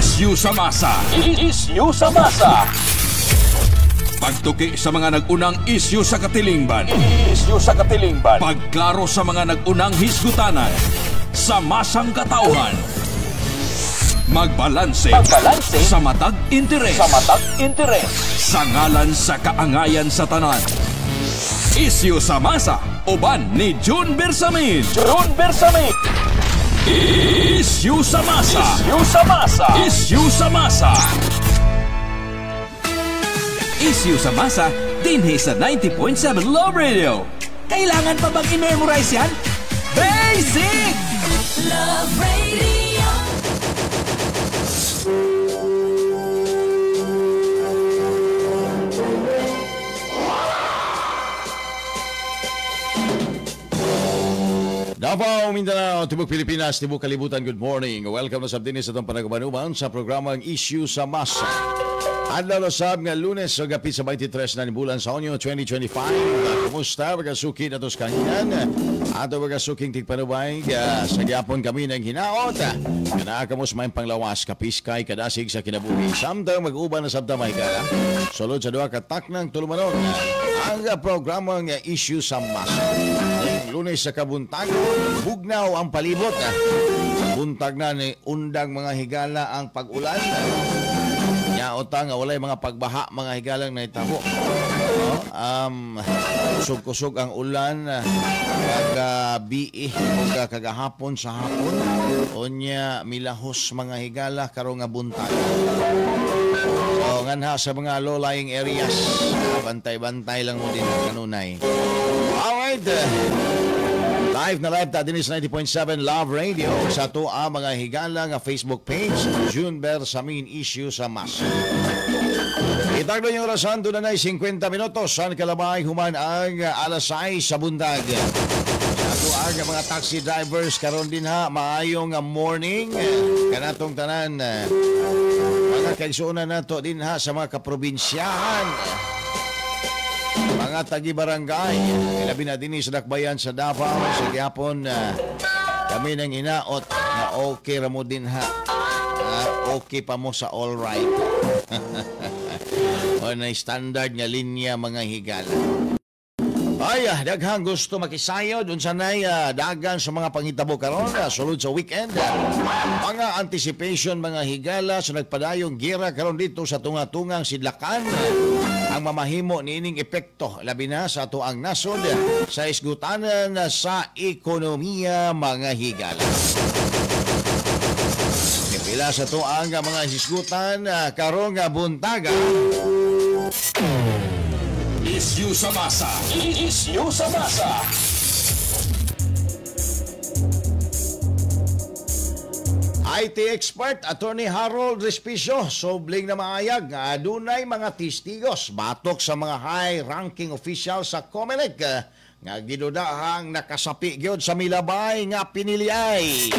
Isyu sa masa. Isyu sa masa. Pagtuki sa mga nag-unang isyu sa katilingban. Isyu sa katilingban. Pagklaro sa mga nag-unang hisgutanan. Sa masang katauhan. Magbalanse. Magbalanse. Sa matag interes. Sa matag interes. Sa ngalan sa kaangayan sa tanan. Isyu sa masa. Uban ni June Bersamin. June Bersamin. Isyu sa masa. Isyu sa masa. Isyu sa masa. Isyu sa masa dinhi sa 90.7 Love Radio. Kailangan pa bang i-memorize yan? Basic! Love Radio. Davao, Mindanao, Tibok Pilipinas, Tibok Kalibutan, good morning. Welcome na sab dinhi sa atong panaghuman sa programang Issue sa Masa. Adlaw na sab nga Lunes sa gapit sa 23 na bulan sa Hunyo 2025. Kumusta mga suki na tos kanginan? Ato mga suking tigpanubay sa gyapon kami ng hinaot. Kanaa kamo sa maayong panglawas, kapiskay, kadasig sa kinabuhi. Samtang mag-uban na sabta may kala. Sulod sa duha ka taknang tulumanon. Ang programang Issue sa Masa. Lunes sa kabuntagon, bugnaw ang palibot. Buntag na ni undang mga higala ang pag-ulan. Nyaota nga walay mga pagbaha mga higalang nahitabo. No? Kusog-kusog ang ulan kagabi o kagahapon sa hapon. Unya milahos mga higala karong nga buntag. So nganha sa mga low-lying areas, bantay-bantay lang mo din kanunay. Alright. Live na live ta dinhi sa 90.7 Love Radio sa ato ang mga higala nga Facebook page June Bersamin Issue sa Masa. Itagdo yung orasan, doon na 50 minutos. San kalabay human ang alas 6 sa buntag. Sa ato ang mga taxi drivers karon din ha, maayong morning kanatong tanan. Mga kaigsuonan nato din ha sa mga kaprobinsyahan. Mga tagi-barangay, labi na dinhi sa Dakbayan sa Davao, sa gihapon kami nang hinaot na okay ra mo din ha. Okay pa mo sa all right. O na standard nga linya mga higala. Ay, daghang gusto makisayod unsa nay dagan sa mga panghitabo karon sulod sa weekend. Mga anticipation mga higala sa nagpadayong gira karon dito sa tunga-tungang sidlakan. Ang mamahimo niining epekto labi na sa ato ang nasod sa isgutanan sa ekonomiya mga higala. Pila sa ato ang mga isgutan karong buntaga. Isyu sa masa. Isyu sa masa. IT expert Attorney Harold Respicio sobling na maayag nga adunay mga testigos batok sa mga high-ranking official sa COMELEC nga gidudahang nakasapi gyud sa milabay nga piniliay.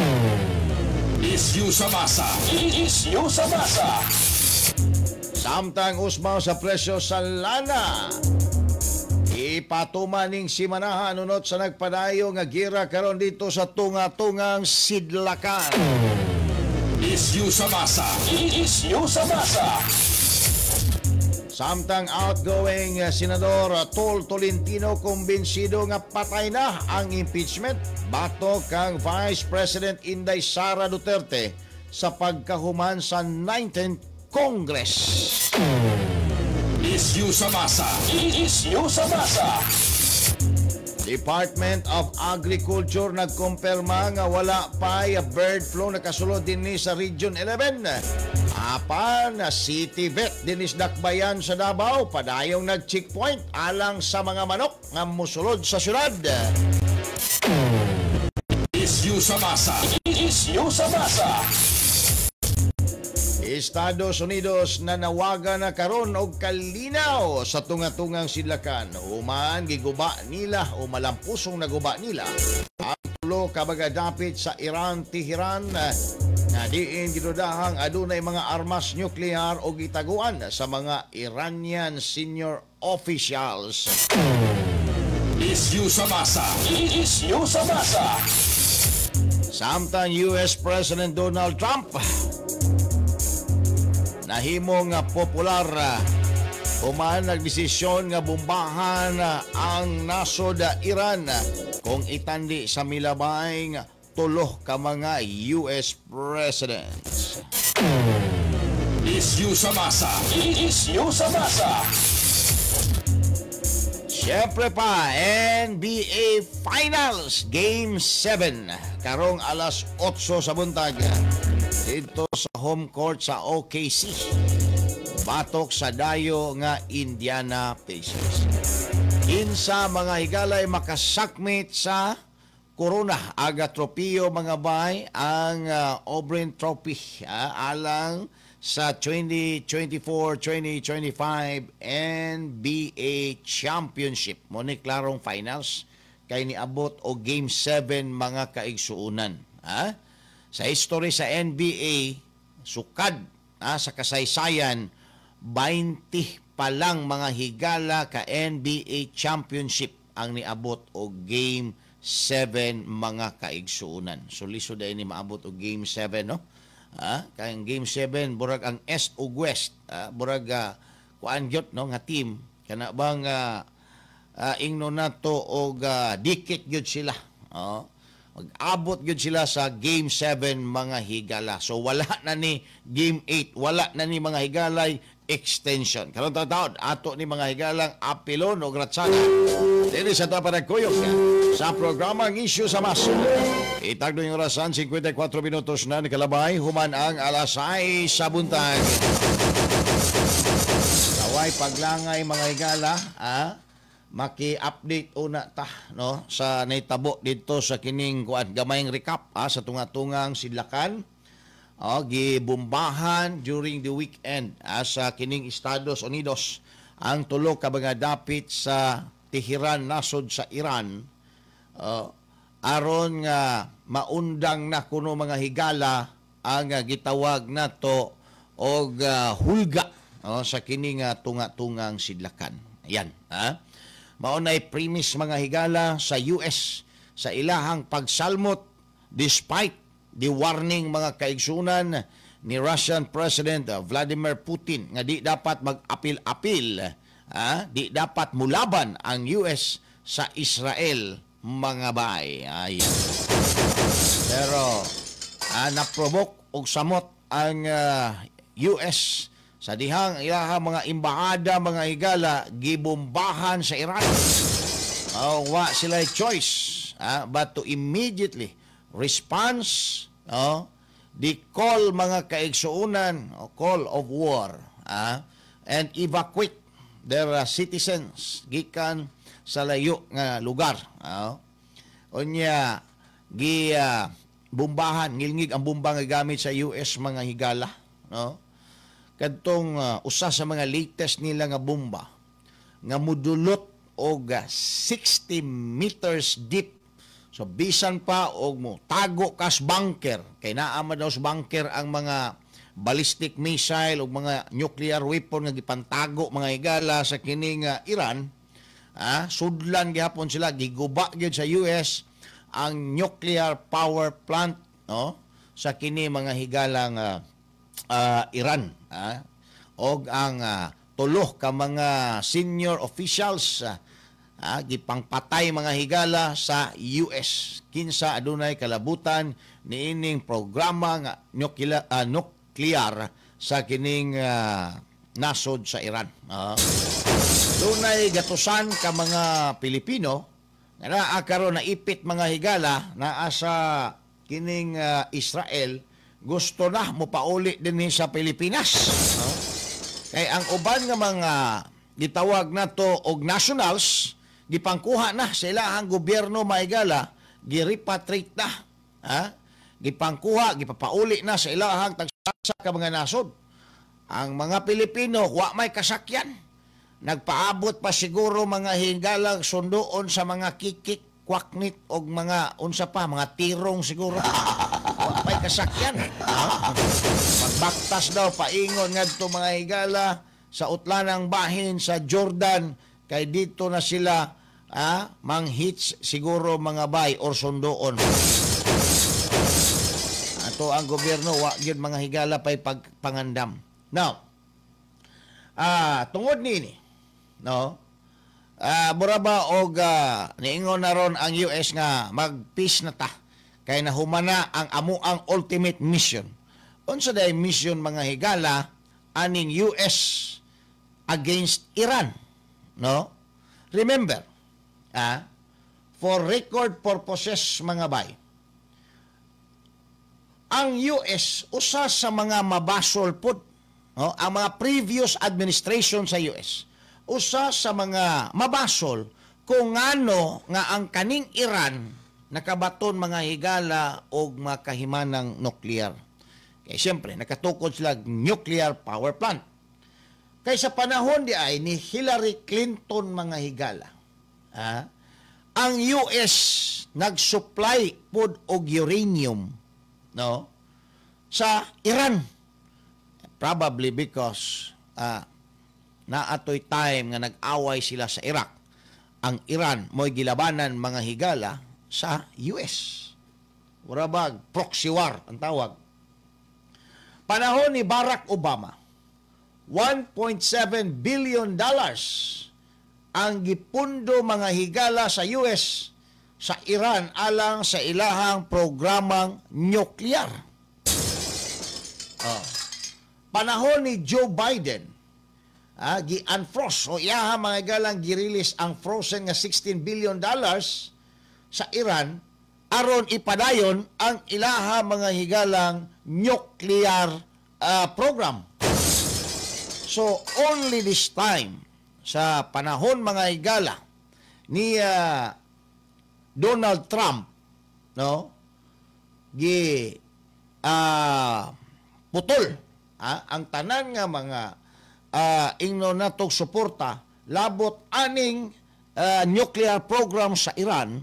Isyu sa masa. Isyu sa masa. Samtang usmaw sa presyo sa lana, ipatuma ning simanahan unot sa nagpadayo nga gira karon dito sa tunga-tungang sidlakan. Isyu sa masa. Isyu sa masa. Samtang outgoing Senador Tol Tolentino kumbinsido nga patay na ang impeachment batok kang Vice President Inday Sara Duterte sa pagkahuman sa 19th Congress. Isyu sa masa. Isyu sa masa. Department of Agriculture nagkumpirma nga wala pa'y bird flu nakasulod dinhi sa Region 11. Apan City Vet dinhi sa Dakbayan sa Davao padayong nag-checkpoint alang sa mga manok nga mosulod sa syudad. Isyu sa masa. Isyu sa masa. Estados Unidos nanawagan na karon og kalinaw sa tunga-tungang sidlakan. Human giguba nila o malampusong naguba nila ang tulo ka mga dapit sa Iran, Tehran na diin gidudahang adunay mga armas nuklear o gitaguan sa mga Iranian senior officials. Isyu sa masa. Isyu sa masa. Samtang US President Donald Trump Nahimong popular human nagdesisyon nga bombahan ang nasod Iran kung itandi sa milabay tulo ka mga US presidents. Isyu sa masa. Isyu sa masa. Siyempre pa, NBA Finals Game 7 karong alas 8 sa buntag dito sa home court sa OKC. Batok sa dayo nga Indiana Pacers. Kinsa, mga higalay, makasakmit sa corona aga tropiyo, mga bay, ang O'Brien Trophy alang sa 2024-2025 NBA Championship? Mo ni klarong finals kay niabot og Game 7, mga kaigsuunan. Ha? Sa history sa NBA, sukad sa kasaysayan, 20 pa lang, mga higala, ka NBA Championship ang niabot og Game 7, mga kaigsuunan. So lisod ni maabot og Game 7, no? Ah, kay ang Game 7, burag ang East ug West, burag kuan gyud, no, nga team kana bang ingno nato og dikit gyud sila. Oh. Mag-abot gyud sila sa Game 7, mga higala. So wala na ni Game 8, wala na ni, mga higalay, extension. Karon taon ato ni, mga higalang, apilon og ratsada dinhi sa panagkuyog sa programang Isyu sa Masa. Itagdo yung orasan, 54 minutos na nikalabay human ang alas 6 sa buntag. Saway paglangay, mga higala, maki-update una ta, no, sa nahitabo dito sa kining kuan, gamayng recap sa tunga-tungang sidlakan. Oh, gibombahan during the weekend sa kining Estados Unidos ang tulo ka mga dapit sa Teheran, nasod sa Iran, aron nga maundang na kuno, mga higala, ang gitawag nato og hulga, oh, sa kini nga tunga-tungang sidlakan. Ayan, ha? Mao nay premise, mga higala, sa US sa ilahang pagsalmot despite the warning, mga kaigsunan, ni Russian President Vladimir Putin nga di dapat mag-apil-apil, di dapat mulaban ang US sa Israel, mga bay. Ayan. Pero na-provoke og samot ang US sa dihang ilahang mga embahada, mga higala, gibombahan sa Iran. Oh, wa sila choice but to immediately response, oh, the call, mga kaigsuonan, oh, call of war and evacuate their citizens gikan sa layo nga lugar. Oh. Unya gi bombahan, ngilngig ang bomba nga gamit sa US, mga higala, no? Kadtong usa sa mga latest nila nga bomba nga mudulot og 60 meters deep. So bisan pa og mo tago kas bunker, kay naa man daw sa bunker ang mga ballistic missile ug mga nuclear weapon nga gipantago, mga higala, sa kining Iran, sudlan gihapon sila. Giguba gyud sa US ang nuclear power plant, no, sa kini, mga higalang Iran, og ang tulo ka mga senior officials gipangpatay, mga higala, sa US kinsa adunay kalabutan niining programa nga nuclear sa kining nasod sa Iran. Dunay gatusan ka mga Pilipino nga naa karon naipit, mga higala, naa sa kining Israel, gusto na mopauli dinhi sa Pilipinas. No? Kay ang uban nga mga gitawag nato og nationals, gipangkuha na sa ilahang gobyerno, maigala, girepatriate na. Ha? Gipangkuha, gipapauli na sa ilahang tagsa ka mga nasod. Ang mga Pilipino, wa may kasakyan. Nagpaabot pa siguro, mga higalang, sunduon sa mga kikik, kwaknit og mga unsa pa, mga tirong siguro. Wa may kasakyan. Ha? Magbaktas daw paingon ngadto, mga higala, sa utlanang bahin sa Jordan kay dito na sila manghits siguro, mga bay, or sunduon. Ato ang gobyerno, wa gyud, mga higala, pay pagpangandam. Now, tungod nini, no? Mura ba og niingon na ron ang US nga mag-peace na ta kay nahumana ang amuang ultimate mission. Unsa day mission, mga higala, aning US against Iran, no? Remember, for record purposes, mga bay, ang US usa sa mga mabasol pod, no? Ang mga previous administration sa US usa sa mga mabasol kung ngano nga ang kaning Iran nakabaton, mga higala, og makahimanang nuklear. Kay siyempre nakatukod sila nuclear power plant. Kay sa panahon di ay ni Hillary Clinton, mga higala, ang US nag-supply pod og uranium, no, sa Iran. Probably because naatoy time nga nag-away sila sa Iraq. Ang Iran mo'y gilabanan, mga higala, sa US. Mura bag proxy war ang tawag. Panahon ni Barack Obama, $1.7 billion ang gipundo, mga higala, sa US sa Iran alang sa ilahang programang nuclear. Oh. Panahon ni Joe Biden, gi-unfroze o iyaha, mga higalang, gi-release ang frozen nga $16 billion sa Iran aron ipadayon ang ilaha, mga higalang, nuclear program. So only this time sa panahon, mga higala, ni Donald Trump, no, gi putol ang tanan nga mga ingno natog suporta labot aning nuclear program sa Iran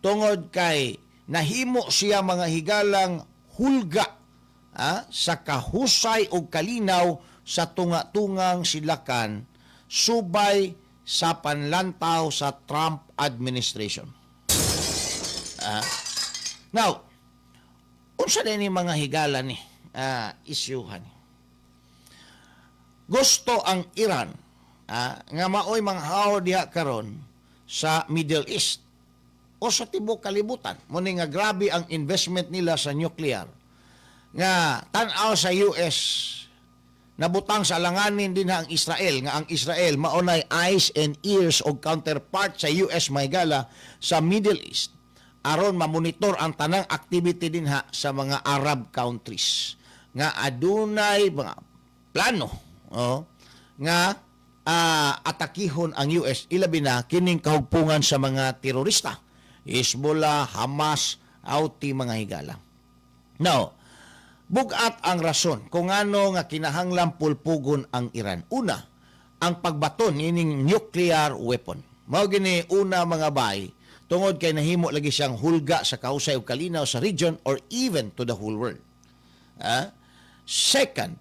tungod kay nahimo siya, mga higalang, hulga sa kahusay o kalinaw sa tunga-tungang silakan subay sa panlantaw sa Trump administration. Now, unsa din ni, mga higala, ni isyuhan? Gusto ang Iran nga maoy manghaw diha karon sa Middle East o sa tibok kalibutan. Mao ni nga grabe ang investment nila sa nuclear. Nga tan-aw sa US, nabutang sa alanganin din ang Israel, nga ang Israel maunay eyes and ears og counterpart sa US, mga higala, sa Middle East aron mamonitor ang tanang activity dinha sa mga Arab countries nga adunay mga plano, oh, nga atakihon ang US, ilabi na kining kahugpungan sa mga terorista, Hezbollah, Hamas, Houthi, mga higala. Now, bugat ang rason kung ano nga kinahanglan pulpugon ang Iran. Una, ang pagbaton ining nuclear weapon. Mao gini una, mga bay, tungod kay nahimo lagi siyang hulga sa kahusay ug kalinaw sa region or even to the whole world. Ah? Second,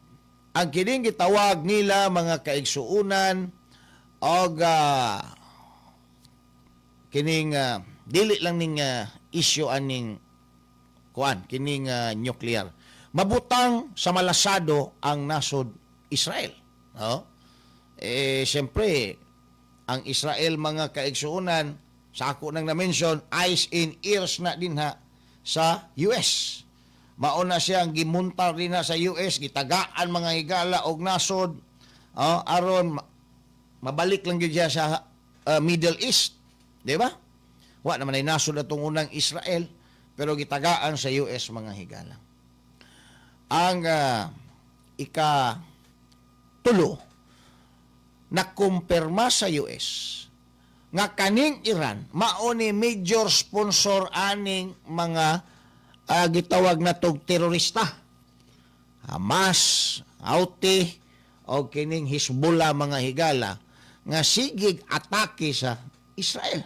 ang kining gitawag nila, mga kaigsuunan, og kining dili lang ning issue aning kuan, kining nuclear, mabutang sa malasado ang nasod Israel, no? Eh siyempre ang Israel, mga kaigsuonan, sa ako nang na-mention, eyes and ears na dinha sa US. Mao na siyang gimuntar dinha sa US, gitagaan, mga higala, og nasod, oh, aron mabalik lang gyud siya sa Middle East, di ba? Wa naman ay nasod atong unang Israel, pero gitagaan sa US, mga higala. Ang ika tulo, nakumpirma sa US nga kaning Iran mao ni major sponsor aning mga gitawag na tog terorista, Hamas, Houthi o kining Hezbollah, mga higala, nga sigig atake sa Israel.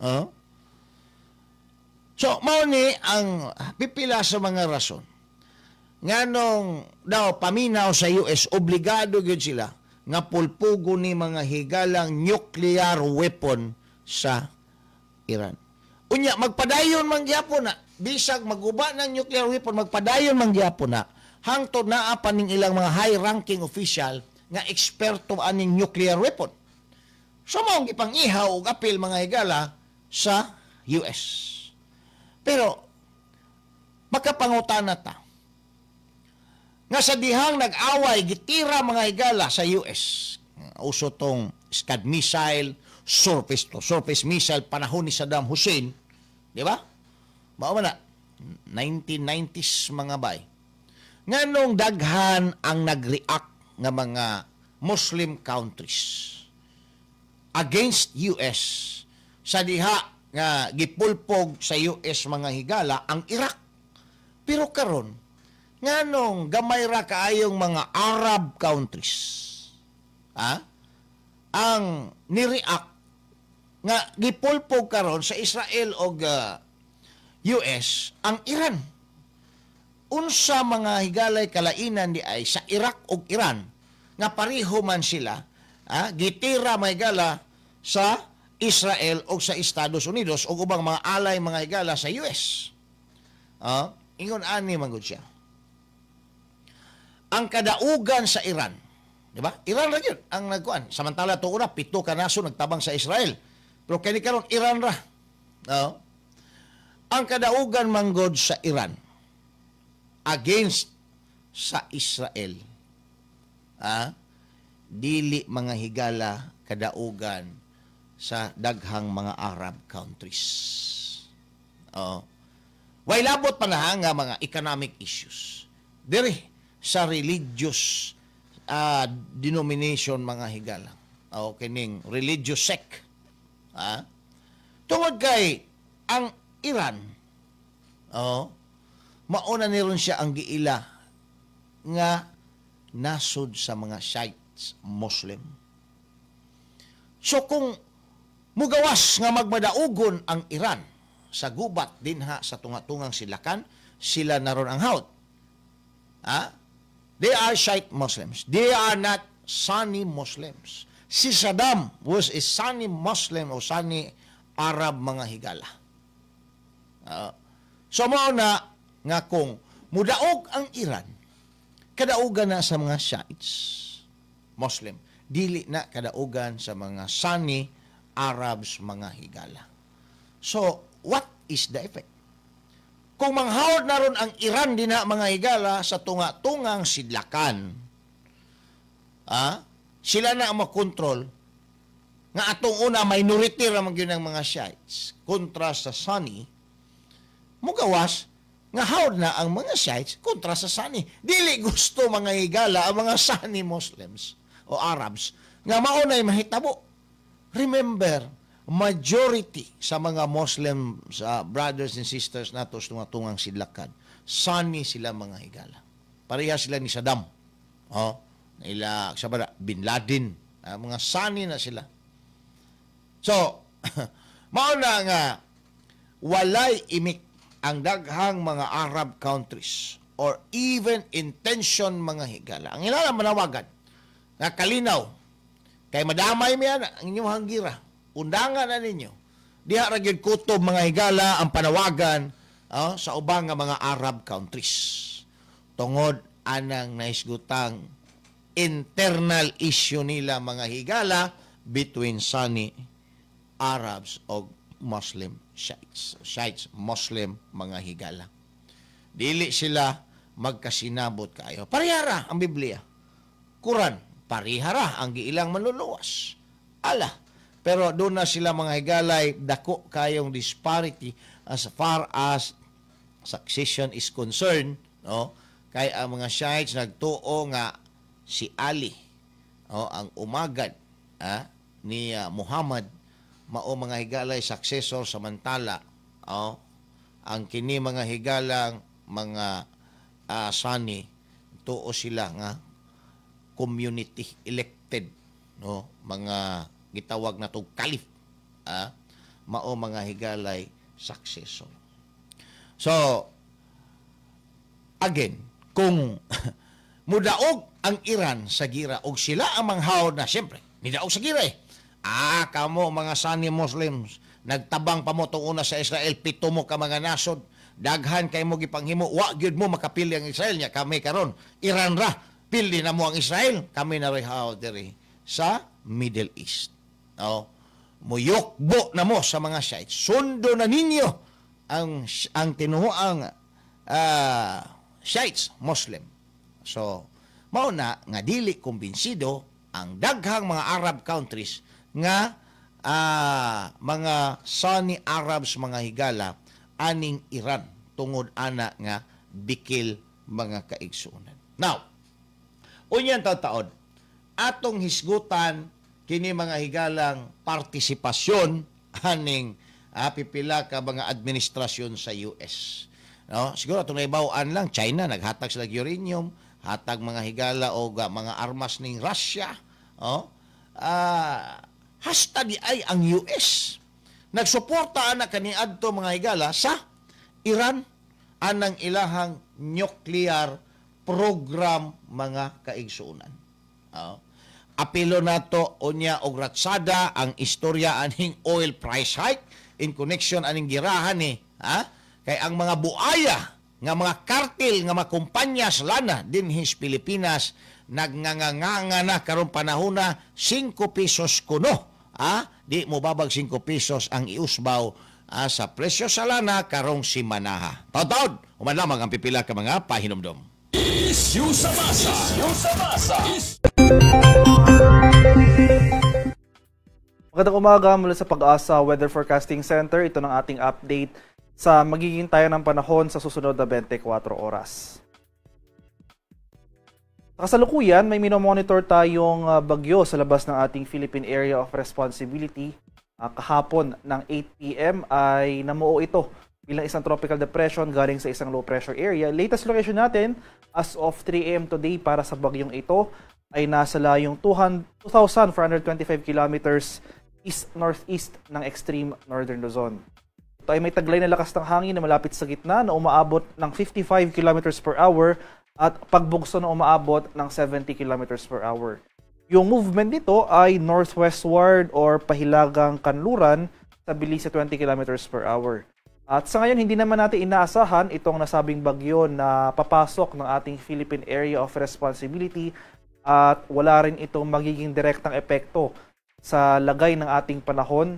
Oh? So mao ni ang pipila sa mga rason nganong daw paminaw sa US obligado gyud sila nga pulpugo ni, mga higalang, nuclear weapon sa Iran. Unya magpadayon man gyapon na bisag maguba ng nuclear weapon, magpadayon man gyapon na. Hangtod naa pa ning ilang mga high-ranking official nga eksperto aning nuclear weapon. So maong gipang-ihaw og apil, mga higala, sa US. Pero makapangutana ta nga sa dihang nag-away, gitira, mga higala, sa US. Uso tong Scud missile, surface to surface missile panahon ni Saddam Hussein, di ba? Mao man na 1990s, mga bay. Nganong daghan ang nag-react nga mga Muslim countries against US sa diha nga gipulpog sa US, mga higala, ang Iraq? Pero karon, nganong gamay ra kaayong mga Arab countries, ha, ang ni-react nga gipulpog karon sa Israel og US ang Iran? Unsa, mga higalay, kalainan di ay sa Iraq ug Iran nga pareho man sila, ha, gitira, mga higala, sa Israel o sa Estados Unidos o ubang mga alay, mga higala, sa US? Ah, ingon ani man gud siya. Ang kadaugan sa Iran, di ba? Iran ra gyud ang nagkuan. Samantala to una, pito ka nasod nagtabang sa Israel. Pero kini karon, Iran ra. No? Ang kadaugan manggod sa Iran against sa Israel, ah, dili, mga higala, kadaugan sa daghang mga Arab countries. Oh. Way labot pa na nga mga economic issues. Diri sa religious denomination, mga higala. O kining religious sect. Ah? Tungod kay ang Iran, oh, mauna ni ron siya ang giila nga nasod sa mga Shiites Muslim. So kung mugawas nga magmadaugon ang Iran sa gubat dinha sa tunga-tungang silakan, sila naron ang hawd. Ha? They are Shiite Muslims. They are not Sunni Muslims. Si Saddam was a Sunni Muslim o Sunni Arab, mga higala. So mao na nga kung mudaog ang Iran, kadaugan na sa mga Shiites Muslim, dili na kadaugan sa mga Sunni Arabs, mga higala. So, what is the effect? Kung manghawd na ron ang Iran dinha, mga higala, sa tunga-tungang sidlakan, ah, sila na ang makontrol nga atong una minority ra man gyud ang mga Shiites kontra sa Sunni, mugawas nga hawd na ang mga Shiites kontra sa Sunni. Dili gusto, mga higala, ang mga Sunni Muslims o Arabs nga mao na'y mahitabo. Remember, majority sa mga Muslim sa brothers and sisters nato sa tunga-tungang sidlakan, Sunni sila, mga higala. Pareha sila ni Saddam. Oh, ila sa ba, Bin Laden, ah, mga Sunni na sila. So, mao na nga walay imik ang daghang mga Arab countries or even intention, mga higala. Ang ilala manawagan nga kalinaw kay madamay mi ana ang inyong gira. Undangan na ninyo. Diha ra gyud kutob, mga higala, ang panawagan, oh, sa ubang nga mga Arab countries. Tungod anang nahisgutang internal issue nila, mga higala, between Sunni Arabs o Muslim Shiites. Shiites, Muslim, mga higala. Dili sila magkasinabot kayo. Parehara ang Biblia. Quran, parehara ang giilang manluluwas. Ala. Pero doon na sila, mga higalay, dako kayong disparity as far as succession is concerned, no? Kay ang mga Shiites nagtuo nga si Ali, oh, ang umagad, ah, ni Muhammad mao, mga higalay, successor, samantala, oh, ang kini, mga higalang mga Sunni, tuo sila nga community elected, no, mga gitawag na to caliph, ah, mao, mga higalay, successor. So again, kung mudaog ang Iran sa gira og sila ang manghawd na, siyempre nidaog sa gira eh. Ah, kamo mga Sunni Muslims, nagtabang pa mo tong una sa Israel, pito mo ka mga nasod. Daghan kay mo gipanghimo, wa gyud mo makapili ang Israel nya kami karon. Iran ra pili na mo ang Israel, kami na ray how diri sa Middle East. No? Muyokbo na mo sa mga Shiites. Sundo na ninyo ang tinuoang Shiites Muslim. So, mao na nga dili kumbinsido ang daghang mga Arab countries nga mga Sunni Arabs, mga higala, aning Iran tungod ana nga bikil, mga kaigsuonan. Now, unyan taod atong hisgutan kini, mga higalang partisipasyon aning pipila ka mga administrasyon sa US. No? Siguro atong naibaw-an lang China naghatag sila uranium, hatag, mga higala, og mga armas ning Russia, no? Hasta di ay ang US nagsuporta ana kaniadto, mga higala, sa Iran anang ilahang nuclear program, mga kaigsuonan. Oh. Apilo nato unya og ratsada ang istorya aning oil price hike in connection aning girahan ni, ha? Kay ang mga buaya nga mga kartel nga mga kumpanya sa lana dinhi sa Pilipinas nagnganganga na karon panahona, 5 pesos kuno, ah, di mo babag 5 pesos ang iusbaw sa presyo sa lana karong simanaha. Taod-taod, human lamang ang pipila ka mga pahinumdom. Issue sa masa. Issue sa masa. Magandang umaga mula sa PAGASA Weather Forecasting Center. Ito ng ating update sa magiging tayo ng panahon sa susunod na 24 oras. Sa kasalukuyan, may minomonitor tayong bagyo sa labas ng ating Philippine Area of Responsibility. Kahapon ng 8 p.m. ay namuo ito bilang isang tropical depression galing sa isang low pressure area. Latest location natin as of 3 a.m. today para sa bagyong ito ay nasa layong 2,425 kilometers east-northeast ng extreme northern Luzon. Ito ay may taglay na lakas ng hangin na malapit sa gitna na umaabot ng 55 kilometers per hour at pagbugso na umaabot ng 70 kilometers per hour. Yung movement nito ay northwestward or pahilagang kanluran sa bilis sa 20 kilometers per hour. At sa ngayon, hindi naman natin inaasahan itong nasabing bagyo na papasok ng ating Philippine Area of Responsibility at wala rin itong magiging direktang epekto sa lagay ng ating panahon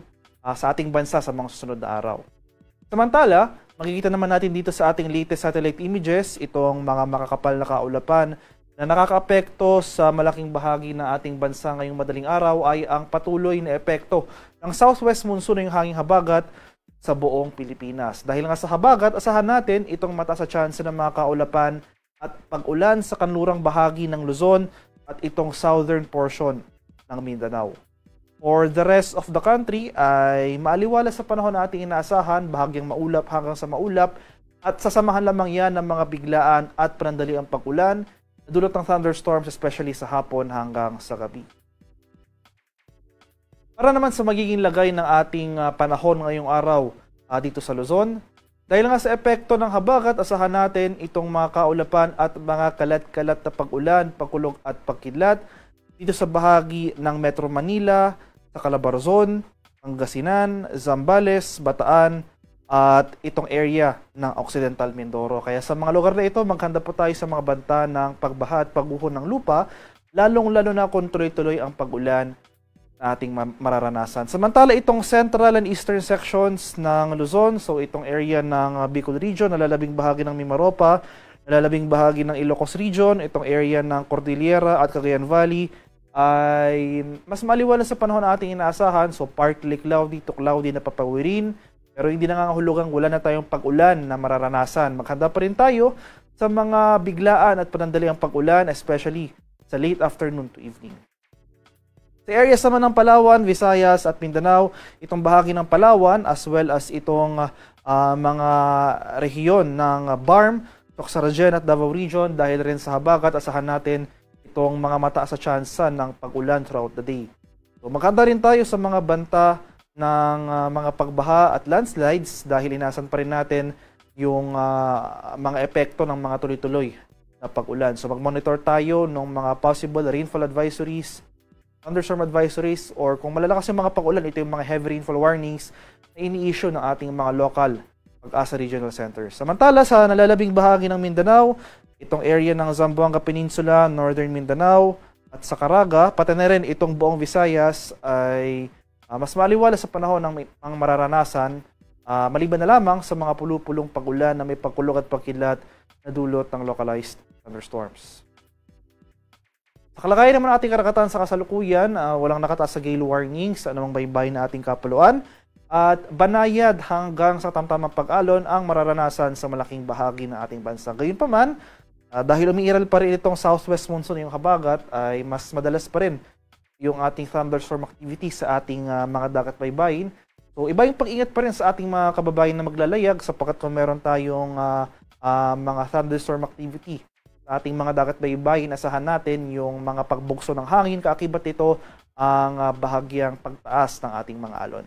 sa ating bansa sa mga susunod na araw. Samantala, makikita naman natin dito sa ating latest satellite images itong mga makakapal na kaulapan na nakakaapekto sa malaking bahagi ng ating bansa ngayong madaling araw ay ang patuloy na epekto ng southwest monsoon, yung hanging habagat sa buong Pilipinas. Dahil nga sa habagat, asahan natin itong mataas sa tsansa ng mga kaulapan at pag-ulan sa kanlurang bahagi ng Luzon at itong southern portion ng Mindanao. For the rest of the country ay maaliwala sa panahon na ating inaasahan, bahagyang maulap hanggang sa maulap at sasamahan lamang yan ng mga biglaan at panandaliang pag-ulan na dulot ng thunderstorms, especially sa hapon hanggang sa gabi. Para naman sa magiging lagay ng ating panahon ngayong araw dito sa Luzon, dahil nga sa epekto ng habagat, asahan natin itong mga kaulapan at mga kalat-kalat na pag-ulan, pagkulog at pagkidlat dito sa bahagi ng Metro Manila, sa Calabarzon, Pangasinan, Zambales, Bataan, at itong area ng Occidental Mindoro. Kaya sa mga lugar na ito, maghanda po tayo sa mga banta ng pagbaha at pagguho ng lupa, lalong-lalo na kung tuloy-tuloy ang pag-ulan na ating mararanasan. Samantala, itong central and eastern sections ng Luzon, so itong area ng Bicol Region, nalalabing bahagi ng Mimaropa, nalalabing bahagi ng Ilocos Region, itong area ng Cordillera at Cagayan Valley, ay mas maliwalas sa panahon na ating inaasahan. So partly cloudy to cloudy na papawirin, pero hindi nangangahulugang wala na tayong pag-ulan na mararanasan. Maghanda pa rin tayo sa mga biglaan at panandaliang pag-ulan, especially sa late afternoon to evening. Sa areas naman ng Palawan, Visayas at Mindanao, itong bahagi ng Palawan as well as itong mga rehiyon ng BARM, Toxaragen at Davao Region, dahil rin sa habagat, asahan natin itong mga mataas sa tsansa ng pag-ulan throughout the day. So maghanda rin tayo sa mga banta ng mga pagbaha at landslides dahil inasan pa rin natin yung mga epekto ng mga tuloy-tuloy na pag-ulan. So mag-monitor tayo ng mga possible rainfall advisories, thunderstorm advisories, or kung malalakas yung mga pag-ulan, ito yung mga heavy rainfall warnings na ini-issue ng ating mga local Pag-asa Regional Center. Samantala, sa nalalabing bahagi ng Mindanao, itong area ng Zamboanga Peninsula, Northern Mindanao, at sa Caraga, pati na rin itong buong Visayas ay mas maliwala sa panahon ang mararanasan, maliban na lamang sa mga pulupulong pag-ulan na may pagkulog at pagkidlat na dulot ng localized thunderstorms. Sa kalagayan naman ating karagatan sa kasalukuyan, walang nakataas sa gale warning sa anumang baybay na ating kapuluan at banayad hanggang sa tamtamang pag-alon ang mararanasan sa malaking bahagi ng ating bansa. Gayunpaman, dahil umiiral pa rin itong southwest monsoon, yung habagat, ay mas madalas pa rin yung ating thunderstorm activity sa ating mga dagat baybayin. So iba yung pag-ingat pa rin sa ating mga kababayan na maglalayag sapagkat kung meron tayong mga thunderstorm activity sa ating mga dagat baybayin, asahan natin yung mga pagbugso ng hangin, kaakibat ito ang bahagyang pagtaas ng ating mga alon.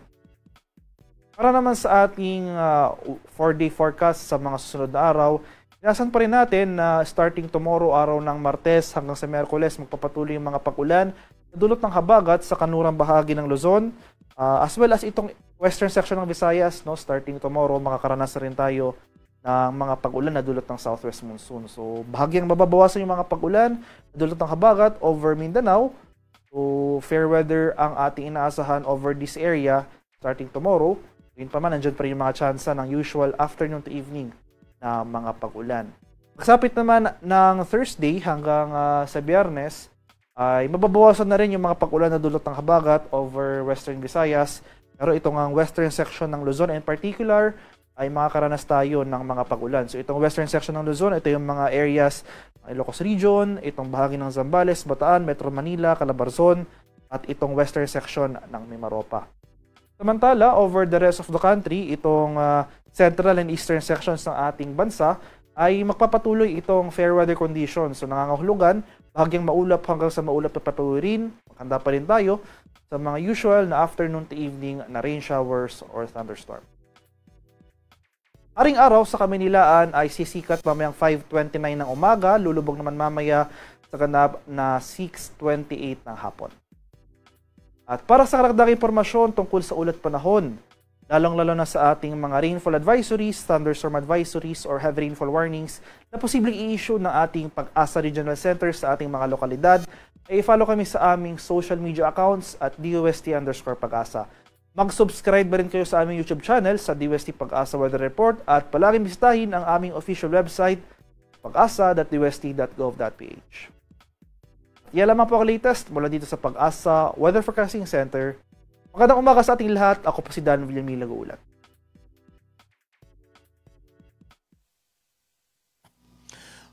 Para naman sa ating 4-day forecast sa mga susunod na araw, inasahan pa rin natin na starting tomorrow, araw ng Martes hanggang sa Miyerkules, magpapatuloy yung mga pag-ulan na dulot ng habagat sa kanurang bahagi ng Luzon, as well as itong western section ng Visayas, no, starting tomorrow, makakaranas na rin tayo ng mga pag-ulan na dulot ng southwest monsoon. So, bahagyang mababawasan yung mga pag-ulan na dulot ng habagat over Mindanao. So, fair weather ang ating inaasahan over this area starting tomorrow. Yun pa man, nandyan pa rin yung mga tsansa ng usual afternoon to evening na mga pag-ulan. Pagsapit naman ng Thursday hanggang sa Biyernes, ay mababawasan na rin yung mga pag-ulan na dulot ng habagat over Western Visayas. Pero itong ang western section ng Luzon in particular, ay makakaranas tayo ng mga pag-ulan. So itong western section ng Luzon, ito yung mga areas ng Ilocos Region, itong bahagi ng Zambales, Bataan, Metro Manila, Calabarzon, at itong western section ng Mimaropa. Samantala, over the rest of the country, itong central and eastern sections ng ating bansa ay magpapatuloy itong fair weather conditions. So nangangahulugan, bahagyang maulap hanggang sa maulap na papawirin. Maghanda pa rin tayo sa mga usual na afternoon to evening na rain showers or thunderstorm. Haring araw sa Kamaynilaan ay sisikat mamayang 5:29 ng umaga, lulubog naman mamaya sa ganap na 6:28 ng hapon. At para sa karagdagang impormasyon tungkol sa ulat panahon, lalong-lalo na sa ating mga rainfall advisories, thunderstorm advisories, or heavy rainfall warnings na posibleng i-issue ng ating Pag-asa Regional Center sa ating mga lokalidad, ay i-follow kami sa aming social media accounts at DOST_Pag-asa. Mag-subscribe ba rin kayo sa aming YouTube channel sa DOST Pag-asa Weather Report at palaging bisitahin ang aming official website pagasa.dost.gov.ph. Yan lamang po ang latest mula dito sa Pag-asa Weather Forecasting Center. Magandang umaga sa ating lahat. Ako po si Dan Villamil nag-uulat.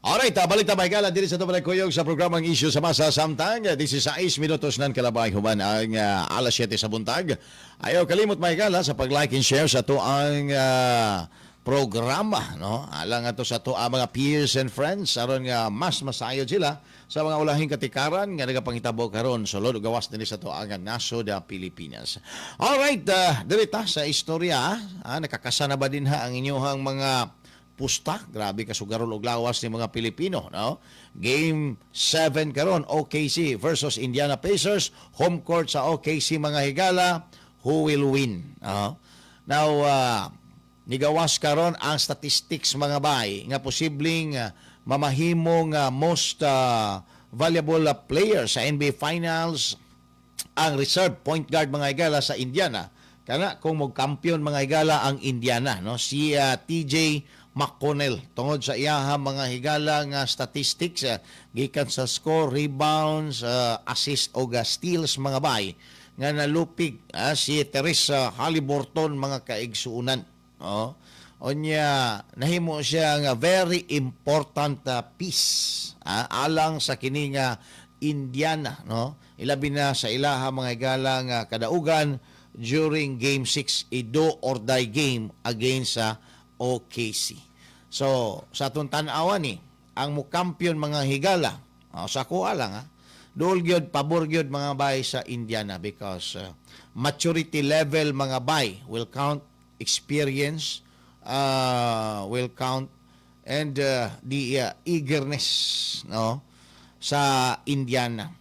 Alright, balik ta mahigala diri sa Tumalay Kuyog sa programang Isyu sa Masa samtang 16 minutos nan kalabay human ang alas 7 sa buntag. Ayaw kalimot mahigala sa pag-like and share sa to ang programa, no? Alang ato sa to ang mga peers and friends aron nga mas masayod sila sa mga ulahing katikaran nga nagapangitabo karon sulod ug gawas dinhi sa to ang nasod sa Pilipinas. Alright, diri ta sa istorya, nakakasa na ba din ha ang inyong mga pusta? Grabe ka sugarol og lawas ni mga Pilipino, no? Game 7 karon, OKC versus Indiana Pacers, home court sa OKC mga higala, who will win? No? Now, nigawas karon ang statistics mga bay nga posibleng mamahimong most valuable player sa NBA Finals ang reserve point guard mga higala sa Indiana. Kana kung magkampiyon mga higala ang Indiana, no? Si TJ McConnell tungod sa iyaha mga higala nga statistics gikan sa score, rebounds, assist o steals mga bay nga nalupig si Teresa Haliburton mga kaigsuunan. Oh. Unya nahimo siya nga very important piece alang sa kini nga Indiana, no? Ilabi na sa ilaha mga higala nga kadaugan during Game 6, a do or die game against sa OKC. So, sa atong tan-awan ni, ang mukampiyon mga higala, sa kuha lang dool gyud, pabor gyud mga bay sa Indiana because maturity level mga bay will count, experience will count, and the eagerness, no, sa Indiana.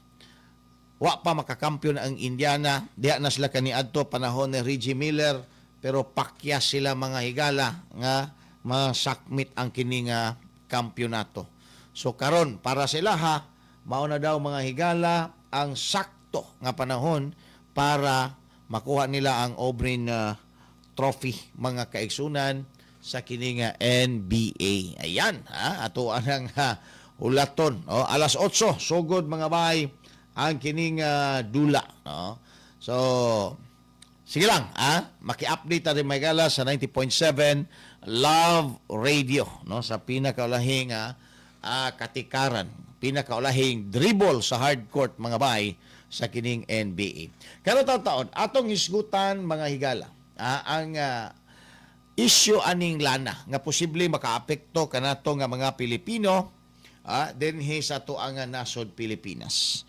Wa pa makakampiyon ang Indiana, diha na sila kaniadto panahon ni Reggie Miller, pero pakya sila mga higala nga masakmit ang kini nga kampyonato. So karon para sila ha, mao na daw mga higala ang sakto nga panahon para makuha nila ang Obrin Trophy mga kaigsunan sa kini nga NBA. Ayan, ha, ato ang ulaton. Oh, alas 8 sugod mga bay ang kining dula, no? So sige lang, ha? Maki-update na rin may gala sa 90.7 Love Radio, no? Sa pinakaulahing katikaran, pinakaulahing dribble sa hardcourt mga bay sa kining NBA. Karon taon, atong hisgutan mga higala, ang issue aning lana nga posible makaapekto kanato nga mga Pilipino dinhi sa atoang nasod Pilipinas.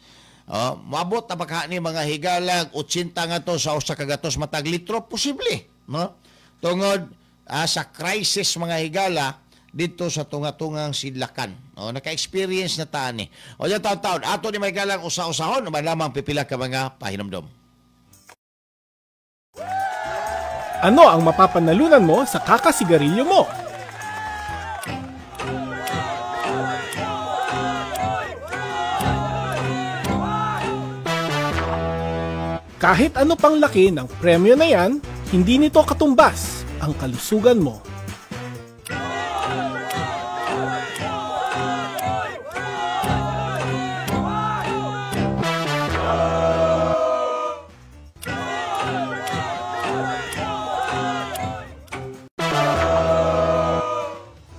Moabot na baka ni mga higalag 80 nga to sa usa ka gatos matag litro, posible, no? Tungod sa crisis mga higala dito sa tunga-tungang sidlakan. O, naka-experience na ta ni. O yan taon-taon, ato ni mga higalang usa-usahon uban lamang pipila ka mga pahinomdom. Ano ang mapapanalunan mo sa kakasigarilyo mo? Kahit ano pang laki ng premyo na yan, hindi nito katumbas ang kalusugan mo.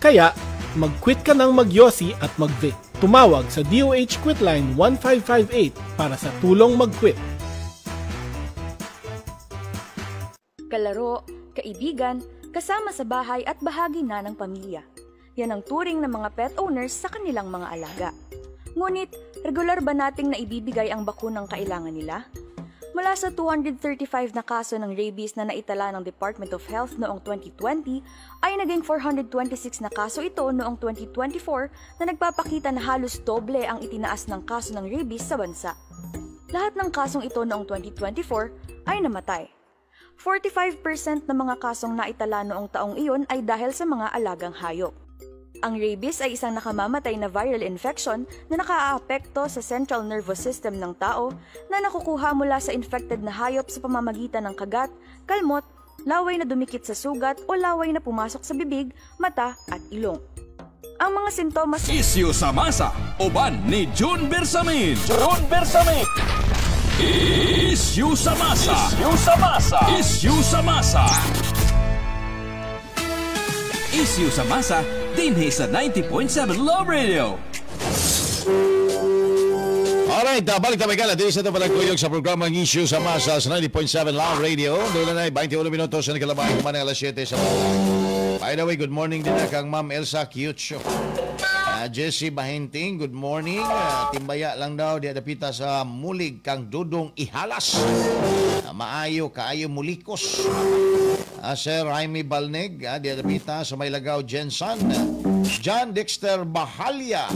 Kaya, mag-quit ka ng magyosi at mag-vape. Tumawag sa DOH Quitline 1558 para sa tulong mag-quit. Kalaro, kaibigan, kasama sa bahay at bahagi na ng pamilya. Yan ang turing ng mga pet owners sa kanilang mga alaga. Ngunit, regular ba nating naibibigay ang bakunang kailangan nila? Mula sa 235 na kaso ng rabies na naitala ng Department of Health noong 2020, ay naging 426 na kaso ito noong 2024 na nagpapakita na halos doble ang itinaas ng kaso ng rabies sa bansa. Lahat ng kasong ito noong 2024 ay namatay. 45% ng mga kasong naitala noong taong iyon ay dahil sa mga alagang hayop. Ang rabies ay isang nakamamatay na viral infection na nakaaapekto sa central nervous system ng tao na nakukuha mula sa infected na hayop sa pamamagitan ng kagat, kalmot, laway na dumikit sa sugat o laway na pumasok sa bibig, mata at ilong. Ang mga sintomas... Isyu sa masa, uban ni June Bersamin. June Bersamin. Isyu sa masa. Isyu sa masa. Isyu sa masa. Isyu sa masa. Dinhi sa 90.7 Love Radio. Alright, balik tayo kala. Dito sa ito palagkuyog sa programang Issue sa Masa sa 90.7 Love Radio. Doon na 21 minutos sa nakalabay kumanang alas 7 sa By the way, good morning din na kang Ma'am Elsa Kyucho. Jesse Bahinting, good morning. Timbaya lang daw, di adapita sa mulig kang Dudong Ihalas. Maayo, kaayo mulikos. Sir Jaime Balneg, di adapita sa Maylagaw, Jensen. John Dexter Bahalia,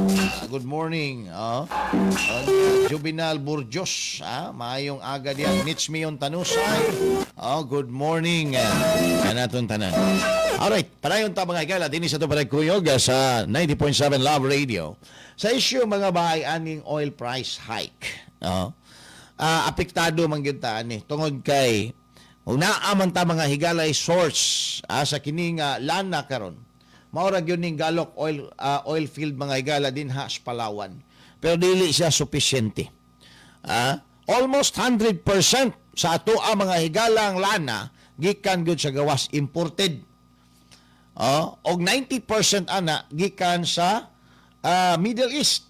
good morning. Juvenal Burjos, maayong aga diyan. Nitsmion Tanusay, good morning. Kanaton tanan. Alright, padayon ta mga higala, dinhi sa ito palagkuyog sa 90.7 Love Radio. Sa issue mga bahay aning oil price hike, apektado man gyud ta ani tungod kay naa man ta mga higalay source sa kining lana karon. Mao ra gyud ning Galok oil oil field mga higala dinha sa Palawan. Pero dili siya sufisyente. Almost 100% sa ato ang mga higalang lana gikan gyud sa gawas imported. Og 90% ana gikan sa Middle East.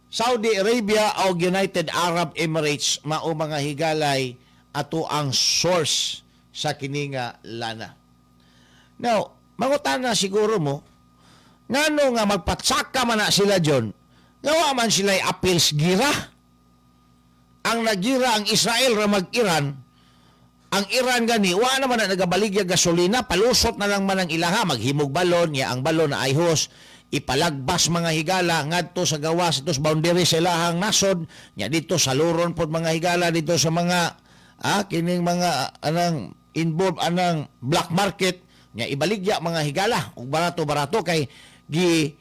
Saudi Arabia o United Arab Emirates mao mga higalay ato ang source sa kininga lana. Now, mangutana siguro mo, ngano nga magpatsaka man na sila John, nga man sila appeals gira. Ang nagira ang Israel ra mag-Iran, ang Iran gani, wa naman na nagabaligya gasolina, palusot na lang man ang ilaha, maghimog balon, niya ang balon na ayhos, ipalagbas mga higala ngadto sa gawas ito sa boundary sa ilahang nasod, niya dito sa luron pod mga higala dito sa mga kining mga anang involved anang black market nya ibaligya mga higala og barato-barato kay gi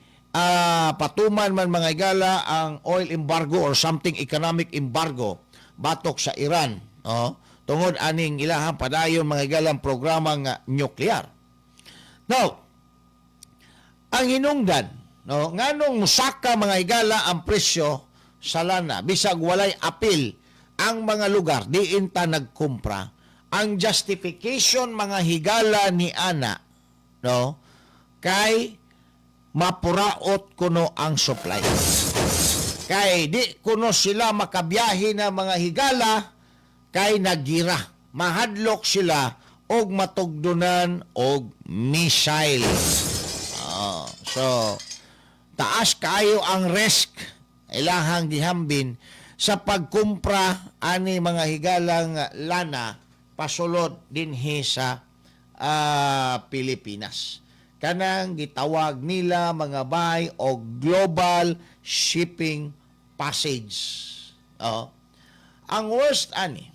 patuman man mga higala ang oil embargo or something economic embargo batok sa Iran, oh, tungod aning ilahang padayon mga higalang programa nga nuclear. Now, ang hinungdan, no, nganong musaka mga higala ang presyo sa lana bisag walay apil ang mga lugar diin ta nagkumpra, ang justification mga higala ni ana, no, kay mapuraot kuno ang supply. Kay di kuno sila makabiyahe na mga higala kay nagira. Mahadlok sila og matugdunan og missile. Oh, so taas kaayo ang risk ilahang gihambin sa pagkumpra ani mga higalang lana pasulod dinhi sa Pilipinas. Kanang gitawag nila mga bay og global shipping passage. Oh. Ang worst ani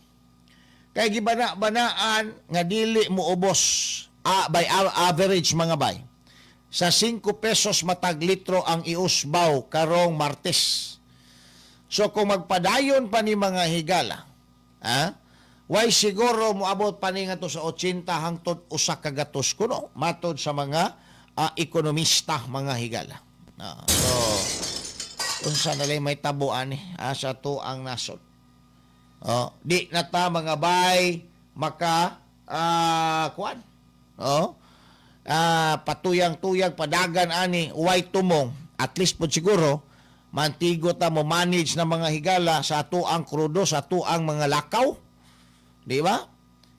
kay gibana-banaan nga dili mo ubos by average mga bay. Sa 5 pesos matag litro ang iusbaw karong Martes. So kung magpadayon pa ni mga higala, why siguro moabot pa ni ngadto sa 80 hangtod usa ka gatos kuno matod sa mga ekonomista mga higala. So unsa na lang may tabo ani sa to ang nasod. Oh, di na ta mga bay maka kuan. Oh, patuyang-tuyang padagan ani way tumong at least po siguro mantigo ta mo manage na mga higala sa ato ang krudo, sa ato ang mga lakaw. Di ba?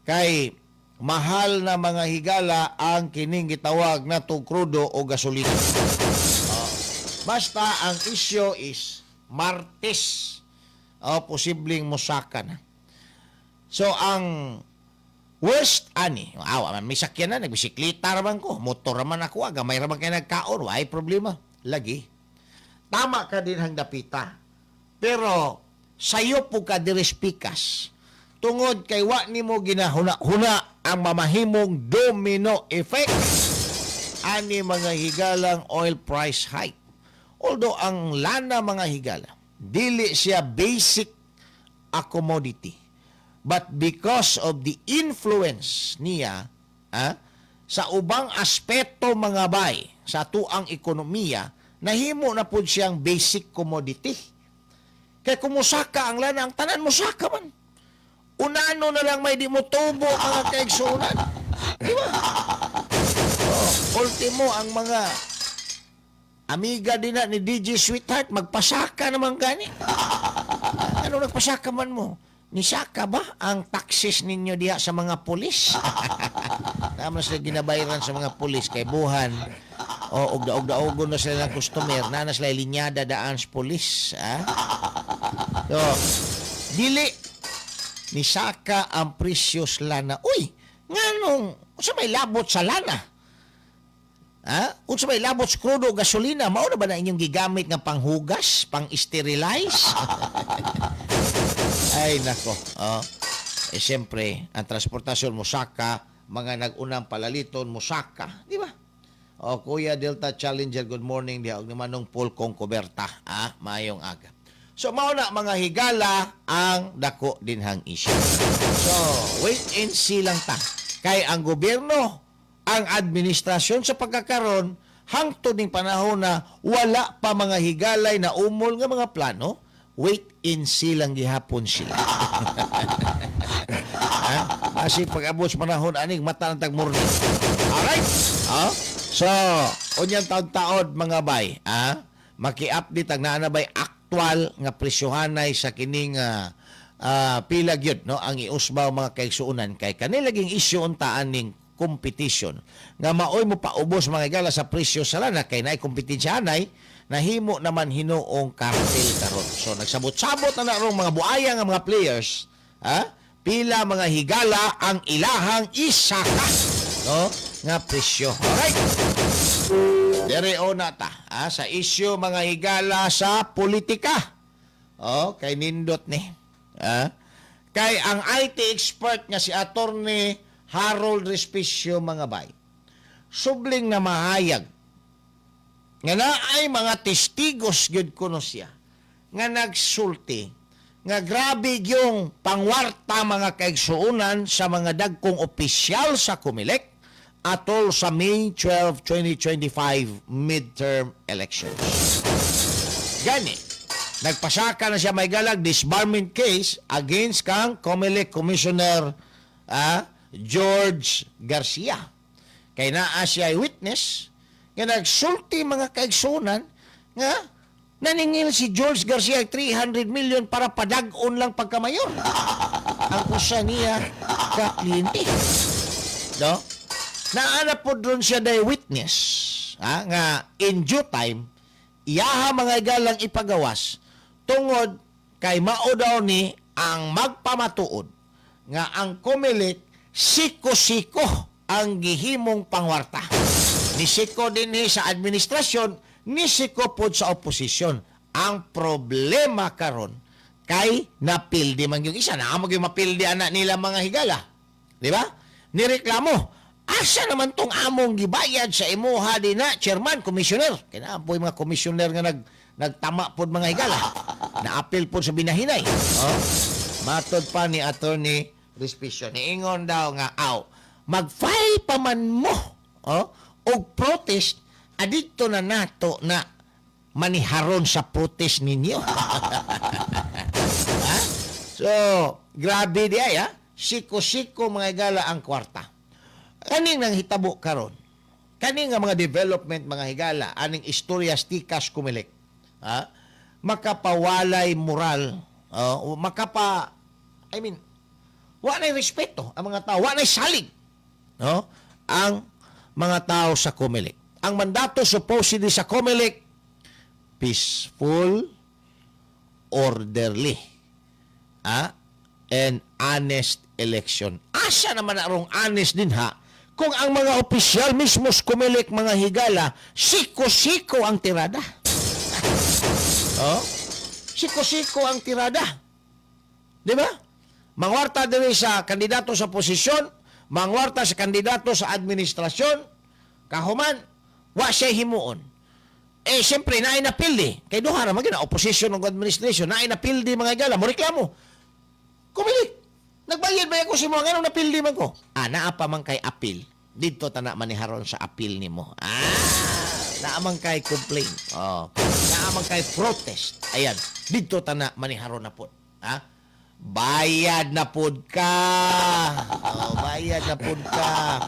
Kay mahal na mga higala ang kining gitawag na to krudo o gasolina. Basta ang issue is Martes. Posibleng musaka na. So ang worst ani, awa man may sakyan na, nagbisikleta ra man ko, motor ra man ako, gamay ra man kay nagkaon, way problema. Lagi. Tama ka din hang dapita. Pero sayo po ka dirispikas. Tungod kay wa nimo ginahuna-huna ang mamahimong domino effect ani mga higalang oil price hike. Although ang lana mga higala, dili siya basic a commodity. But because of the influence niya sa ubang aspeto mga bay sa tuang ekonomiya, nahimo na pud siyang basic commodity. Kay kung musaka ang lana, ang tanan musaka man. Unano na lang may di mo tubo mga kaigsunan. Di ba? Oh, ultimo ang mga amiga din na ni DJ Sweetheart, magpasaka naman gani. Ano nagpasaka man mo? Nisaka ba ang taxes ninyo diha sa mga pulis? Tama sila ginabayaran sa mga pulis kay buhan. O ugda-ugda-ugon na sila ng customer, na na sila linyada daan sa pulis. Ha? So, dili nisaka ang presyo sa lana. Uy, nganong unsa may labot sa lana? Ha? Unsa may labot sa krudo o gasolina? Mao na ba na inyong gigamit nga panghugas, pang-sterilize? Ay nako. Oh. Eh siyempre, ang transportasyon musaka, mga nag-unang palaliton musaka, di ba? O Kuya Delta Challenger, good morning diha og ni Manong Paul Kong Kuberta, maayong aga. So mao na mga higala ang dako dinhang issue. So wait and see lang ta. Kay ang gobyerno, ang administrasyon sa pagkakaron hangtod ning panahon na wala pa mga higalay na umol nga mga plano, wait and see lang gihapon sila. Ha? Asi pag-abot sa panahon aning mata ng tagmurni. Alright? So, unyang taon-taon mga bay, maki-update ang naa na bay aktual nga presyohanay sa kining pila gyud, no, ang iusbaw mga kaigsuonan kay kanila ging issue untaan ning competition nga maoy mo paubos mga higala sa presyo sa lana kay naay kompetensyahanay nahimo naman hinuong cartel karon. So nagsabot-sabot na narong mga buaya nga mga players, pila mga higala ang ilahang isaka, no, nga presyo. Alright. Dere na ta sa issue mga higala sa politika. Oh, kay nindot ni. Kay ang IT expert nga si Attorney Harold Respicio, mga bay, subling na mahayag nga naay mga testigos gyud kuno siya nga nagsulti nga grabe yung pangwarta, mga kaigsuonan, sa mga dagkong opisyal sa Comelec atol sa May 12, 2025 midterm elections. Gani, nagpasaka na siya may galag disbarment case against kang Comelec Commissioner George Garcia. Kay naa siya ay witness nga nagsulti, mga kaigsuonan, nga naningil si George Garcia 300 million para padag-on lang pagkamayor ang usa niya ka kliyente. No? Naana po doon siya day witness nga in due time iyaha, mga galang, ipagawas tungod kay mao daw ni ang magpamatuod nga ang Comelec siko-siko ang gihimong pangwarta. Ni siko dinhi sa administrasyon, ni siko pod sa oposisyon. Ang problema karon kay napildi man yung isa. Naa mo yung mapildi ana nila, mga higala. Di ba? Nireklamo. Asa naman tong among gibayad sa imuha din na, chairman, commissioner? Kaya po yung mga commissioner nga nagtama pod, mga higala. Naapil pod sa binahinay. Oh? Matod pa ni Attorney Respicio. Niingon daw nga, aw, mag-file pa man mo, oh, og protest, adito na nato na maniharon sa protest ninyo. Ha? So, grabe di ay, ha? Siko-siko, mga higala, ang kwarta. Kaning nang hitabo karon. Kaning nga mga development, mga higala, aning istorya stikas Comelec. Ha? Makapawalay moral, oh, makapa I mean, wa na'y respeto ang mga tao, wa na'y salig, no? Ang mga tao sa Comelec. Ang mandato supposedly sa Comelec, peaceful, orderly, and honest election. Asa naman arong honest din ha kung ang mga opisyal mismo sa Comelec, mga higala, siko-siko ang tirada? Oh? Siko-siko ang tirada. Di ba? Mangwarta diri sa kandidato sa posisyon, mangwarta sa kandidato sa administrasyon, kahuman, wa siya himuon. Eh, siyempre, naay napildi. Kay duha ra man gyud, opposition ug administration, naay napildi, mga higala, mo reklamo. Comelec, nagbayad ba ako sa mga nganong napildi man ko? Ah, naa pa man kay appeal. Didto ta na maniharon sa appeal nimo. Ah, naa man kay complaint. Oh, naa man kay protest. Ayan, didto ta na maniharon na pod. Ha? Bayad na pod ka. Oh, bayad na pod ka.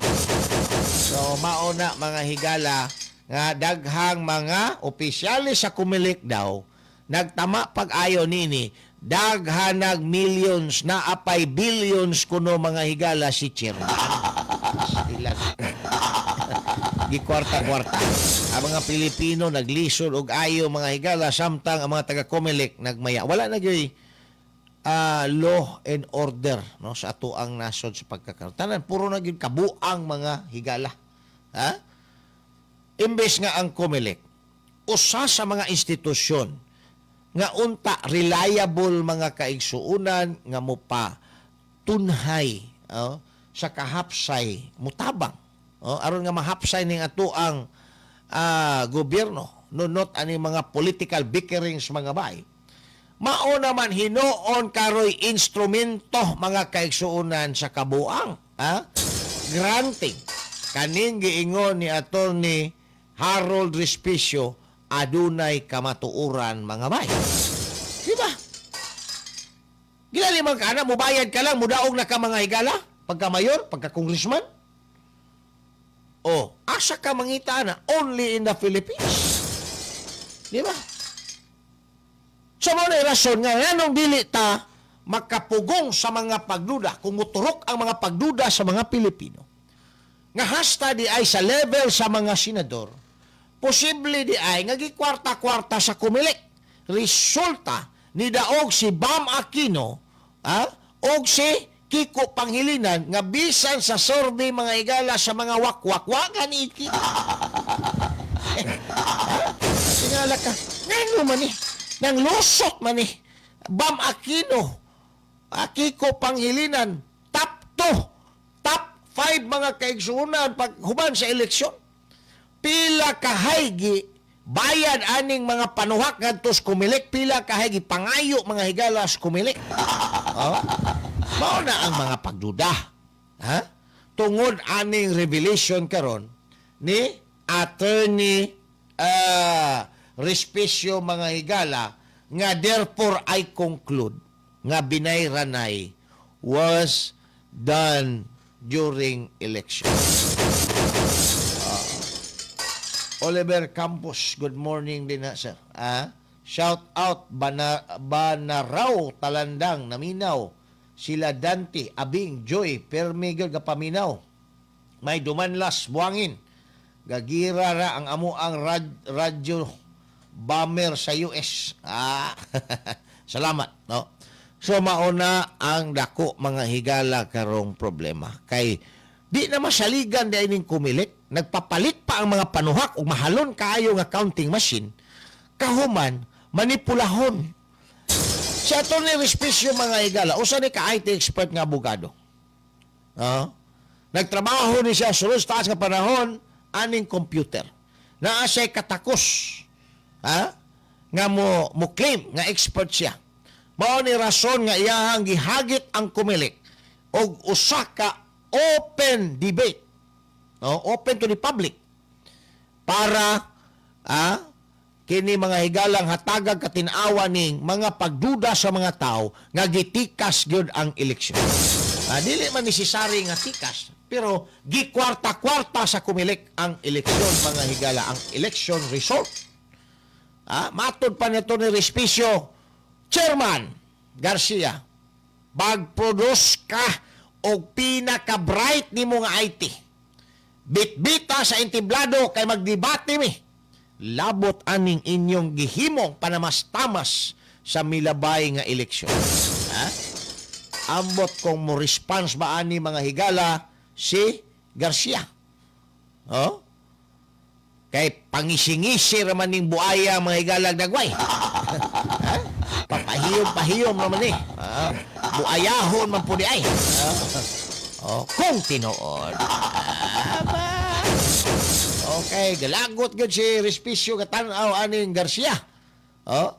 So, mao na, mga higala, nga daghang mga opisyalis sa Comelec daw nagtama pag-ayo nini, daghan nag millions na apay billions kuno, mga higala, si chairman. Sila gikwarta-kwarta. Ang mga Pilipino naglisod og ayo, mga higala, samtang ang mga taga Comelec nagmaya. Wala na gyud law and order, no, sa ato ang nasod sa pagkakaroon. Tanan puro na gyud kabuang, mga higala. Ha? Imbes nga ang Comelec usa sa mga institusyon nga unta reliable, mga kaigsuunan, nga mopa tunhay, oh, sa kahapsay, mutabang, oh, aron nga mahapsay ning ato ang gobyerno nunot ani mga political bickerings, mga bay, mao naman hinuon karoy instrumento, mga kaigsuunan, sa kabuang, ha? Granting kaning giingon ni Attorney Harold Respicio adunay kamatuoran, mga bay. Di ba? Gilali man ka na, mubayad ka lang, mudaog na ka, mga higala, pagka mayor, pagka congressman. O, asa ka mangita na? Only in the Philippines. Di ba? So, mao na rason nga, nganong dili ta makapugong sa mga pagduda, kung muturok ang mga pagduda sa mga Pilipino, nga hasta di ay sa level sa mga senador, posible di ay nga gikwarta-kwarta sa Comelec. Resulta, ni daog si Bam Aquino og si Kiko Pangilinan nga bisan sa survey, mga higala, sa mga wakwak, wagan iki. Tingala ka, ngano man ni? Nang lusot man ni Bam Aquino, Kiko Pangilinan, top 2, top mga kaigsuonan pag human sa eleksyon. Pila kahaygi bayad aning mga panuhak ngadto sa Comelec, pila kahaygi pangayo mga higala sa Comelec. Oh? Mao na ang mga pagduda. Ha? Tungod aning revelation karon ni Attorney Respecio mga higala nga therefore I conclude nga binayranay was done during election. Oliver Campos, good morning din na, sir. Ah, shout out Banaraw Talandang Naminaw. Sila Dante, Abing, Joy, Permigel Gapaminaw. May dumanlas buhangin. Gagira ra ang amo ang radyo bomber sa US. Ah, salamat, no. So mauna ang dako mga higala karong problema. Kay di na masaligan di ining Comelec, nagpapalit pa ang mga panuhak ug mahalon kaayo nga counting machine, kahuman manipulahon. Si Atty. Respecio mga higala, usa ni ka IT expert nga abogado. Nagtrabaho ni siya sulod sa taas nga panahon aning computer. Naa siya'y katakos, ha? Nga mo claim nga expert siya. Mao ni rason nga iyahang gihagit ang Comelec og usa ka open debate, no? Open to the public para kini mga higalang hatagag katin-awa ning mga pagduda sa mga tao nga gitikas gyud ang eleksyon. Dili man necessary nga tikas, pero gikwarta-kwarta sa Comelec ang eleksyon mga higala, ang election result. Matod pa nito ni Respecio, Chairman Garcia, bagproduce ka og pinaka-bright nimo nga IT. Bitbita sa entiblado kay magdebate mi. Labot aning inyong gihimong panamastamas sa milabay nga eleksyon. Ha? Ambot kung mo response ba ani mga higala si Garcia. Oh? Kay pangisingisi raman ning buaya mga higala dagway. Ha? Papahiyom-pahiyom naman eh. Buayahon man po di ay. Oh, kung tinuod. Okay, galagot gyud si Respecio katan-aw aning Garcia. Oh.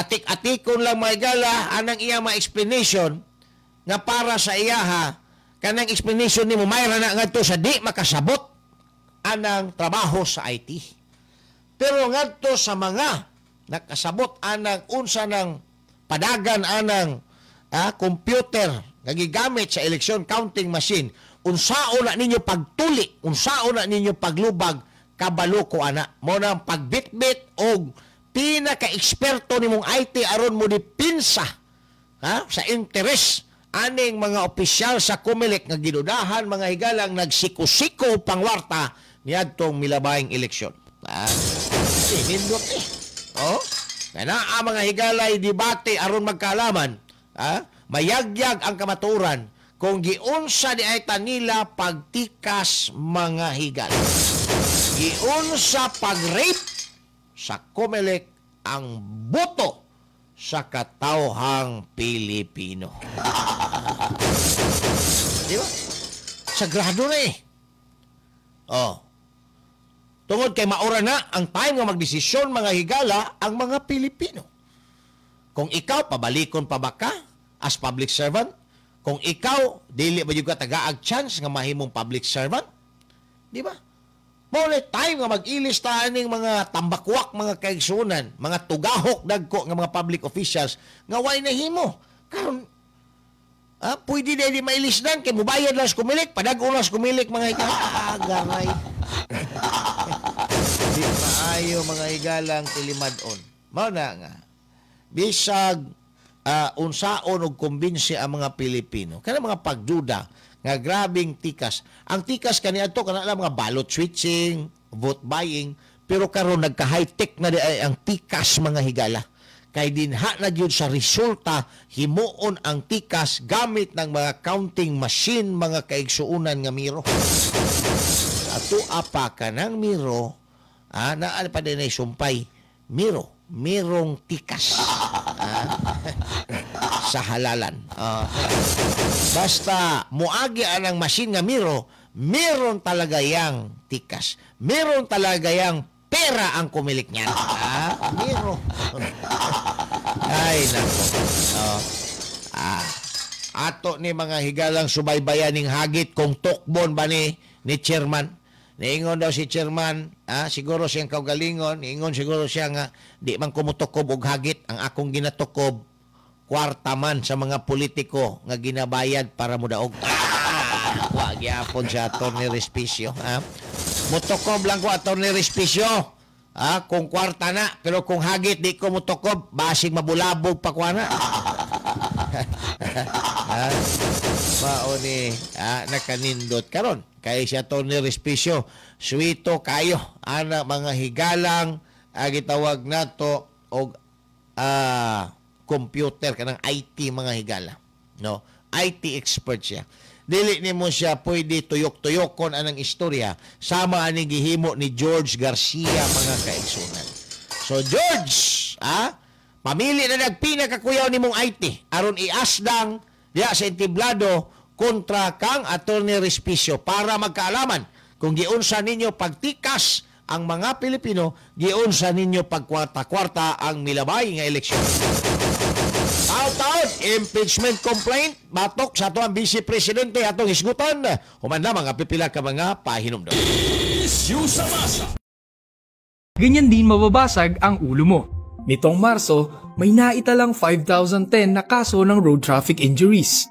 Atik-atikon lang mga higala anang iya mga explanation nga para sa iyaha kanang explanation nimo mayra na ngadto sa di makasabot anang trabaho sa IT. Pero ngadto sa mga nakasabot anang unsa ng padagan anang computer nga gigamit sa election counting machine, unsaon na ninyo pagtuli, unsaon na ninyo paglubag, kabalo ko ana. Mo nang pagbitbit og pinaka-eksperto nimong IT aron mo dipinsa, ha, sa interes aning mga opisyal sa Comelec nga gidudahan mga higalang nagsikusiko pangwarta niadtong milabayng eleksyon. Nindot eh. Oh, kana ang mga higalay debate aron magkaalaman, ha? Mayagyag ang kamaturan kung giunsa di ay tanila pagtikas mga higala. Giunsa pag-rape sa Comelec ang boto sa katawhang Pilipino. Di ba? Sagrado na eh. Oh. Tungod kay maura na ang time nga magdesisyon mga higala ang mga Pilipino. Kung ikaw, pabalikon pa ba ka as public servant? Kung ikaw, dili ba yung ka tagaag chance nga mahimong public servant? Di ba? Mao na time nga mag-ilis ta aning mga tambakwak, mga kaigsunan, mga tugahok dagko nga mga public officials nga way nahimo. Karon pwede na di mailis dan kay mubayad lang sa Comelec, padag-on lang sa Comelec mga higala. Garay. Di maayo mga higalang tilimad-on. Mao na nga. Bisag unsaon og kumbinsi ang mga Pilipino. Kana mga pagduda nga grabing tikas. Ang tikas kaniadto kana lang mga ballot switching, vote buying, pero karon nagka-high-tech na di ay ang tikas mga higala. Kay dinha na gyud sa resulta himuon ang tikas gamit ng mga counting machine mga kaigsuonan nga miro. Sa ato pa kanang miro, naa pa din ay sumpay miro, mirong tikas. sa halalan. Basta muagi anang machine nga miro, meron talaga yang tikas. Meron talaga yang pera ang kumilik niyan. Miro. Ay, nako. Ato ni mga higalang subaybayan ning hagit kung tukbon ba ni chairman. Niingon daw si chairman, siguro siyang kaugalingon, niingon siguro siya nga di man kumutukob og hagit, ang akong ginatukob kwarta man sa mga politiko nga ginabayad para modaog. Wa gyapon si Atty. Respicio. Mutukob lang ko Atty. Respicio. Kung kwarta na, pero kung hagit di ko mutukob, basig mabulabog pa ko na. Mao ni nakanindot karon kay si Atty. Respicio, suwito kayo ana mga higalang gitawag nato og computer kanang IT mga higala, no? IT expert siya. Dili nimo siya pwede tuyok-tuyokon anang istorya sama ani gihimo ni George Garcia mga kaigsunan. So George, pamili na nagpinakakuyaw nimong IT aron iasdang diya sa entiblado kontra kang Atty. Respicio para magkaalaman kung giunsa ninyo pagtikas ang mga Pilipino, giunsa ninyo pagkwarta-kwarta ang milabay nga eleksyon. Taon-taon, impeachment complaint, batok sa ato ang Vice Presidente atong hisgutan, human lamang ang pipila ka mga pahinumdom. Issue sa masa. Ganyan din mababasag ang ulo mo. Nitong Marso, may naitalang 5,010 na kaso ng road traffic injuries.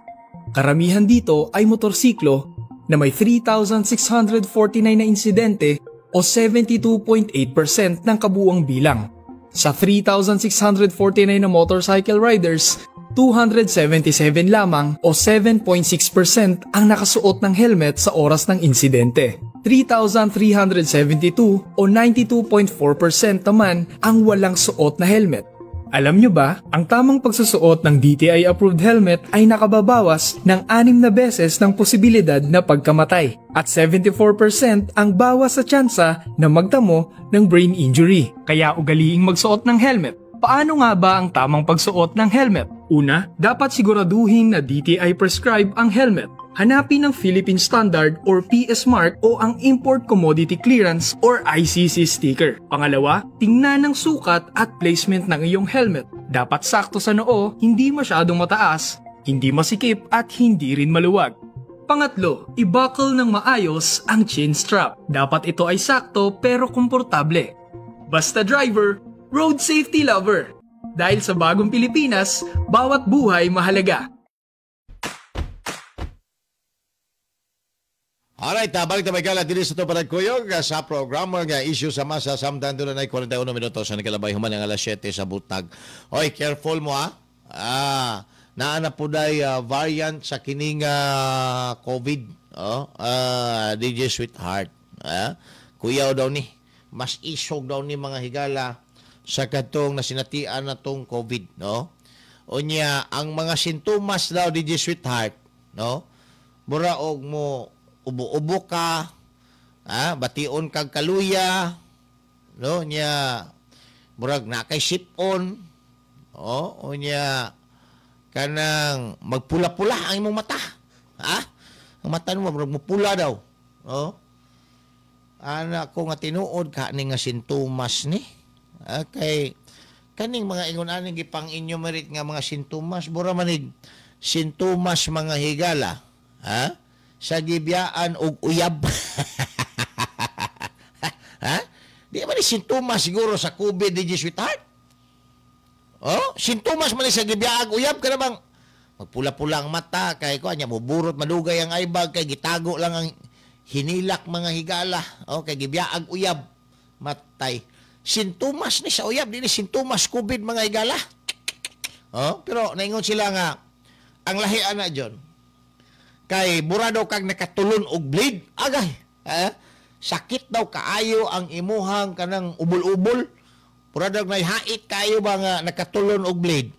Karamihan dito ay motorsiklo na may 3,649 na insidente o 72.8% ng kabuang bilang. Sa 3,649 na motorcycle riders, 277 lamang o 7.6% ang nakasuot ng helmet sa oras ng insidente. 3,372 o 92.4% naman ang walang suot na helmet. Alam nyo ba, ang tamang pagsusuot ng DTI-approved helmet ay nakababawas ng 6 na beses ng posibilidad na pagkamatay at 74% ang bawas sa tsansa na magtamo ng brain injury. Kaya ugaliing magsuot ng helmet. Paano nga ba ang tamang pagsuot ng helmet? Una, dapat siguraduhin na DTI prescribe ang helmet. Hanapin ang Philippine Standard or PS Mark o ang Import Commodity Clearance or ICC sticker. Pangalawa, tingnan ang sukat at placement ng iyong helmet. Dapat sakto sa noo, hindi masyadong mataas, hindi masikip at hindi rin maluwag. Pangatlo, i-buckle ng maayos ang chin strap. Dapat ito ay sakto pero komportable. Basta driver, road safety lover. Dahil sa bagong Pilipinas, bawat buhay mahalaga. Alright, balik na may gala din sa ito panagkuyog sa programa nga issue sa masa samtang doon ay 41 minuto sa nakalabay human ang alas 7 sa butag. Oy, careful mo ha. Naa na po day variant sa kining COVID. Oh, DJ Sweetheart. Kuyaw daw ni. Mas isog daw ni mga higala sa katong nasinatian na tong COVID, no? Unya, ang mga sintomas daw DJ Sweetheart, no? Mura og mo ubo-ubo ka, bation kag kaluya, no, nya murag na kay sipon, oh, unya kanang magpula-pula ang imong mata, ha? Ang mata mo murag mupula daw, oh. Ana ko nga tinuod ka ni nga sintomas ni. Kay kaning mga ingon ani gipang-enumerate nga mga sintomas, bura manig sintomas mga higala, ha? Sa gibiyaan og uyab. Ha? Di man ni sintomas siguro sa COVID, DJ Sweetheart? Oh, sintomas man ni sa gibiyaag uyab ka namang magpula-pula ang mata kay ko anya muburot madugay ang aybag kay gitago lang ang hinilak mga higala. Oh, kay gibiyaag uyab matay. Sintomas ni sa uyab, di ni sintomas COVID mga higala. Oh, pero naingon sila nga ang lahi ana John. Kay mura daw kag nakatulon og blade, agay. Sakit daw kaayo ang imuhang kanang ubol-ubol. Mura daw nay hait kaayo ba nga nakatulon og blade.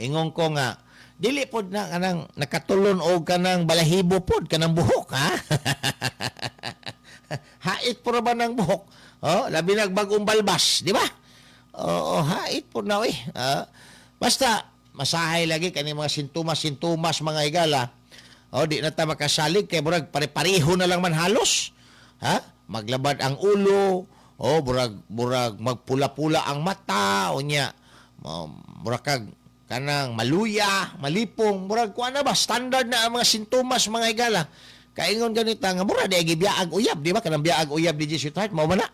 Ingon ko nga dili pod na kanang nakatulon og kanang balahibo pod kanang buhok, ha? Hait puro ba ng buhok? Oh, labi nag bagong balbas, di ba? Oo, hait pod na oy. Basta Masahay lagi kani mga sintomas mga higala. O di na ta makasalig kay murag pare-pareho na lang man halos. Ha? Maglabad ang ulo, o murag magpula-pula ang mata, o nya murag kag kanang maluya, malipong, murag kuan na ba standard na ang mga sintomas mga higala. Kaingon ganita nga mura di gibiyaag uyab, di ba? Kanang biyaag uyab di sweetheart, mao man na.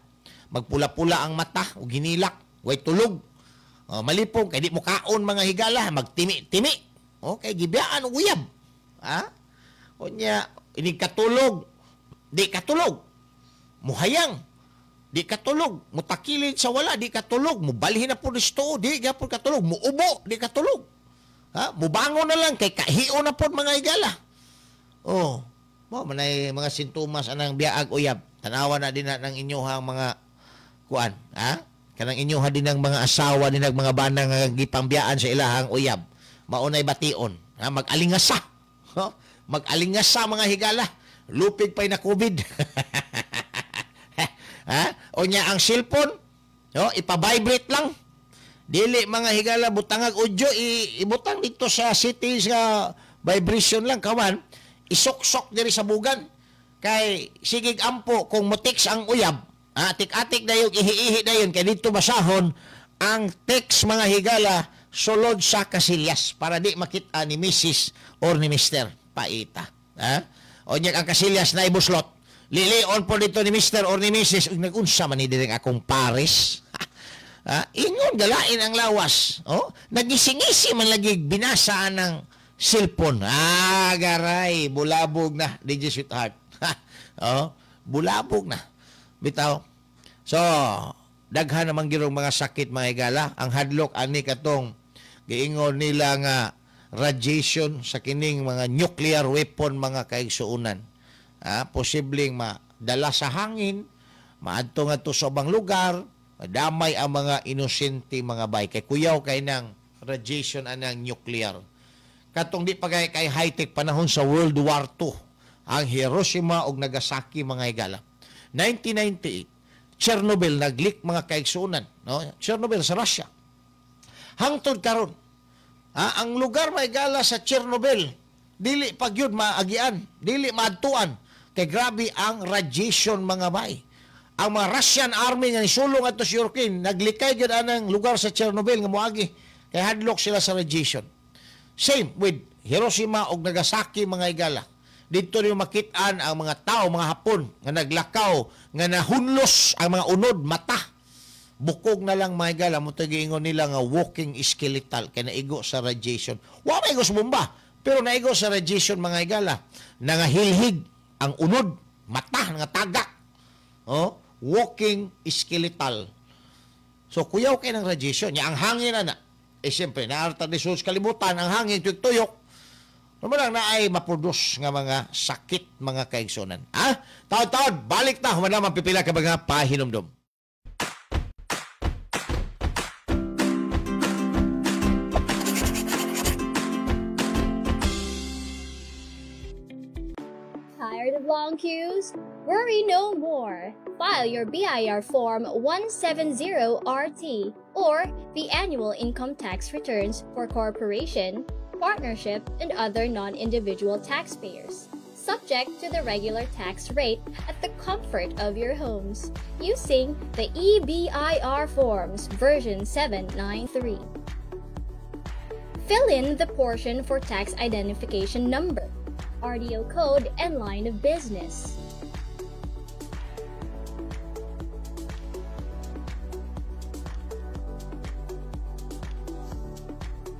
Magpula-pula ang mata ug hinilak, way tulog. Malipong kay di mo kaon mga higala, magtimi-timi. Okay, gibiyaan og uyab. Ha? Unya, inig katulog, di katulog. Muhayang, di katulog. Mutakilid sa wala, di katulog. Mubalhin na po disto, di gyapon katulog. Muubo, di katulog. Ha? Mubangon na lang kay kahio na po mga higala. Oh, mo manay mga sintomas anang biyaag uyab. Tanawa na din na ng inyohang mga kuan, ha? Kanang inyoha din ng mga asawa din ng mga banang nga gipangbiyaan sa ilahang uyab. Maunay bation, ha? Mag-alingasa. Huh? Mag-alingasa mga higala. Lupig pa'y na COVID. Ha? O nya ang cellphone, no, ipa-vibrate lang. Dili mga higala butangag audio, ibutang dito sa settings nga vibration lang kawan. Isuksok diri sa bugan. Kay sigig ampo kung mo-text ang uyab, atik-atik dayon, ihi-ihi dayon kay dito basahon ang text mga higala sulod sa kasilyas para di makita ni Mrs. or ni Mr. Paita. Ha? O nya ang kasilyas na ibuslot. Lilion po dito ni Mr. or ni Mrs. Nagunsa man ni diri akong pares. Ha? Ingon galain ang lawas. Oh, nagisingisi man lagi binasa ng cellphone. Ah, garay, bulabog na, DJ sweetheart. Oh, bulabog na. Bitaw. So, daghan naman girong mga sakit mga higala. Ang hadlok ani katong giingon nila nga radiation sa kining mga nuclear weapon mga kaigsuonan. Ah, posibleng madala sa hangin, maadto ngadto sa ubang lugar, madamay ang mga inosente mga bay. Kay kuyaw kay nang radiation anang nuclear. Katong di pa kay high-tech panahon sa World War II, ang Hiroshima ug Nagasaki mga higala. 1998, Chernobyl nag-leak mga kaigsuonan, no? Chernobyl sa Russia. Hangtod karon, ang lugar mga higala sa Chernobyl, dili pag yun maagian, dili maadtuan kay grabe ang radiation mga bay. Ang mga Russian army nga nisulong adto sa Ukraine, naglikay gyud anang lugar sa Chernobyl nga moagi kay hadlok sila sa radiation. Same with Hiroshima ug Nagasaki mga higala. Dito niyo makit-an ang mga tao, mga Hapon nga naglakaw, nga nahunlos ang mga unod, mata. Bukog na lang mga higala, mo giingon nila nga walking skeletal kay naigo sa radiation. Wa maigo sa bomba, pero naigo sa radiation mga higala. Nangahilhig ang unod, mata, nangatagak. Oh, walking skeletal. So kuyaw kay ng radiation. Nya ang hangin ana. Eh siyempre, naarta ni sus kalibutan, ang hangin tuyok-tuyok. Ano lang na ay maproduce nga mga sakit, mga kaigsunan. Ha? Taod-taod, balik ta. Human naman pipila ka mga pahinumdum. Tired of long queues? Worry no more. File your BIR Form 170RT or the annual income tax returns for corporation, partnership, and other non-individual taxpayers, subject to the regular tax rate at the comfort of your homes, using the eBIR Forms version 793. Fill in the portion for tax identification number, RDO code, and line of business.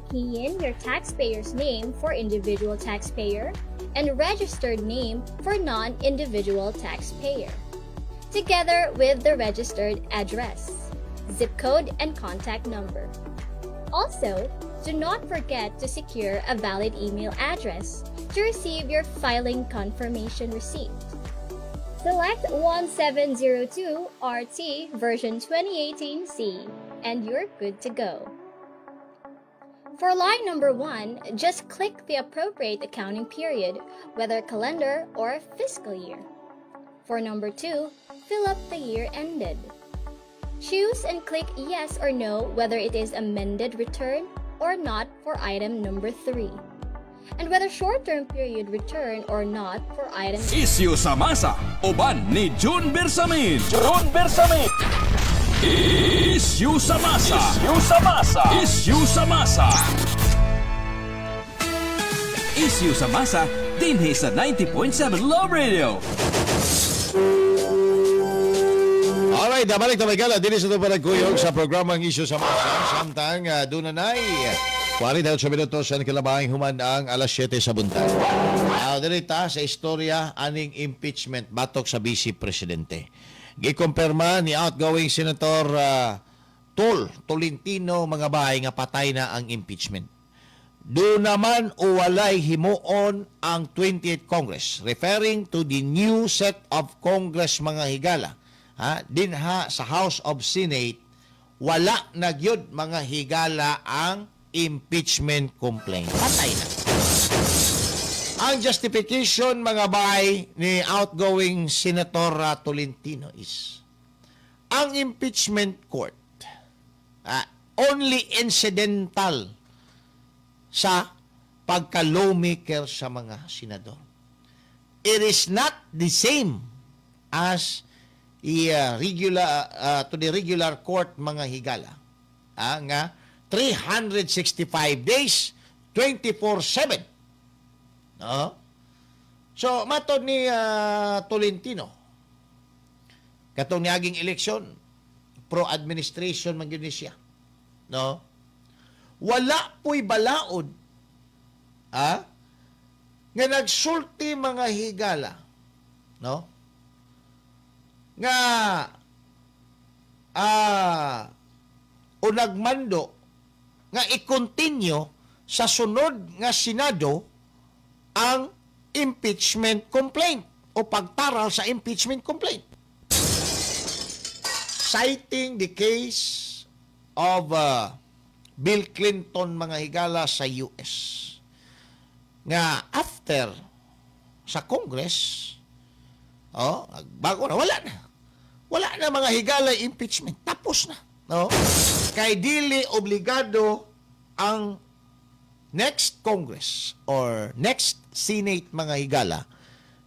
Key in your taxpayer's name for individual taxpayer and registered name for non-individual taxpayer, together with the registered address, zip code, and contact number. Also, do not forget to secure a valid email address to receive your filing confirmation receipt. Select 1702 RT version 2018C and you're good to go. For line number 1, just click the appropriate accounting period, whether calendar or fiscal year. For number 2, fill up the year ended. Choose and click yes or no whether it is amended return, or not for item number 3, and whether short-term period return or not for item Isyu sa masa, uban ni June Bersamin. June Bersamin. Isyu sa masa. Isyu sa masa. Isyu sa masa. Isyu sa masa dinhi sa 90.7 Love Radio. Alright, balik na may gala. Dini sa ito panagkuyog sa programang Isyu sa Masa. Samtang doon na na'y 48 minutos sa kilabahing human ang alas 7 sa buntag. Dirita sa istorya aning impeachment batok sa Vice Presidente. Gikumpirma ni outgoing Senator Tolentino, mga bahay, nga patay na ang impeachment. Do naman o walay himuon ang 20th Congress, referring to the new set of Congress, mga higala. Ha, dinha sa House of Senate, wala na gyud, mga higala, ang impeachment complaint. Patay na. Ang justification, mga bay, ni outgoing Senator Tolentino is ang impeachment court only incidental sa pagka-lawmaker sa mga senador. It is not the same as regular to the regular court, mga higala. Nga 365 days, 24/7. No? So, matod ni Tolentino, katong niaging eleksyon, pro-administration man gyud ni siya. No? Wala po'y balaod nga nagsulti, mga higala, no, nga o nagmando nga i-continue sa sunod nga Senado ang impeachment complaint o pagtaral sa impeachment complaint. Citing the case of Bill Clinton, mga higala, sa US, nga after sa Congress, oh, bago na, wala na. Wala na, mga higala, impeachment. Tapos na. No? Kay dili obligado ang next Congress or next Senate, mga higala,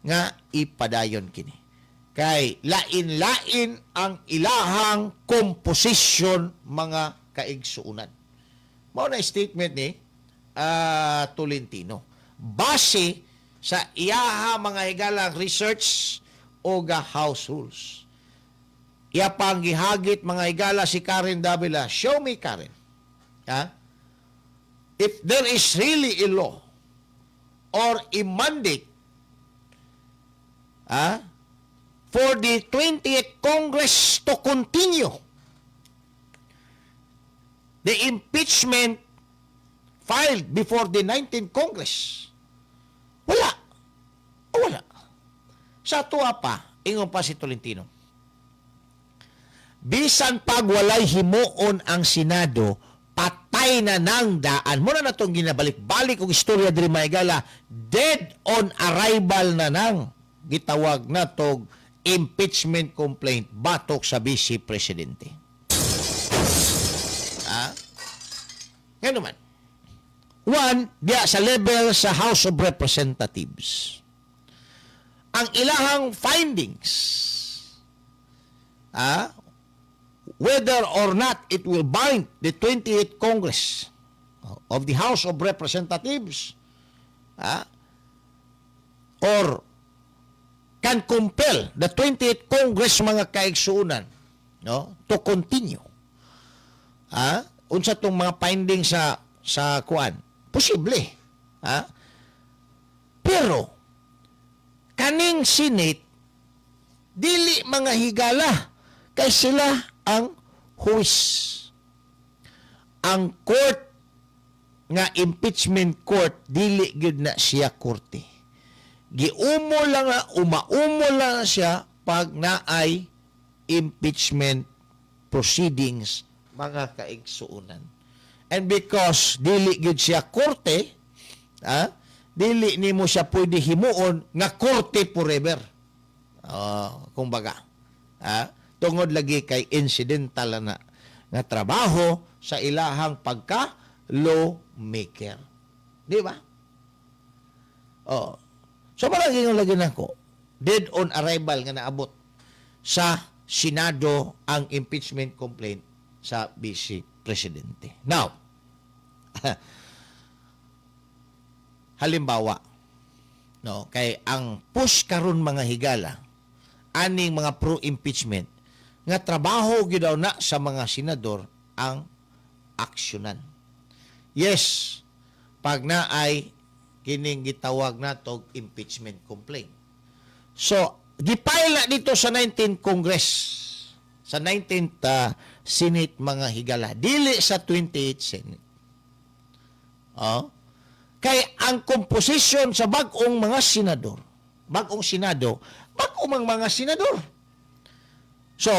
nga ipadayon kini. Kay lain-lain ang ilahang composition, mga kaigsuunan. Mao na statement ni Tolentino. Base sa iyaha, mga higalang, research o ga house rules. Iya pang gihagit, mga higala, si Karen Davila. Show me, Karen. Ha? If there is really a law or a mandate for the 20th Congress to continue the impeachment filed before the 19th Congress. Wala. Wala. Sa tuwa pa, ingon pa si Tolentino, bisan pag walay himuon ang Senado, patay na nang daan. Muna na itong ginabalik-balik og istorya diri, maigala, dead on arrival na nang gitawag na tog impeachment complaint batok sa Vice Presidente. Ha? Nga naman. One, diya sa level sa House of Representatives. Ang ilahang findings, whether or not it will bind the 28th Congress of the House of Representatives or can compel the 28th Congress, mga kaigsuunan, no, to continue unsa tong mga findings sa kuan, posible, pero kaning Senate dili, mga higala, kay sila ang huwis. Ang court nga impeachment court, dili gyud na siya korte. Giumo lang na, umaumo lang na siya pag naay impeachment proceedings, mga kaigsuunan. And because dili gyud siya korte, dili nimo siya pwede himuon nga korte forever. Kumbaga, tungod lagi kay incidental na nga trabaho sa ilahang pagka lawmaker. Di ba? Oh. So parang ingon lagi nako, dead on arrival nga naabot sa Senado ang impeachment complaint sa Vice Presidente. Now, halimbawa, no, kay ang push karon, mga higala, aning mga pro-impeachment nga trabaho gyud daw na sa mga senador ang aksyonan. Yes, pag naay kining gitawag natog impeachment complaint. So, gipile na dito sa 19th Congress, sa 19th Senate, mga higala, dili sa 28th Senate. Oh. Kay ang composition sa bag-ong mga senador, bag-ong senado, bag-ong mga senador. So,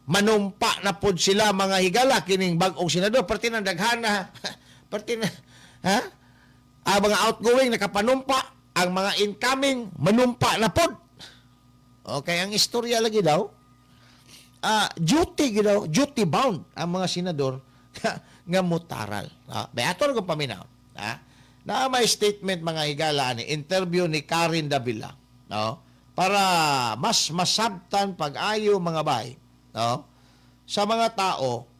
manumpa na pod sila, mga higala, kining bag-ong senador, parte ng daghana, parte na, ha? Ang mga outgoing nakapanumpa, ang mga incoming manumpa na pod. Okay, ang istorya lagi daw, duty daw, duty bound ang mga senador nga mutaral. Bay ato kong paminaw. Na may statement, mga higala, ni interview ni Karen Davila, no? Para mas masabtan pag-ayo, mga bay, no? Sa mga tao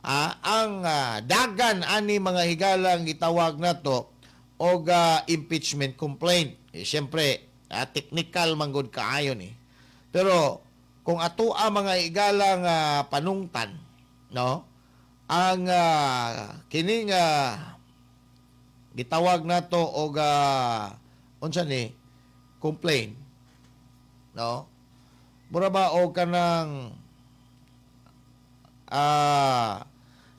ang dagan ani, mga higalang gitawag nato og impeachment complaint. Eh, siyempre, technical man gud kaayo ni. Pero kung ato ang mga higalang panungtan, no? Ang kining gitawag nato og unsa ni complaint, no? Mura ba og kanang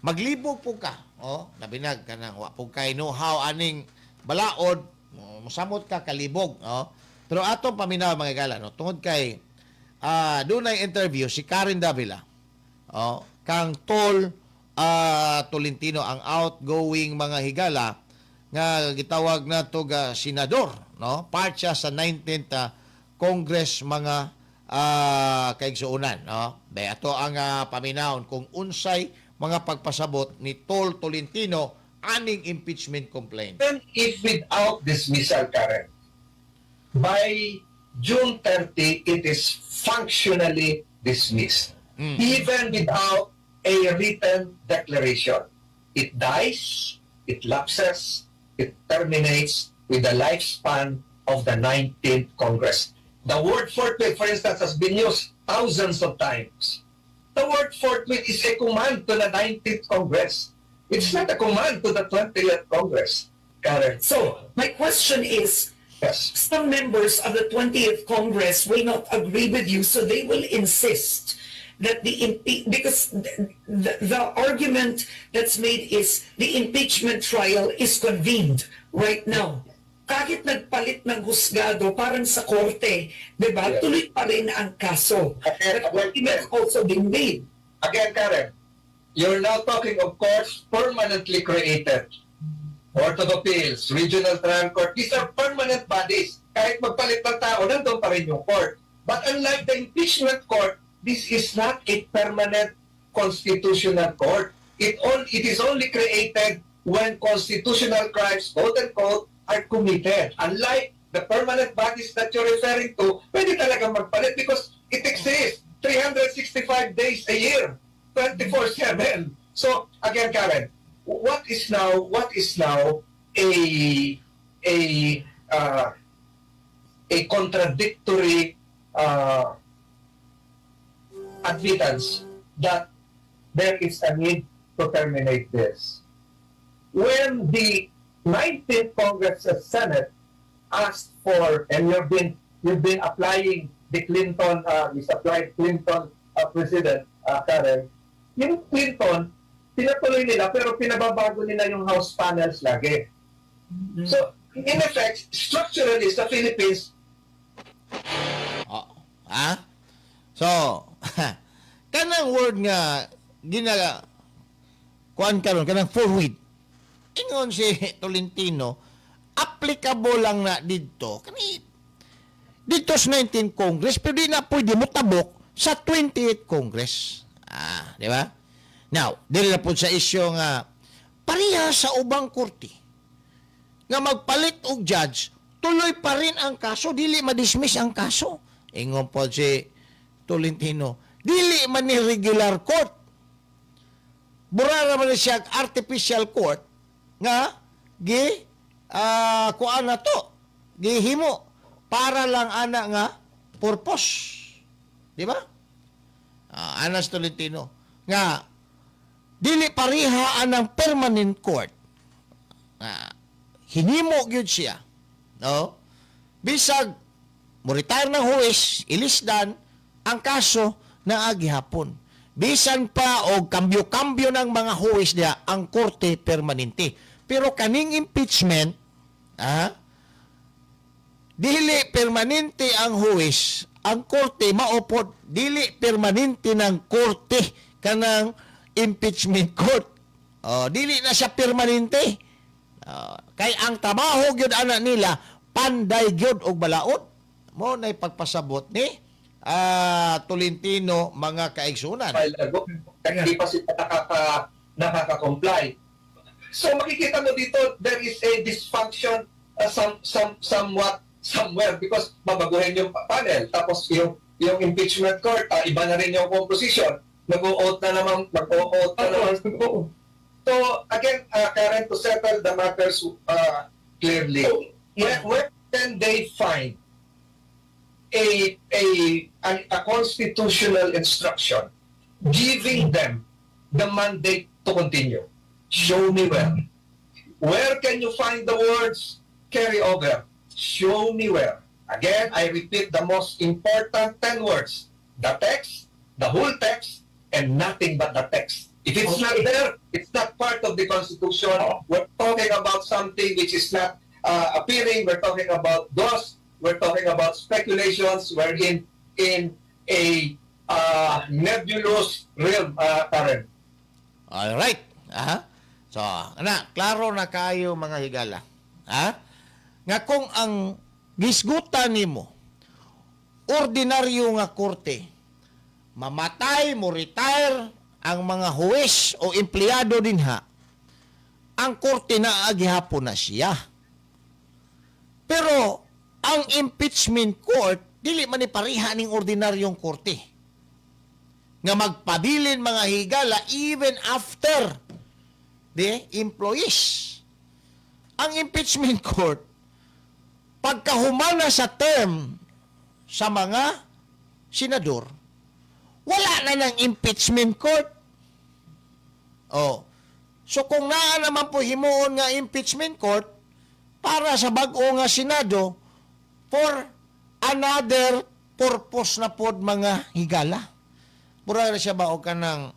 maglibog po ka, oh, nabinag kanang wa po kay know how aning balaod, mosamot ka kalibog, oh. Pero atong paminaw, mga gala, no, tungod kay dunay interview si Karen Davila, oh, kang Tol Tolentino, ang outgoing, mga higala, nga gitawag nato ga senador, no? Part siya sa 19th Congress, mga kaigsuonan, no? Bay ato ang paminawon kung unsay mga pagpasabot ni Tol Tolentino aning impeachment complaint. Even if without dismissal, Karen, by June 30, it is functionally dismissed. Even without a written declaration. It dies, it lapses, it terminates with the lifespan of the 19th Congress. The word "forthwith," for instance, has been used thousands of times. The word "forthwith" is a command to the 19th Congress. It's not a command to the 20th Congress, Karen. So, my question is, Yes. some members of the 20th Congress will not agree with you, so they will insist that the because the argument that's made is the impeachment trial is convened right now. Kahit nagpalit ng husgado, parang sa korte, di ba? Yes. Tuloy pa rin ang kaso. Okay, That well, argument also been made. Again, Karen, you're now talking of courts permanently created. Court of Appeals, Regional Trial Court, these are permanent bodies. Kahit magpalit ng tao, nandun pa rin yung court. But unlike the impeachment court, this is not a permanent constitutional court. It is only created when constitutional crimes, quote unquote, are committed. Unlike the permanent bodies that you're referring to, pwede talaga magpalit because it exists 365 days a year, 24/7. So, again, Karen, what is now a contradictory admittance that there is a need to terminate this? When the 19th Congress Senate asked for, and you've been applying the Clinton, misapplied Clinton President, Karen, yung Clinton, pinatuloy nila pero pinababago nila yung House panels lagi. So, in effect, structurally sa Philippines, Oh. Ha? So, kanang word nga gina kuan karon, kanang "forthwith," ingon si Tolentino, applicable lang na didto kani didto sa 19 Congress, pero di na pwede mo tabok sa 28 Congress. Ah, di ba? Now, dili na po sa isyu nga Pareha sa ubang korte nga magpalit og judge, tuloy pa rin ang kaso, dili ma-dismiss ang kaso. Ingon po si Tolentino, dili man ni regular court. Mura man siya artificial court nga gi kuan na to, gihimo para lang ana nga purpose. Di ba? Anas Tolentino nga dili pareha anang permanent court. Hinimo gyud siya. No? Bisag mo retire ng huwes, ilisdan ang kaso na agihapon. Bisan pa og kambyo-kambyo ng mga huwes niya ang korte permanente. Pero kaning impeachment, dili permanente ang huwes, ang korte maupod, dili permanente ng korte kanang impeachment court. Oh, dili na siya permanente. Kay ang trabaho gyud ana nila panday gyud og balaod. Mo nay pagpasabot ni Tolentino, mga kaigsunan. Hindi pa sila nakaka-comply. So makikita mo dito there is a dysfunction somewhat somewhere because babaguhin yung panel, tapos yung impeachment court, iba na rin yung composition, mag-o-oath na naman, mag-o-oath na naman. So again, Karen, to settle the matters clearly, where can they find a constitutional instruction giving them the mandate to continue? Show me where. Where can you find the words carry over? Show me where. Again, I repeat the most important 10 words. The text, the whole text, and nothing but the text. If it's not there, it's not part of the Constitution. We're talking about something which is not appearing. We're talking about those. We're talking about speculations. We're in a nebulous realm, Karen. All right. So, ana, klaro na kayo mga higala. Ha? Nga kung ang gisgutan nimo ordinaryo nga korte, mamatay, mo retire ang mga huwes o empleyado dinha, ang korte na agihapon na siya. Pero ang impeachment court dili man ni pareha ning ordinaryong korte nga magpabilin mga higala even after the employees. Ang impeachment court pagkahumana sa term sa mga senador, wala na ng impeachment court. Oh. So kung naa naman po himuon nga impeachment court para sa bag-o nga Senado for another purpose na pod mga higala. Mura na siya ba og kanang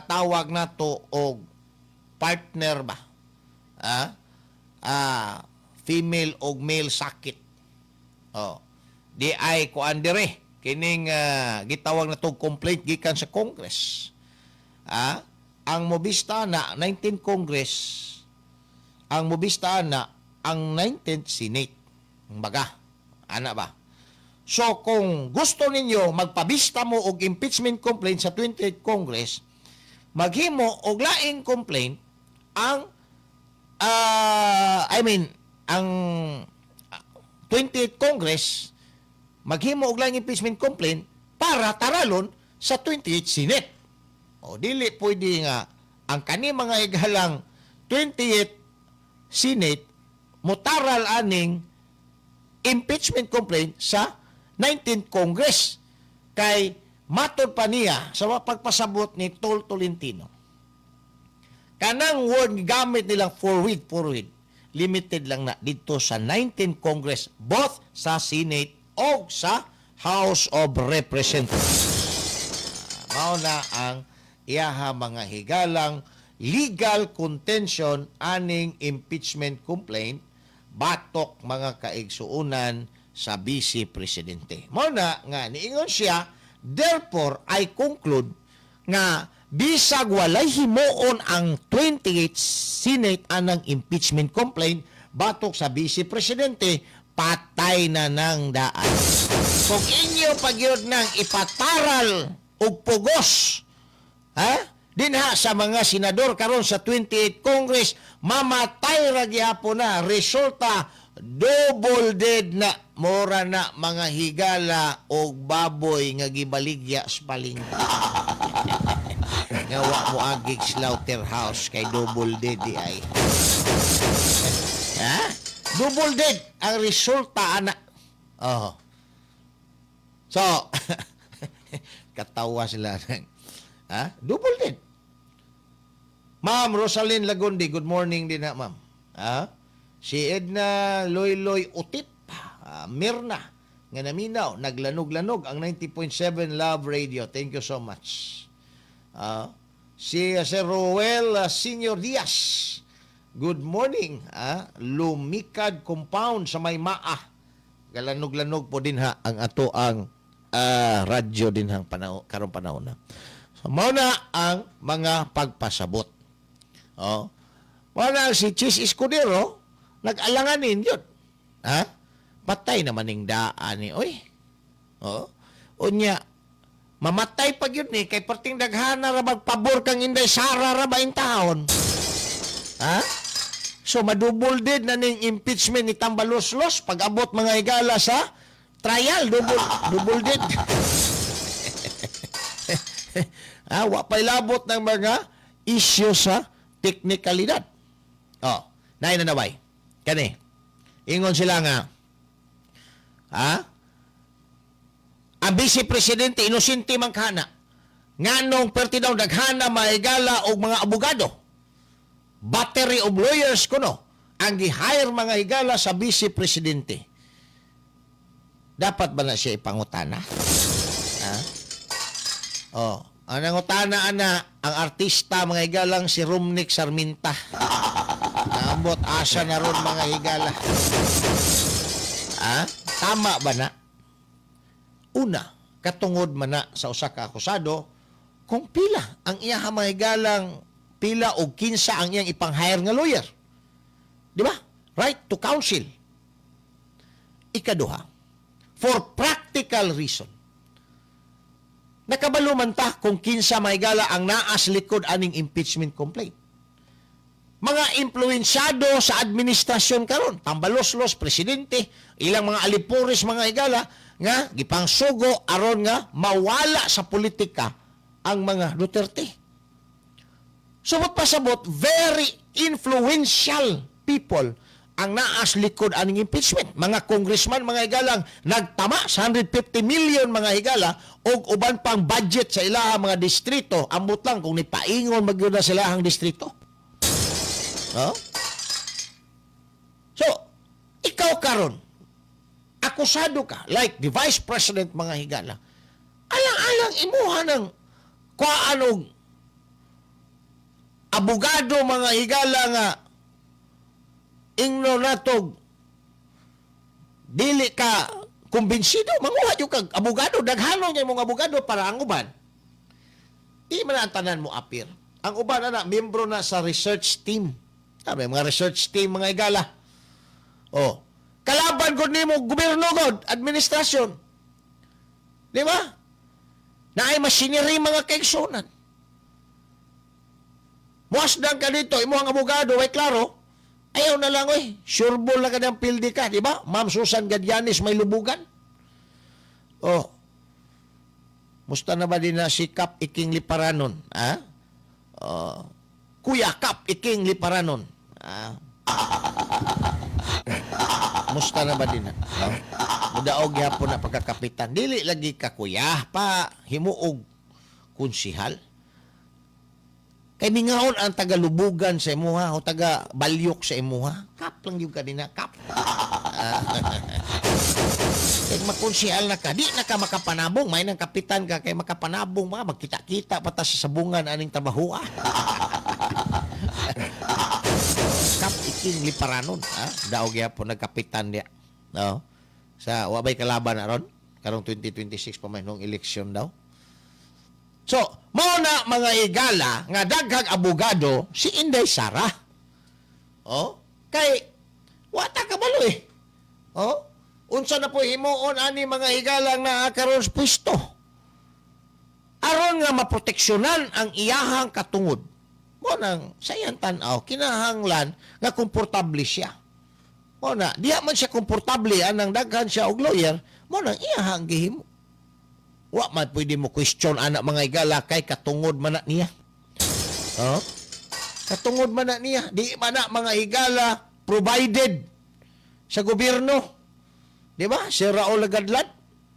tawag na to og partner ba? Female og male sakit. Oh. Di ay kuan dire kining gitawag na to complaint gikan sa Congress. Ang mobista na 19 Congress, ang mobista na ang 19th Senate. Baga, ana ba? So kung gusto ninyo magpabista mo og impeachment complaint sa 20th Congress, maghimo og laing complaint ang ang 20th Congress maghimo og laing impeachment complaint para taralon sa 20th Senate. O dili pwede nga ang kani mga igalang 20th Senate motaral aning impeachment complaint sa 19th Congress kay matod pa niya sa pagpasabot ni Tol Tolentino. Kanang word gamit nilang forward, limited lang na dito sa 19th Congress, both sa Senate o sa House of Representatives. Mao na ang iyaha mga higalang legal contention aning impeachment complaint batok mga kaigsuonan sa Vice Presidente. Mao na nga niingon siya, therefore I conclude nga bisag walay himuon ang 28th Senate anang impeachment complaint batok sa Vice Presidente, patay na nang daan. Kung inyo pagyud nang ipataral og pugos, ha? Dinha sa mga senador karon sa 28 Congress, mamatay ra gihapon na, resulta double dead na, mora na mga higala og baboy nga gibaligya sa palengke. Nga wa mo agig slaughterhouse kay double dead di ay. Ha? Double dead ang resulta ana. Oh. So, katawa sila. Ha? Double dead. Ma'am Rosalyn Lagundi, good morning din na, ma'am. Ha? Si Edna Loyloy Utip, Mirna, nga naminaw, naglanog-lanog ang 90.7 Love Radio. Thank you so much. Si Sir Roel Senior Diaz, good morning. Lumikad Compound sa may Maa. Galanog-lanog po din ha ang ato ang radyo din hang panahon, karong panahon na. So, mao na ang mga pagpasabot. Oh. Mao na si Chiz Escudero, nag-alanganin yun. Ha? Patay naman ning daan ni. Oy. Oh. Unya, mamatay pag yun ni, kay perting daghana ra magpabor kang Inday Sara ra ba in taon? Ha? So, madubol din na ning impeachment ni Tambaloslos pag abot mga higala sa trial. Double din. Ha, wa pa'y labot ng mga isyu sa teknikalidad. Oh, naay nanaway. Kani, ingon sila nga, ha? Ang vice presidente inosente man kana. Nganong perti daw daghana mahigala og mga abogado. Battery of lawyers kuno ang gi-hire mga higala sa vice presidente. Dapat ba na siya ipangutana? Ha? Oh, ang nangutana ana ang artista mga higalang si Romnick Sarmenta. Naambot asa na ron mga higala. Ha? Tama ba na? Una, katungod man na sa usa ka akusado kung pila ang iya mga higalang pila o kinsa ang iyang ipang-hire nga lawyer. Di ba? Right to counsel. Ikaduha, for practical reason, nakabalo man ta kung kinsa mahigala ang naas likod aning impeachment complaint. Mga impluensyado sa administrasyon karon, Tambaloslos, presidente, ilang mga alipores mga higala nga gipangsugo aron nga mawala sa politika ang mga Duterte. Subot pasabot, very influential people ang naas likod aning impeachment. Mga congressman, mga higalang nagtama sa 150 million mga higala og uban pang budget sa ilahang mga distrito. Ambot lang kung nipaingon magyud na sila ang distrito. No? So, ikaw karon akusado ka like the vice president mga higala. Alang-alang imuha ng kuhaan og abogado mga higala nga ingno natog dili ka kumbinsido, manguha jud kag abogado, daghano niya imong abogado para ang uban di man ang tanan mo apir. Ang uban ana miyembro na sa research team. Sabi, mga research team mga higala. Oh, kalaban gud nimo gobyerno gud, administrasyon. Di ba? Naay machinery mga kaigsunan. Muasdang ka dito, imong abogado, way klaro. Ayaw na lang, oy. Sureball na ka ng pildi ka, di ba? Ma'am Susan Gadianis may lubugan. Oh. Musta na ba din na si Kap Iking Liparanon? Ha? Oh. Kuya Kap Iking Liparanon. Ha? Musta na ba din na? No? Mudaog yapon na pagkakapitan. Dili lagi ka, kuya, pa himuog konsihal. Kay mingaon ang tagalubugan sa imuha o taga balyok sa imuha. Kap lang yung kanina, kap. Kay makonsihal na ka, di na ka makapanabong. May nang kapitan ka, kay makapanabong mga magkita-kita pa ta sa sabungan aning trabaho. Kap Iking Liparanon. Ha? Daog yapon nagkapitan niya. No? Sa wabay kalaban aron karong 2026 pa may nung eleksyon daw. So, mao na mga igala nga daghang abogado si Inday Sara. Oh, kay wa ta kabalo eh. Oh, unsa na po himuon ani mga higalang naa karon sa pwesto. Aron nga maproteksyonan ang iyahang katungod. Mo nang sa iyang tan-aw kinahanglan nga komportable siya. Mo na diha man siya komportable anang daghan siya og lawyer, mo nang iyahang gihimo. Wa man pwede mo question ana mga higala kay katungod man na niya. Oh? Katungod man na niya, di man na mga higala provided sa gobyerno. Di ba? Sir Raul Lagadlad,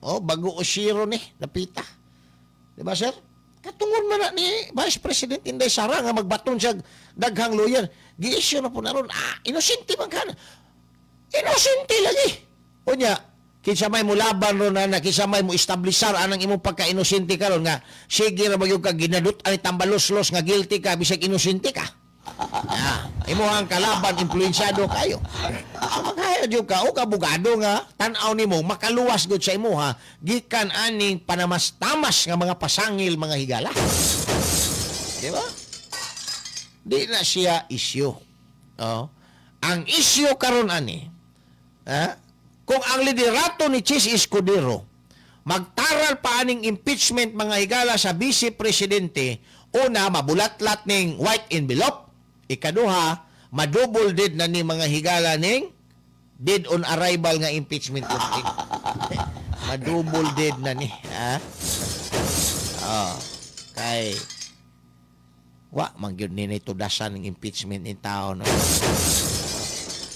oh, bago o siro ni napita. Di ba, sir? Katungod man na ni Vice President Inday Sara nga magbaton siya daghang lawyer. Gi-issue na po na ron. Ah, inosente man ka na. Inosente lagi. Unya, kinsa may mo laban ron na, kinsa may mo establisar anang imong pagka-inosente ka ron nga sige ra magyud ka ginadut ani tambaloslos nga guilty ka bisag inosente ka. Ah, imo ang kalaban impluensyado kayo. So maghayo jud ka og abogado nga tan-aw nimo makaluwas gud sa imuha gikan aning panamastamas nga mga pasangil mga higala. Di ba? Di na siya issue. Oh. Ang issue karon ani, ha? Kung ang liderato ni Chis Escudero magtaral pa aning impeachment mga higala sa vice presidente, una mabulatlat ning white envelope, ikaduha madouble dead na ni mga higala ning dead on arrival nga impeachment complaint. Madouble dead na ni, ha? Oh, kay wa man gyud ni tudasan ng impeachment ni tao, no.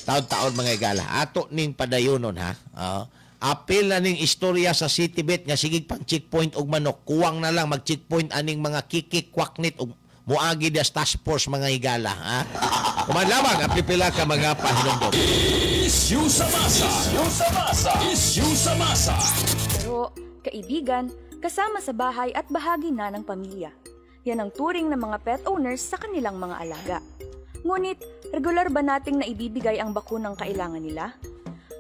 Taon-taon mga higala ato ning padayonon, ha. Oh, apil na ning istorya sa Citybet nga sigig pang checkpoint og manok, kuwang na lang mag-checkpoint aning mga kikik kwaknit og muagi das task force mga higala, ha. Kuman lamang ang pipila ka mga pahinumdom. Issue sa masa. Issue sa masa. Issue sa masa. Pero, kaibigan, kasama sa bahay at bahagi na ng pamilya. Yan ang turing ng mga pet owners sa kanilang mga alaga. Ngunit, regular ba nating naibibigay ang bakunang kailangan nila?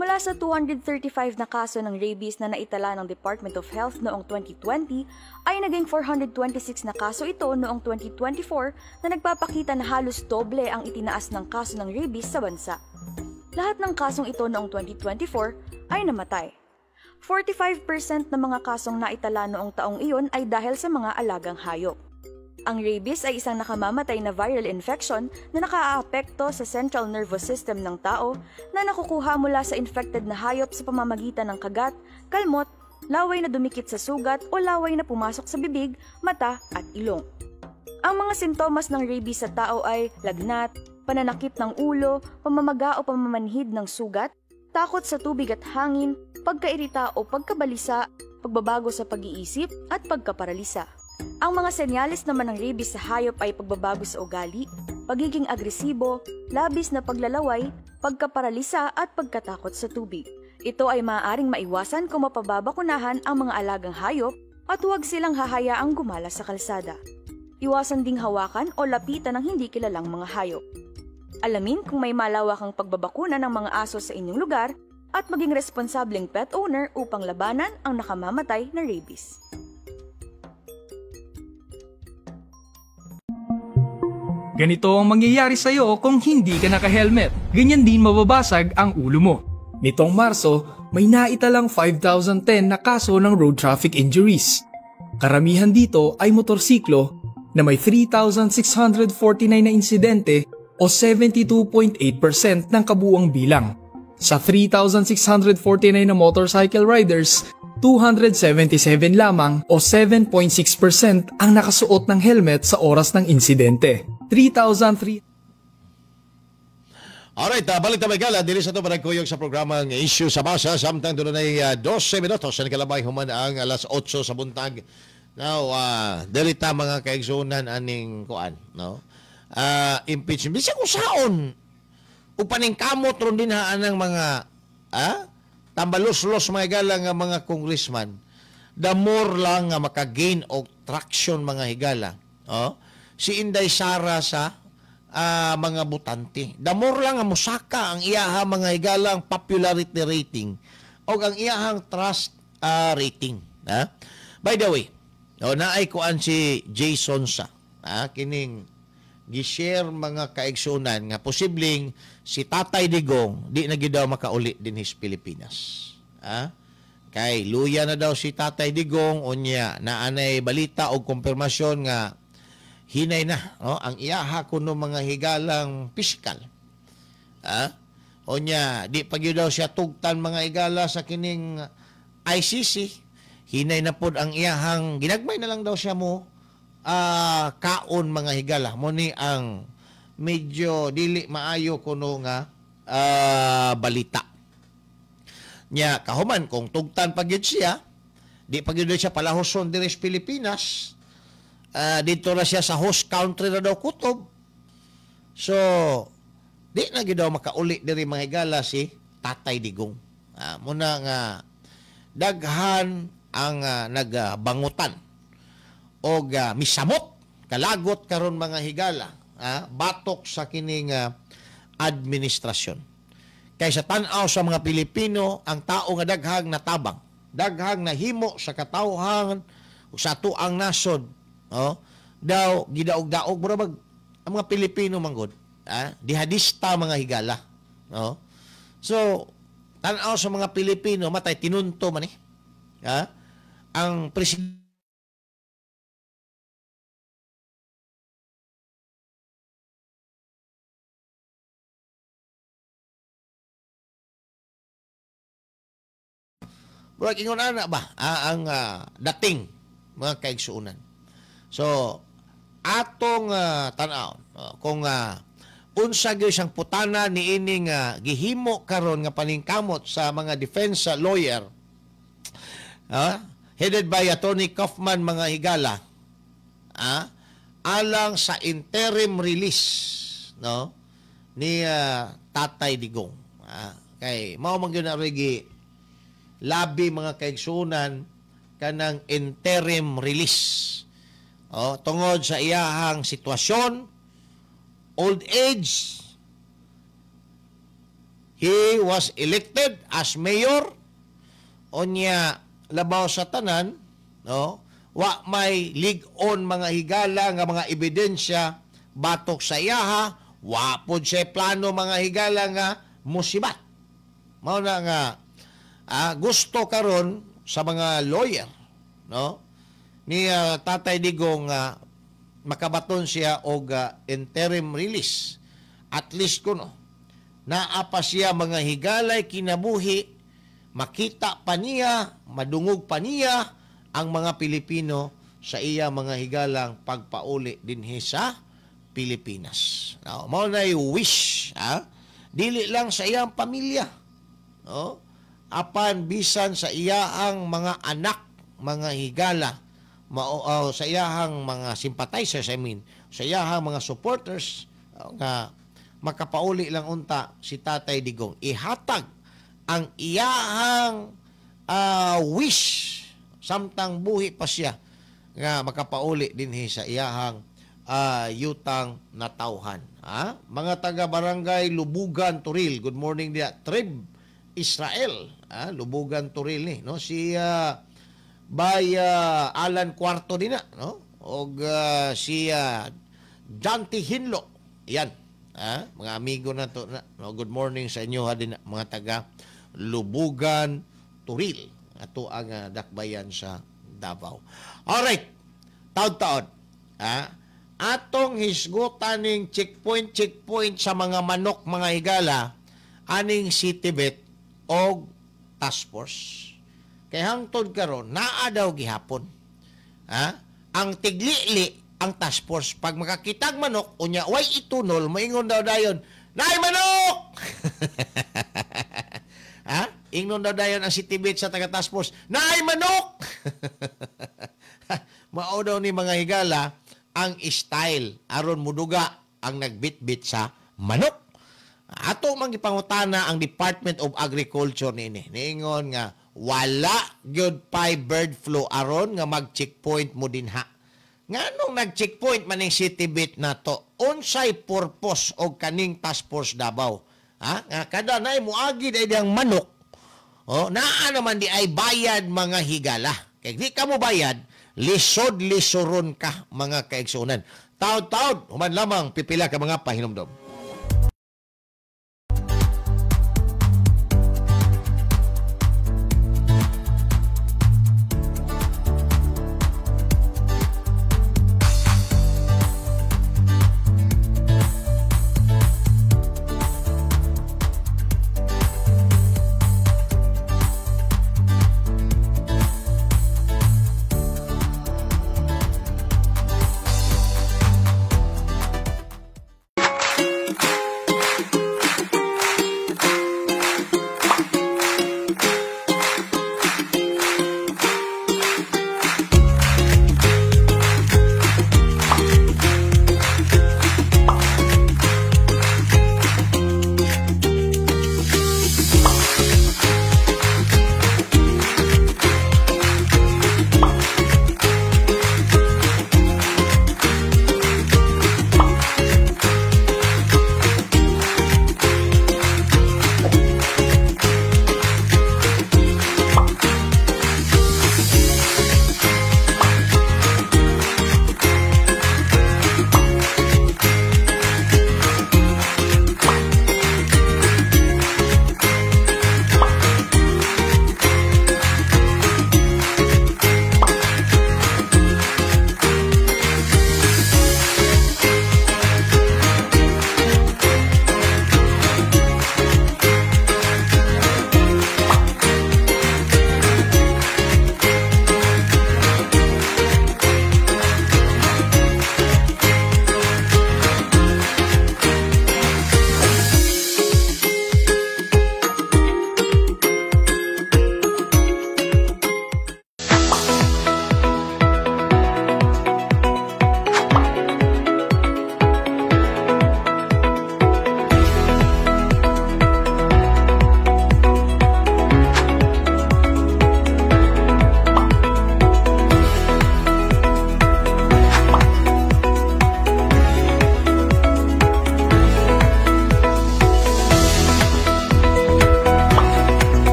Mula sa 235 na kaso ng rabies na naitala ng Department of Health noong 2020, ay naging 426 na kaso ito noong 2024 na nagpapakita na halos doble ang itinaas ng kaso ng rabies sa bansa. Lahat ng kasong ito noong 2024 ay namatay. 45% ng mga kasong naitala noong taong iyon ay dahil sa mga alagang hayop. Ang rabies ay isang nakamamatay na viral infection na nakaaapekto sa central nervous system ng tao na nakukuha mula sa infected na hayop sa pamamagitan ng kagat, kalmot, laway na dumikit sa sugat o laway na pumasok sa bibig, mata at ilong. Ang mga sintomas ng rabies sa tao ay lagnat, pananakit ng ulo, pamamaga o pamamanhid ng sugat, takot sa tubig at hangin, pagkairita o pagkabalisa, pagbabago sa pag-iisip at pagkaparalisa. Ang mga senyales naman ng rabies sa hayop ay pagbabago sa ugali, pagiging agresibo, labis na paglalaway, pagkaparalisa at pagkatakot sa tubig. Ito ay maaaring maiwasan kung mapababakunahan ang mga alagang hayop at huwag silang hahayaang gumala sa kalsada. Iwasan ding hawakan o lapitan ng hindi kilalang mga hayop. Alamin kung may malawakang pagbabakuna ng mga aso sa inyong lugar at maging responsableng pet owner upang labanan ang nakamamatay na rabies. Ganito ang mangyayari sa'yo kung hindi ka naka-helmet. Ganyan din mababasag ang ulo mo. Nitong Marso, may naitalang 5,010 na kaso ng road traffic injuries. Karamihan dito ay motorsiklo na may 3,649 na insidente o 72.8% ng kabuuang bilang. Sa 3,649 na motorcycle riders, 277 lamang o 7.6% ang nakasuot ng helmet sa oras ng insidente. 3,003. Alright, balik na may gala. Dili sa ito panagkuyog sa programang Issue sa Masa. Samtang doon ay 12 minutos. Sa nakalabay human ang alas 8 sa buntag. Now, dili ta mga kaigsunan aning kuan, no? Impeachment. Bisag usaon upaning kamot ron din haan ng mga tambalos-los mga higala nga mga congressman. The more lang nga makagain og traction mga higala. Oh? Si Inday Sara sa mga butante. The more lang nga musaka ang iyaha mga higalang popularity rating o ang iyahang trust rating. Ha? By the way, oh, naay kuan si Jason sa kining gi-share mga kaigsunan nga posibleng si Tatay Digong di na gyud daw makauli dinhi sa Pilipinas. Ha? Kay luya na daw si Tatay Digong, unya naanay balita og kumpirmasyon nga hinay na, no, ang iyaha kuno mga higalang pisikal. Unya di pa gyud daw siya tugtan mga higala sa kining ICC. Hinay na pod ang iyahang ginagmay na lang daw siya mo kaon mga higala. Mo ni ang medyo dili maayo kuno nga balita. Nya kahuman kung tugtan pa gyud siya, di pa gyud siya palahuson diri sa Pilipinas. Dito na siya sa host country na daw kutob. So di na gyud daw makauli diri mga higala si Tatay Digong. Muna nga daghan ang nagbangutan og misamot kalagot karon mga higala, batok sa kining administrasyon. Kay sa tan-aw sa mga Pilipino, ang tao nga daghang natabang, daghang nahimo sa katawhan sa atuang nasod, oh, daw gidaog-daog mura bag ang mga Pilipino manggod, dihadista mga higala, oh. So tan-aw sa mga Pilipino matay tinunto man ang presidente murag ingon ana ba ang dating mga kaigsuonan. So atong tan-aw kung unsa gyud siyang putana niining gihimo karon nga paningkamot sa mga defense lawyer, headed by Attorney Kaufman mga higala, alang sa interim release, no, ni Tatay Digong. Kay mao man gyud na regi labi mga kaigsunan kanang interim release. Oh, tungod sa iyahang sitwasyon, old age, he was elected as mayor, unya labaw sa tanan, no, wa may lig-on mga higala nga mga ebidensya batok sa iyaha, wa pod siya plano mga higala nga musibat. Mao na nga gusto karon sa mga lawyer, no, ni Tatay Digong makabaton siya og interim release. At least kuno naa pa siya mga higalay kinabuhi, makita pa niya, madungog pa niya ang mga Pilipino sa iya mga higalang pagpauli dinhi sa Pilipinas. Now, mao na wish, dili lang sa iyang pamilya, no, apan bisan sa iyang mga anak, mga higala, sa iyang mga sympathizers, I mean, sa iyang mga supporters, nga makapauli lang unta si Tatay Digong. Ihatag ang iyang wish samtang buhi pa siya nga makapauli dinhi sa iyang yutang natawhan. Mga taga barangay Lubugan Turil, good morning diya. Trib Israel, Lubugan Turil ni, no, si by Alan Cuarto din na, no, og si Dante Hinlo. Yan, mga amigo na to, no, good morning sa inyo ha din, mga taga Lubugan Turil, ato ang dakbayan sa Davao. Alright, taod-taod, atong hisgutan ning checkpoint sa mga manok mga higala aning City Vet og task force. Kay hangtod karon naa daw gihapon. Ang tiglili ang task force pag makakitag manok unya way itunol, moingon daw dayon, "Naay manok!" Ingnon daw dayon ang City Vet sa taga task force, "Naay manok!" Mao daw ni mga higala ang style aron muduga ang nagbitbit sa manok. Ato mang gipangutana ang Department of Agriculture niini. Niingon nga wala gyud pay bird flu aron nga mag-checkpoint mo dinha. Nganong nag-checkpoint man ning City Vet nato? Unsay purpose og kaning Task Force Davao? Nga kada nay moagi day diyang manok. Oh, naa naman di ay bayad mga higala. Kay di ka mo bayad, lisod-lisoron ka mga kaigsuonan. Taod-taod, human lamang pipila ka mga pahinumdom.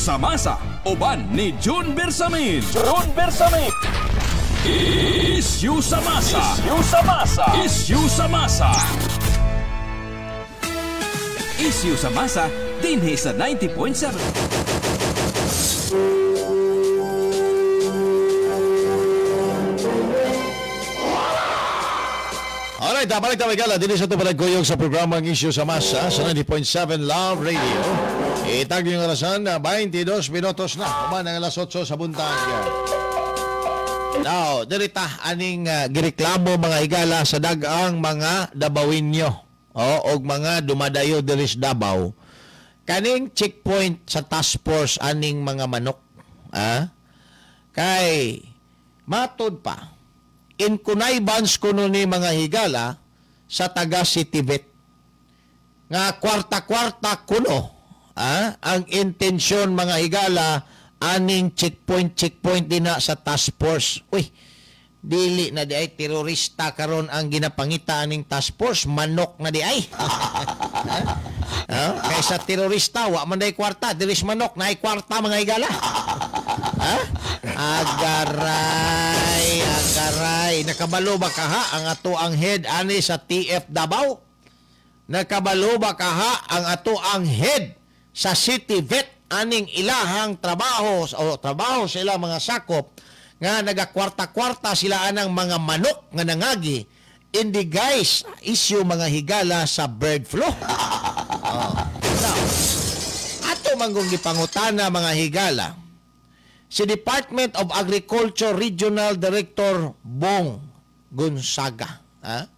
Issue sa Masa, uban ni June Bersamin. June Bersamin. Issue sa Masa. Issue sa Masa. Issue sa Masa. Issue sa Masa, dinhi sa 90.7. Alright, balik tayo gala. Dito sa ito palagkuyog sa programang Issue sa Masa sa 90.7 Love Radio. Itag yung orasan na 22 minutos na. Kuman ang alas 8 sa buntag. Now, dirita aning gireklamo mga higala sa dagang mga Dabawinyo o og mga dumadayo diri sa Davao. Kaning checkpoint sa task force aning mga manok. Ah? Kay matod pa in connivance kuno ni mga higala sa taga City Vet nga kwarta-kwarta kuno ang intensyon mga higala aning checkpoint din na sa task force. Uy, dili na di ay terorista karon ang ginapangita aning task force, manok na di ay. Kaysa terorista wa man day kwarta, diris manok na ay kwarta mga higala. Ha? Agaray, agaray. Nakabalo ba kaha ang ato ang head ani sa TF Davao? Nakabalo ba kaha ang ato ang head sa City Vet aning ilahang trabaho o trabaho sa ilang mga sakop nga nagakwarta-kwarta sila anang mga manok nga nangagi in the guise issue mga higala sa bird flu. Oh. Now, ato manggong gipangutana mga higala si Department of Agriculture Regional Director Bong Gonzaga. Ha?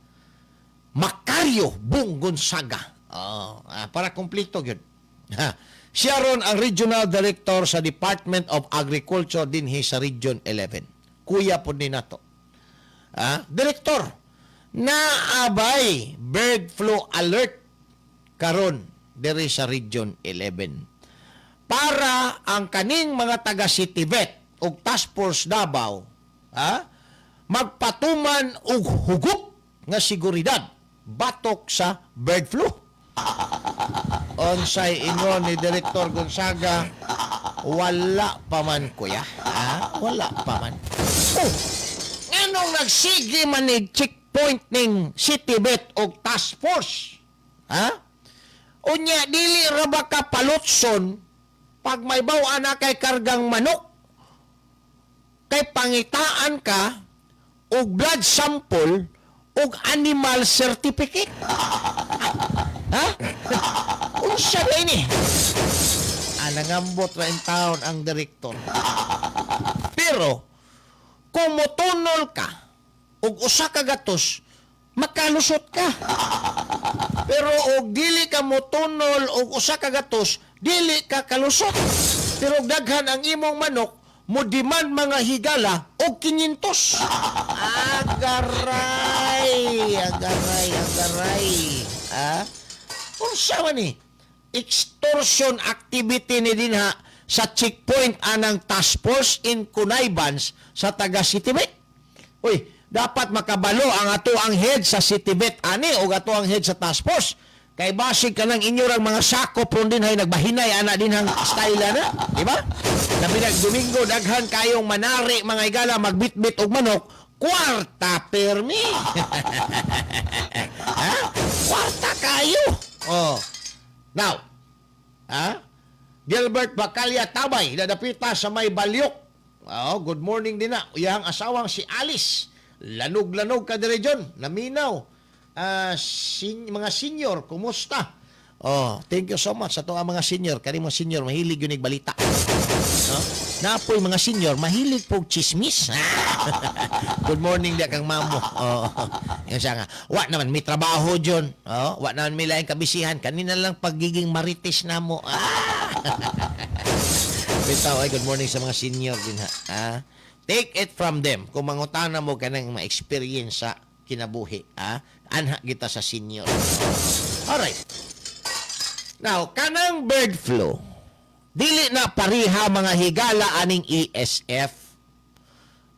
Macario Bong Gonzaga. Oh, para kumpleto gyud. Ha. Siya ron ang Regional Director sa Department of Agriculture dinhi sa Region 11. Kuya po ni nato. Ha? Director, naabay bird flu alert karon diri sa Region 11. Para ang kaning mga taga City Vet ug Task Force Davao, ha, magpatuman og hugot nga seguridad batok sa bird flu. Unsay ingon ni Director Gonzaga, wala pa man kuya. Ha? Wala pa man. Oh, nganong nagsige man ni checkpoint ning City Vet og Task Force? Ha? Unya dili ra ba ka palutson pag may bawa na kay kargang manok, kay pangitaan ka og blood sample og animal certificate? Ha? Unsa ba ini? Nangambot ra in town ang direktor. Pero kung motunol ka og usa ka gatos, makalusot ka. Pero og dili ka motunol og usa ka gatos, dili ka kalusot. Pero daghan ang imong manok, mo demand mga higala og 500. Agaray, agaray, agaray. Ha? Unsa man ni? Extortion activity ni dinha sa checkpoint anang task force in connivance sa taga City Vet. Uy, dapat makabalo ang ato ang head sa City Vet ani og ato ang head sa task force. Kay basig ka ng inyorang mga sakop ron din hay nagbahinay ana din hang style na, di ba? Labi nag Domingo daghan kayong manari mga higala magbitbit og manok, kwarta permi. Ha? Kwarta kayo. Oh. Now, ha? Gilbert Bacalya Tabay, nadapita sa may Balyok. Oh, good morning din na. Iyang asawang si Alice. Lanog-lanog ka dire John, naminaw. Mga senior, kumusta? Oh, thank you so much sa to ang mga senior. Kani mga senior mahilig yun balita. No? Napoy mga senior mahilig pog chismis. Good morning dia kang mamo. Oh, yung siya nga. Wa naman may trabaho John. Oh, wa naman may laing kabisihan. Kanina lang pagiging marites na mo. Ah. Bitaw ay good morning sa mga senior din ha. Ah, take it from them. Kung mangutana mo kanang ma-experience sa kinabuhi, ah, anha kita sa senior. Alright. Now, kanang bird flu, dili na pariha mga higala aning ESF.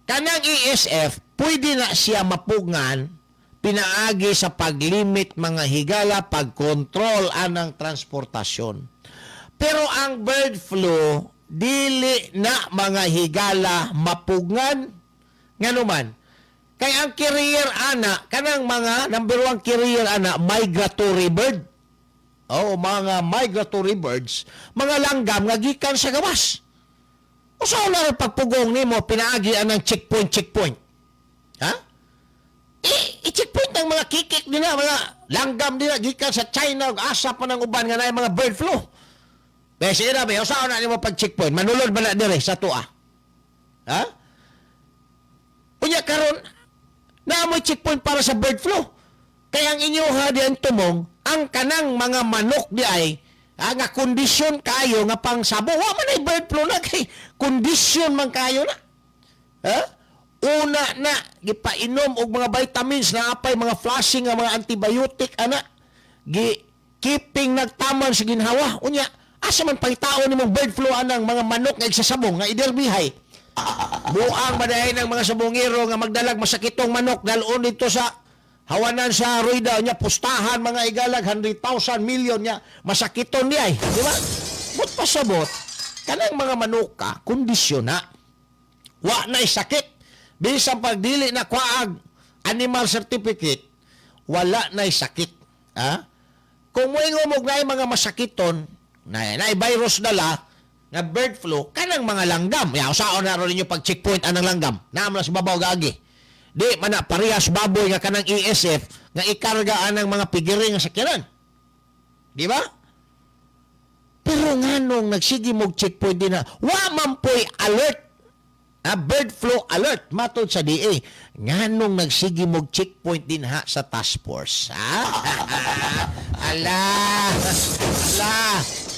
Kanang ESF, pwede na siya mapugngan pinaagi sa paglimit mga higala, pagkontrol anang transportasyon. Pero ang bird flu, Dili na mga higala mapugngan. Nganuman, kay ang carrier ana, kanang mga number one carrier ana, migratory bird. Oh, mga migratory birds, mga langgam nga gikan sa gawas. Usa na rin pagpugong nimo pinaagi anang checkpoint checkpoint. Ha? I-checkpoint ang mga kikik nila, mga langgam nila gikan sa China ug asa pa ng uban nga naay mga bird flu. Be sige na be, usa na nimo pag checkpoint, manulod ba na dire sa tuwa? Ha? Unya karon naamoy checkpoint para sa bird flu. Kaya ang inyo ha diyan tumong ang kanang mga manok di ay nga kondisyon kayo nga pang sabo, wa man ay bird flu na kay kondisyon man kayo na. Ha? Una na gipainom og mga vitamins na apay mga flushing nga mga antibiotic ana, gi keeping nagtaman sa ginhawa. Unya asa man pangitaon nimong bird flu anang mga manok nga igsasabong nga iderbihay. Buang madahay ng mga sabongero nga magdalag masakitong manok dalon dito sa hawanan sa ruida nya pustahan mga igalag 100,000 million nya masakiton di ay, di ba? But pasabot kanang mga manuka kondisyon na wa na sakit. Bisan pagdili na kwaag animal certificate, wala na sakit. Ha? Kung moingon mo na mga masakiton na virus dala na bird flu, kanang mga langgam. Ya, usaon na ron ninyo pag checkpoint anang langgam. Naam lang sa babaw gaagi. Di man na parehas baboy nga kanang ESF nga ikarga anang mga pigiring nga sakyanan. Di ba? Pero nganong nagsige mog checkpoint din na wa man poy alert. A bird flu alert matod sa DA. Nganong nagsige mog checkpoint din ha sa task force? Ha? Ala! Ala!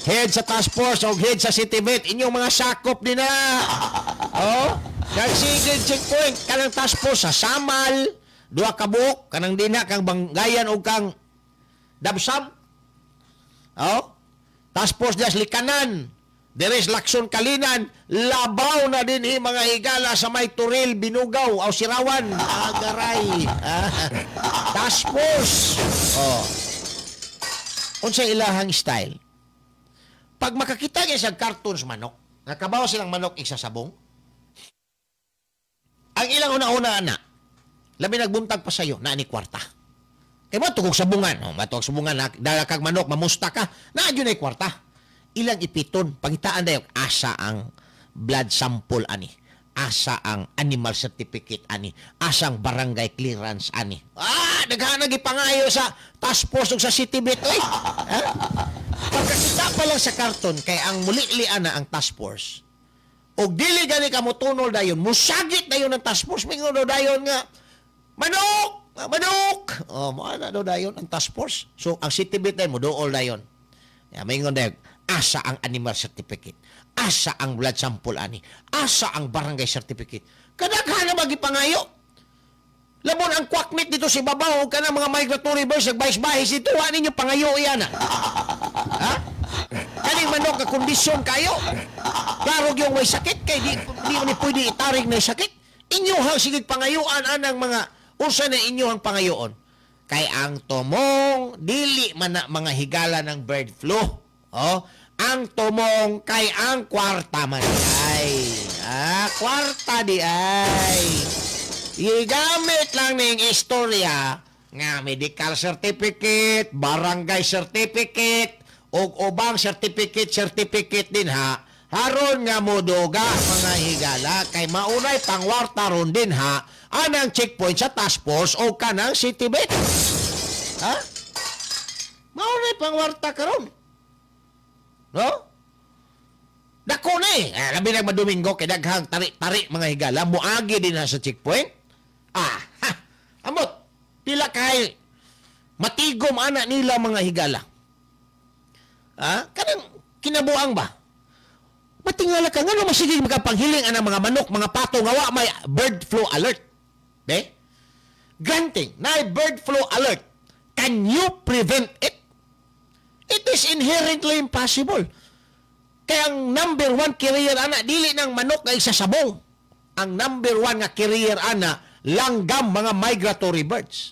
Head sa task force o head sa city vet, inyong mga sakop din na. Oh, nagsige checkpoint kanang task force sa Samal, duha ka buok kanang dinha kang Banggayan o kang Dabsam. Oh, task force diha sa Likanan. Deres Lakson Kalinan, labaw na din mga higala sa may Turil, Binugaw, o Sirawan, agaray. Task force. Oh. Unsa ilahang style? Pag makakita niya sa cartons manok, nakabaw silang manok isasabong, ang ilang una-una na, labi nagbuntag pa sa'yo, na ni kwarta. Kaya matugog sabungan, oh, matugog sabungan, dala kag manok, mamusta ka, na yun ay kwarta. Ilang ipiton, pangitaan dayo, asa ang blood sample ani, asa ang animal certificate ani, asa ang barangay clearance ani. Ah, naghanag ipangayo sa task force ug sa city vet, oy. Ha? Pagkakita pa lang sa karton kay ang muli-lian na ang task force. Og dili gani ka motunol dayon, musagit dayon ang task force, mingon daw dayon nga manok, manok. Oh, mo ana daw dayon ang task force. So ang city vet dayon moduol dayon. Ya, mingon dayon, asa ang animal certificate, asa ang blood sample ani, asa ang barangay certificate. Kadaghan na magipangayo. Labon ang kwakmit dito si babaw o kanang mga migratory birds nagbahis-bahis dito, wa ninyo pangayo iyan. Ha? Kaning manok ka kondisyon kayo. Klaro yung may sakit kay di ni pwede itarig na sakit. Inyo hang sige pangayuan anang mga unsa na inyo ang pangayoon. Kay ang tumong dili man na mga higala ng bird flu. Oh, ang tumong kay ang kwarta man ay. Ah, kwarta di ay. Igamit lang ning istorya nga medical certificate, barangay certificate, ug ubang certificate din ha. Haron nga moduga mga higala kay maunay pangwarta ron din ha anang checkpoint sa task force o kanang city vet. Ha? Maunay pangwarta karon. No? Dako na eh. Labi na madomingo kay daghang tari-tari mga higala moagi din ha sa checkpoint. Ah, ha. Amot, pila kay matigom ana nila mga higala. Ah, kanang kinabuang ba? Matingala ka ngano masigig makapanghiling anang mga manok, mga pato nga wa may bird flu alert. Be? Granting, na bird flu alert. Can you prevent it? It is inherently impossible. Kaya ang number one carrier ana dili ng manok nga isasabong. Ang number one nga carrier ana langgam mga migratory birds.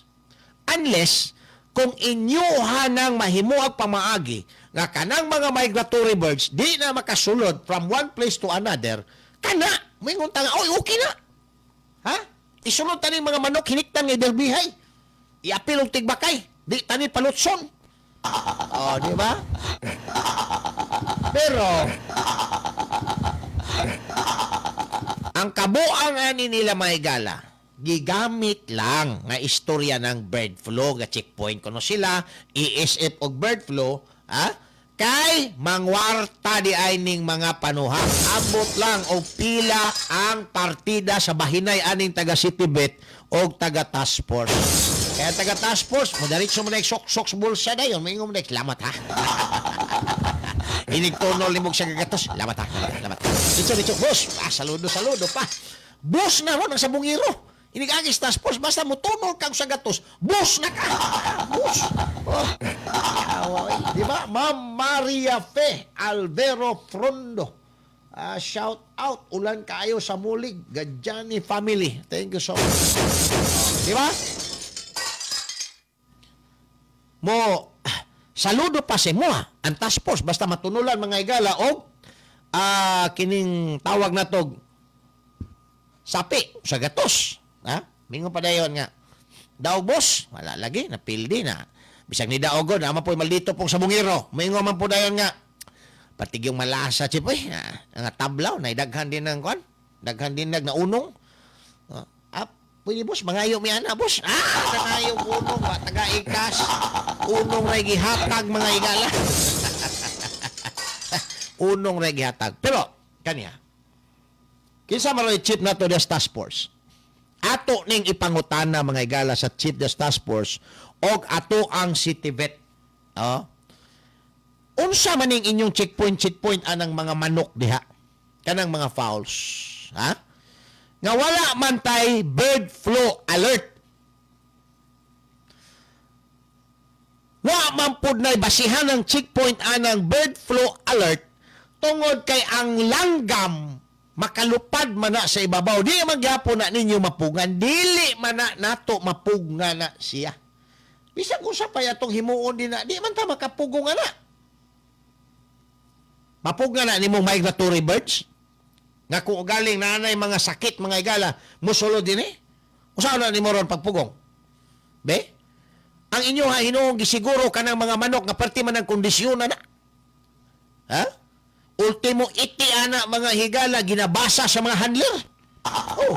Unless Kung inyuha nang mahimuag pamaagi nga kanang mga migratory birds di na makasulod from one place to another, kana moingon ta nga oy okay na. Ha? Isulod tani mga manok hiniktan nga derbihay. Iapil og tigbakay, di tani palutson. Oh, di ba? Pero ang kabuang ani nila mahigala, gigamit lang nga istorya ng bird flu nga checkpoint kuno sila, ESF og bird flu, ha? Kay mangwarta di ay ning mga panuha. Abot lang og pila ang partida sa bahinay aning taga City Bet og taga Task Force. Kaya taga Task Force, mo diretso mo na sok-sok sa bulsa dayon, moingon mo na salamat ha. Inig tunol ni mo sa gagatos, salamat ha, salamat. Diretso, diretso, boss. Ah, saludo, saludo pa. Boss na ron ang sabungiro. Inigagis Task Force, basta mo tunol kang sa gatos, boss na ka. Boss. Oh. Di ba? Ma'am Maria Fe Alvero Frondo. Shout out. Ulan kayo sa Mulig. Gadjani family. Thank you so much. Di ba? Mo, saludo pa si mo, ang Task Force. Basta matunulan mga igala og kining tawag na tog sapi sa gatos. Ha? Mingon pa dayon nga. Daw boss, wala lagi, napildi na. Bisag ni daogon, ama po'y maldito pong sabungiro. Mingon man po dayon nga. Patig yung malasa, chip, eh, nga tablaw, na daghan din ng kwan. Daghan din nag naunong. Pwede boss, mangayo mi ana boss. Nangayo unong, ba, taga-ikas. Unong ray gihatag mga igala. Unong ray gihatag. Pero, kaniya, kinsa man ray chief nato des Task Force? Ato ning ipangutana mga igala sa chief des Task Force og ato ang City Vet. Oh. Unsa man ning inyong checkpoint anang mga manok diha? Kanang mga fowls, ha? Nga wala man tay bird flu alert. Wa man pud nay basihan ang checkpoint anang bird flu alert tungod kay ang langgam makalupad man na sa ibabaw. Di magyapon na ninyo mapugan. Dili man na nato mapugnga na siya. Bisag usa pa atong himuon din na, di man ta makapugong na. Mapugnga na nimong migratory birds. Nga kung galing nanay mga sakit, mga igala, musulod din eh. Usa na nimo ron pagpugong? Be? Ang inyo ha, hinuong gisiguro ka ng mga manok nga parte man ang kondisyon na na. Ha? Ultimo iti ana mga higala ginabasa sa mga handler. Oh.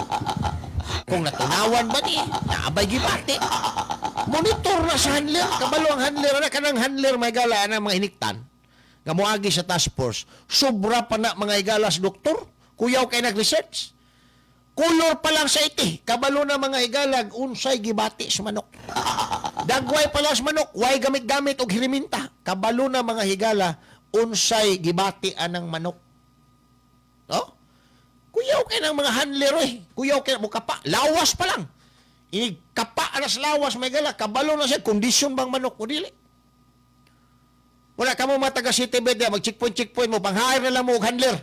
Kung natunawan ba ni, naabay gibati. Monitor na sa handler. Kabalo ang handler ana kanang handler mga higala ana mga hiniktan. Nga moagi sa task force. Sobra pa na mga higala sa doktor. Kuyaw kay nag-research. Kulor pa lang sa iti. Kabalo na mga higalag unsay gibati sa manok. Dagway pa lang sa manok, way gamit-gamit og hiriminta. Kabalo na mga higala unsay gibati anang manok. No? Kuyaw kay ng mga handler eh. Kuyaw kay mo kapa, lawas pa lang. Inig kapa alas lawas may gala, kabalo na siya kondisyon bang manok o dili. Wala ka mo mataga City Bed, mag checkpoint mo, panghire na lang mo og handler.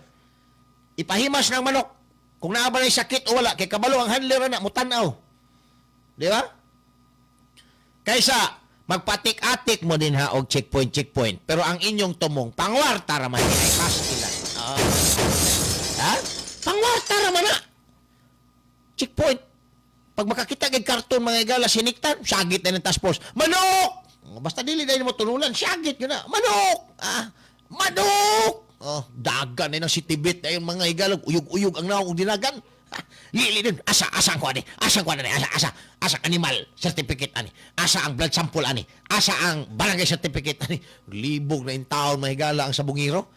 Ipahimas ng manok. Kung naa ba na sakit o wala, kay kabalo ang handler na mo tan-aw. Di ba? Kaysa magpatik-atik mo din ha og checkpoint. Pero ang inyong tumong pangwarta ra man ay pastilan. Ha? Pangwarta ra man na. Checkpoint. Pag makakita kay karton mga igala siniktan, sagit na ng task force. Manok! Basta dili dahil mo tunulan, sagit yun na. Manok! Ah, manok! Oh, dagan na ng City Bet na yung mga higalag, uyog-uyog ang naong dinagan. Lili din, asa ang kuha ni, asa ang kuha ni, asa ang animal certificate ani, asa ang blood sample ani, asa ang barangay certificate ani. Libog na in taon mga higala ang sabungiro.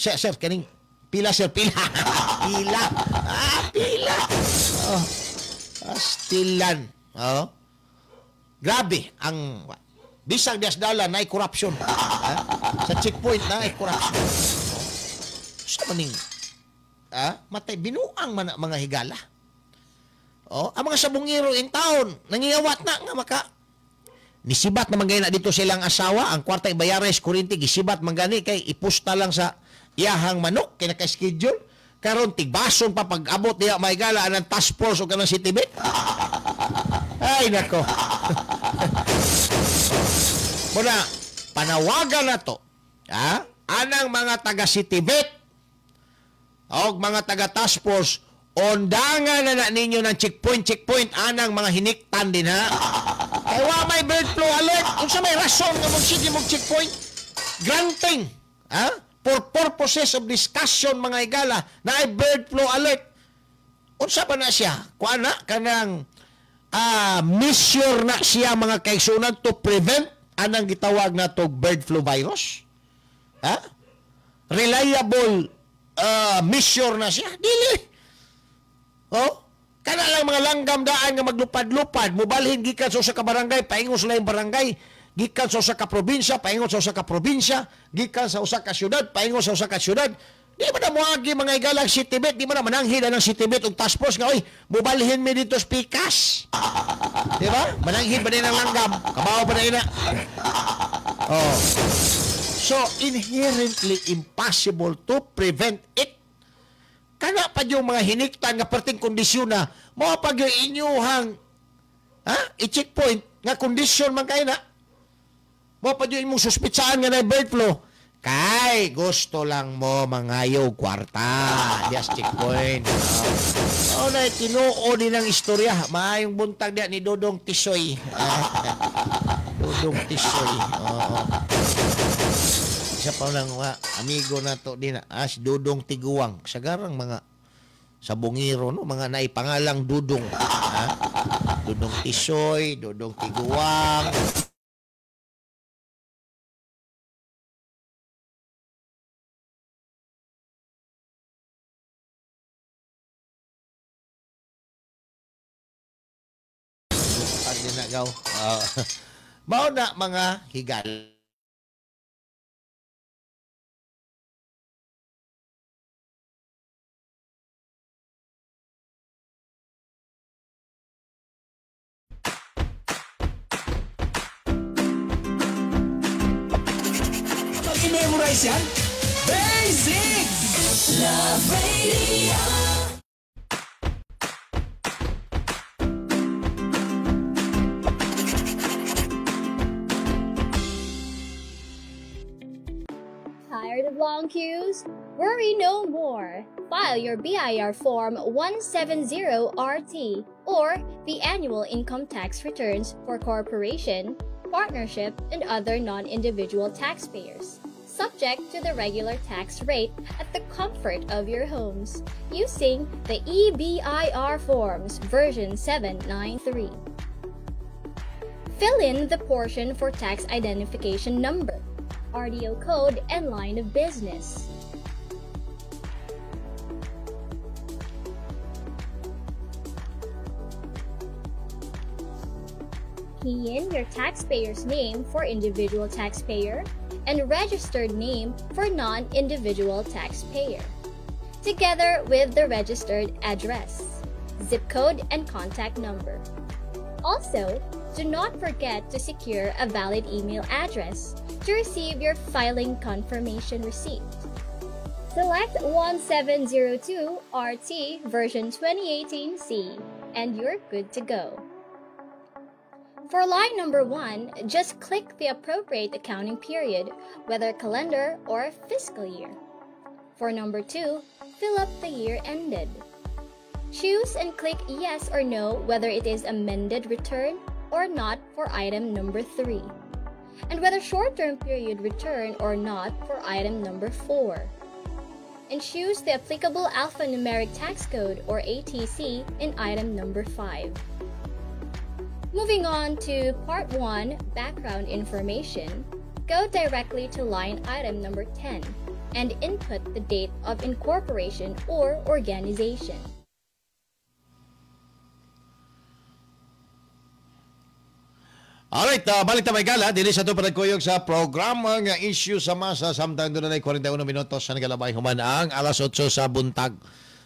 Sir, kaning pila sir, pila. Pila. Pila. Oh. Astilan. Oh. Grabe ang bisag dias dala na corruption. Ha? Sa checkpoint na ay corruption. Oh. Sa maning matay binuang man mga higala. Oh, ang mga sabungiro in town nangiyawat na nga maka nisibat na manggay na dito silang asawa, ang kwarta ibayaran sa kuryente gisibat manggani kay ipusta lang sa iyahang manok kay naka-schedule. Karon tigbason pa pag-abot niya may gala anang task force o kanang City Bet. Ay nako. Muna, panawagan na to. Ha? Anang mga taga Citibet o mga taga task force, ondangan na ninyo ng checkpoint anang mga hiniktan din ha. Kay wa may bird flu alert. Unsa may rason nga magsige mog checkpoint? Granting, ha? For purposes of discussion mga igala, na ay bird flu alert. Unsa ba na siya? Kuan na kanang measure na siya mga kaigsunan to prevent anang gitawag na to bird flu virus? Ha? Reliable measure na siya? Dili. Oh? Kana lang mga langgam daan nga maglupad-lupad, mubalhin gikan sa usa ka barangay, paingon sa laing barangay, gikan sa usa ka probinsya, paingon sa usa ka probinsya, gikan sa usa ka syudad, paingon sa usa ka syudad. Di ba na moagi mga igalang Citibet, di ba na mananghid ang Citibet og task force nga oy, mubalhin mi dito sa pikas. Di ba? Mananghid ba din ang langgam? Kabaw pa na ina. Oh. So inherently impossible to prevent it. Kana pa yung mga hiniktan nga perting kondisyon na mao pag yung inyuhang i-checkpoint nga kondisyon man kay na. Mao pa yung imong suspitsaan nga na bird flu. Kay gusto lang mo mangayo kwarta dias checkpoint. Oh, na tinuo din ang istorya. Maayong buntag diya ni Dodong Tisoy. Dodong Tisoy. Oo. Isa pa lang mga amigo na to din si Dudong Tiguang. Sagarang mga sabongero no, mga naipangalang Dudong. Ha? Dudong Tisoy, Dudong Tiguang. Mao na mga higal. Pag-memorize yan, basic! Love Radio. Tired of long queues? Worry no more. File your BIR Form 170RT or the annual income tax returns for corporation, partnership, and other non-individual taxpayers, subject to the regular tax rate at the comfort of your homes, using the eBIR Forms version 793. Fill in the portion for tax identification number, RDO code, and line of business. Key in your taxpayer's name for individual taxpayer and registered name for non-individual taxpayer, together with the registered address, zip code, and contact number. Also, do not forget to secure a valid email address to receive your filing confirmation receipt. Select 1702 RT version 2018C and you're good to go. For line number 1, just click the appropriate accounting period, whether calendar or fiscal year. For number 2, fill up the year ended. Choose and click yes or no whether it is amended return or not for item number 3, and whether short-term period return or not for item number 4. And choose the applicable alphanumeric tax code or ATC in item number 5. Moving on to Part 1, Background Information, go directly to line item number 10 and input the date of incorporation or organization. Alright, balik ta may gala. Dili sa ito panagkuyog sa programa nga issue sa masa. Samtang doon na 41 minutos sa nagalabay human ang alas 8 sa buntag.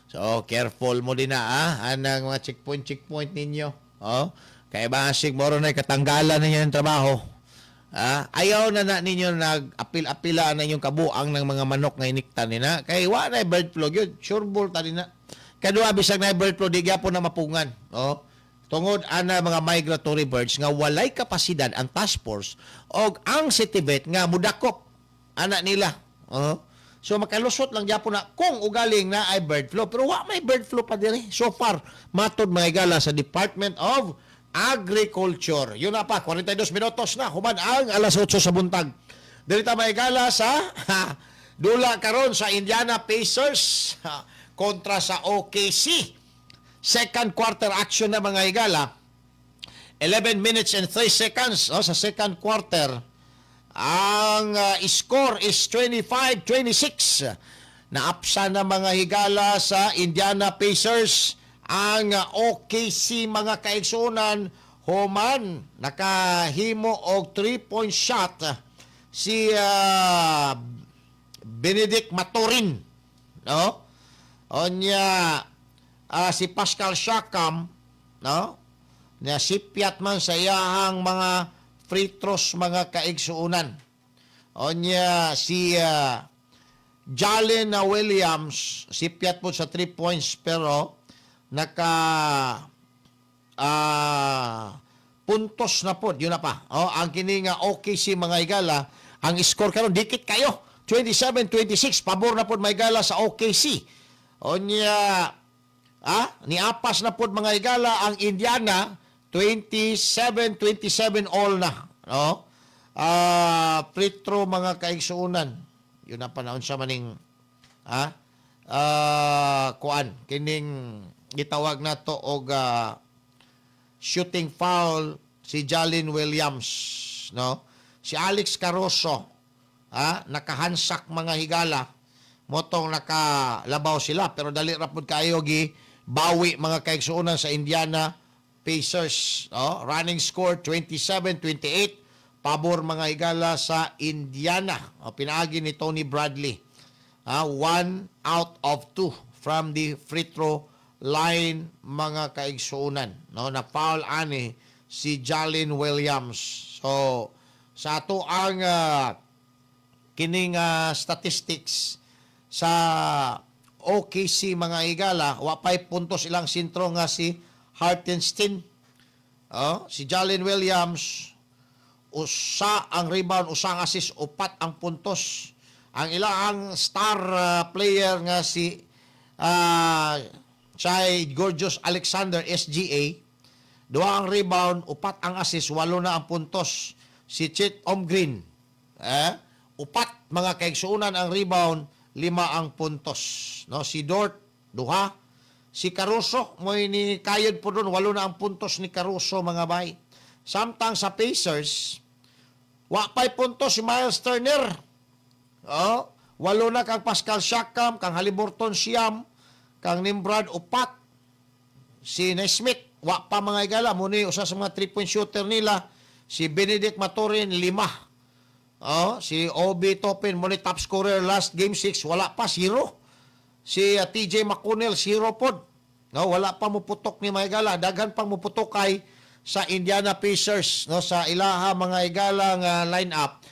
So, careful mo din na, anang mga checkpoint ninyo. Oh, kay basig moro na katanggalan ninyo ng trabaho. Ayaw na ninyo nag-apil-apila na inyong kabuang ng mga manok nga iniktan nina. Kay wa na bird flu yun. Sure ball ta na. Kadua bisag na bird flu, di gyapon na mapungan. Oh, Tungod ana mga migratory birds nga walay kapasidad ang task force og ang city vet nga mudakop ana nila. So makalusot lang gyapon na kung ugaling na ay bird flu, pero wa may bird flu pa diri so far matod mga higala sa Department of Agriculture. Yun na pa, 42 minutos na human ang alas 8 sa buntag. Diri ta mga higala sa dula karon sa Indiana Pacers kontra sa OKC. Second quarter action na, mga higala. 11 minutes and 3 seconds, oh, sa second quarter. Ang score is 25-26. Naapsa na, mga higala, sa Indiana Pacers ang OKC, mga kaigsunan, human nakahimo og 3-point shot si Bennedict Mathurin, no? Onya si Pascal Siakam, no, na sipyat man sa iyahang mga free throws, mga kaigsuunan. Onya si Jalen Williams sipyat po sa 3 points pero naka puntos na po. Yun na pa. Oh, ang kini nga OKC, mga higala, ang score karon dikit kayo. 27-26, pabor na po, mga higala, sa OKC. Onya niapas na pod, mga higala, ang Indiana, 27-27 all na. No? Free throw, mga kaigsuunan. Yun na panahon sa maning kuan kining gitawag nato og shooting foul si Jalen Williams, no? Si Alex Caruso nakahansak, mga higala, motong nakalabaw sila, pero dali ra pud kayo gi bawi, mga kaigsuonan, sa Indiana Pacers, no? Running score 27-28, pabor, mga higala, sa Indiana, o, pinaagi ni Tony Bradley, 1 out of 2 from the free throw line, mga kaigsuonan, no? Na foul ani si Jalen Williams. So sa ato ang kining statistics sa OKC, mga higala, wa pay puntos ilang sentro nga si Hartenstein. Oh, si Jalen Williams, usa ang rebound, usa ang assist, upat ang puntos. Ang ilang star player nga si Shai Gilgeous-Alexander, SGA, duha ang rebound, upat ang assist, walo na ang puntos. Si Chet Holmgren, upat, mga kaigsuunan, ang rebound, lima ang puntos. No, si Dort, duha. Si Caruso, mo'y ni kayod po doon, walo na ang puntos ni Caruso, mga bay. Samtang sa Pacers, wa pa'y puntos si Myles Turner. Oh, walo na kang Pascal Siakam, kang Haliburton siyam, kang Nimrod upat. Si Nesmith, wa pa, mga higala, muni usa sa mga three-point shooter nila. Si Bennedict Mathurin, lima. Oh, si Obi Toppin, mo ni top scorer last game 6, wala pa, zero. Si TJ McConnell, zero pod. No, wala pa muputok ni mga higala. Daghan pang muputok kay sa Indiana Pacers, no, sa ilaha, mga higala, nga line-up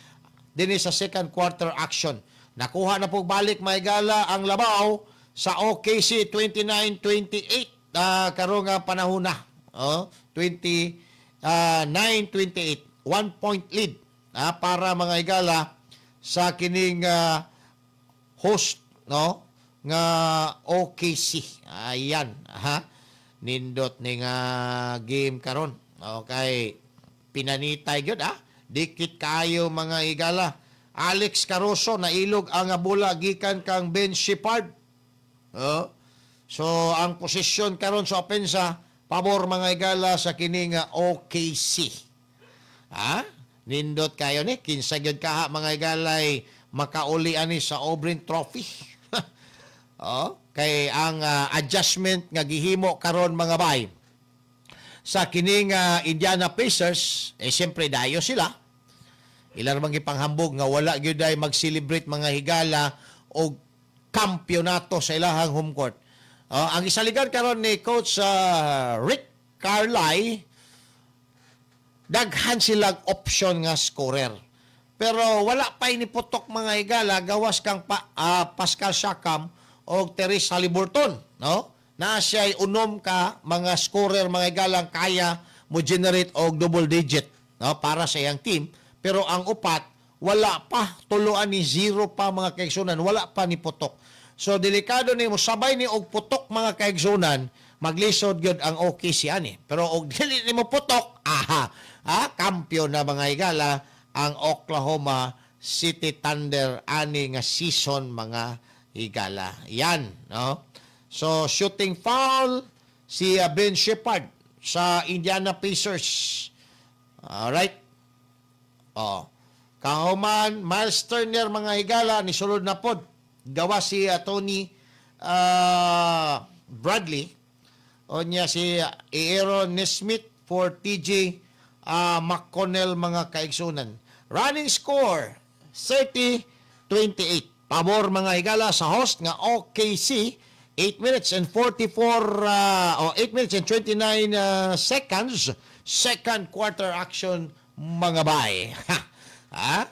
dinhi sa second quarter action. Nakuha na po balik, mga higala, ang labaw sa OKC, 29-28 karong panahon na. Oh, 29-28, 1 point lead para, mga higala, sa kining host, no, nga OKC. Ayan, ha. Nindot ni nga game karon. Okay. Pinanitay gyud ah. Dikit kayo, mga higala. Alex Caruso nailog ang bola gikan kang Ben Sheppard. Oh. So ang posisyon karon sa opensa, pabor, mga higala, sa kining OKC. Ha? Nindot kayo ni kinsa gyud kaha, mga higalay, makauli ani sa Obrin Trophy. Oh, kay ang adjustment nga gihimo karon, mga bay, sa kining Indiana Pacers, eh siyempre dayo sila. Ilan man gipanghambog nga wala gyud ay mag-celebrate, mga higala, og kampyonato sa ilahang home court. Oh, ang isaligan karon ni Coach Rick Carlisle, daghan silang option nga scorer. Pero wala pa ni putok, mga higala, gawas kang Pascal Siakam o Tyrese Haliburton, no? Na siya'y unom ka mga scorer, mga higalang kaya mo generate og double digit, no, para sa iyang team. Pero ang upat wala pa, tuluan ni zero pa, mga kaigsunan, wala pa ni putok. So delikado ni mo sabay ni og putok, mga kaigsunan, maglisod gyud ang OKC ani. Pero og dili nimo putok, aha, ha, kampiyon na, mga higala, ang Oklahoma City Thunder ani nga season, mga higala. Yan, no? So shooting foul si Ben Sheppard sa Indiana Pacers. Alright. Oh. Kahuman, Miles Turner, mga higala, ni sulod na pod. Gawa si Tony Bradley. O niya si Aaron Nesmith for TJ McConnell, mga kaigsunan. Running score 30-28. Pabor, mga higala, sa host nga OKC. 8 minutes and 44 oh, 8 minutes and 29 seconds, second quarter action, mga bay. Ha?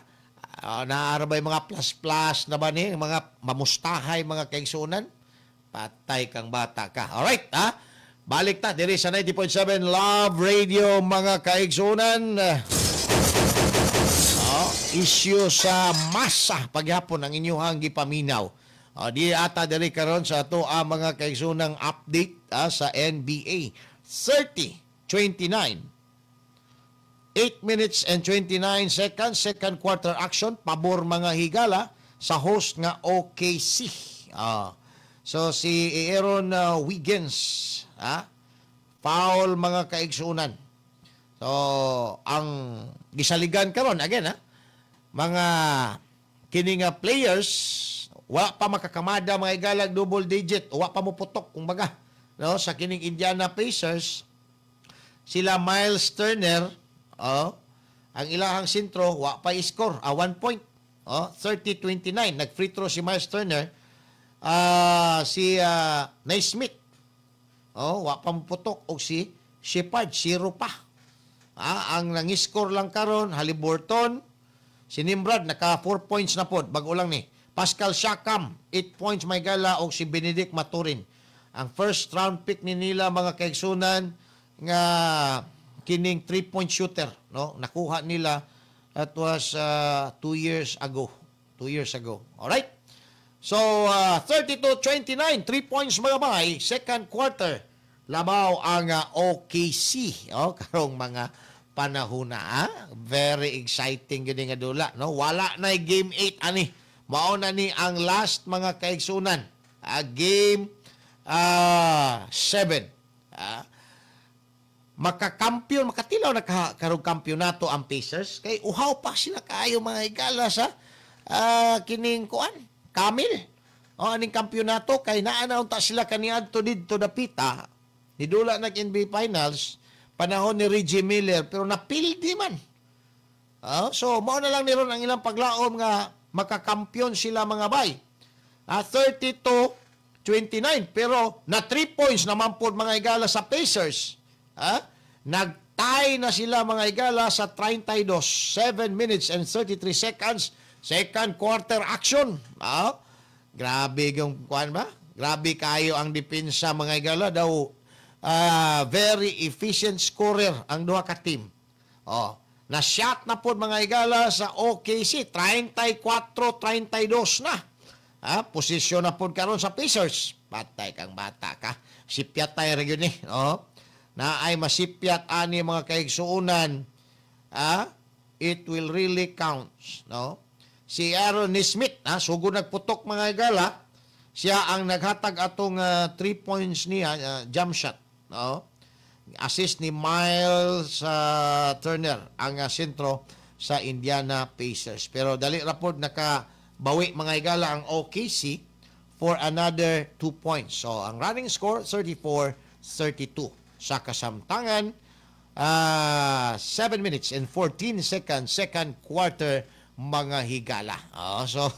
Naara ba yung mga plus-plus na ba ni? Mga mamustahay, mga kaigsunan? Patay kang bata ka. Alright, ha? Balik ta diri sa 90.7 Love Radio, mga kaigsunan. Oh, issue sa masa paghapon ang inyong gipaminaw. Oh, di ata diri karon sa ato ang mga kaigsunang update sa NBA. 30-29. 8 minutes and 29 seconds, second quarter action, pabor, mga higala, sa host nga OKC. So si Aaron Wiggins, foul, mga kaigsunan. So ang gisaligan karon again, mga kini nga players wala pa makakamada, mga higalag, double digit, wala pa mo putok kumbaga, no, sa kining Indiana Pacers. Sila Miles Turner, oh, ang ilahang sentro wa pa score, 1 point. Oh, 30-29, nag free throw si Miles Turner. Si Naismith, oh, wa pa moputok, og si Shepard, zero pa. Ang nang-score lang karon Haliburton, si Nimrod naka 4 points na pod, bag-o lang ni. Pascal Siakam, 8 points may gala, og si Benedict Maturin. Ang first round pick ni nila, mga kaigsunan, nga kining 3-point shooter, no? Nakuha nila, that was 2 years ago. 2 years ago. All right? So, 32-29, 3 points, mga bay, second quarter. Labaw ang OKC, oh, karong mga panahon na. Ah? Very exciting gini nga dula, no? Wala na game 8 ani. Mao na ni ang last, mga kaigsunan. Game 7. Makakampiyon, makatilaw na karong kampyonato ang Pacers kay uhaw pa sila kaayo, mga higala, sa kining kuan, Kamil. O aning kampyonato kay naa na unta sila kaniadto didto dapita. Nidula nag NBA Finals panahon ni Reggie Miller pero napildi man. So mao na lang ni ron ang ilang paglaom nga makakampiyon sila, mga bay. 32-29 pero na 3 points naman po, mga higala, sa Pacers. Nag-tie na sila, mga higala, sa 32. 7 minutes and 33 seconds, second quarter action. Grabe yung kuan ba? Grabe kayo ang depensa, mga higala, daw very efficient scorer ang duha ka team. Oh, na shot na po, mga higala, sa OKC, 34-32 na. Posisyon na po karon sa Pacers. Patay kang bata ka. Sipyat tayo rin yun eh. Oh. Na ay masipyat ani, mga kaigsuunan. It will really count. No? Si Aaron Nesmith, sugod nagputok, mga higala, siya ang naghatag atong 3 points niya, jump shot. No? Assist ni Miles Turner ang sentro sa Indiana Pacers. Pero dali ra pod nakabawi, mga higala, ang OKC for another 2 points. So ang running score 34-32. Sa kasamtangan, 7 minutes and 14 seconds, second quarter, mga higala. Oh, so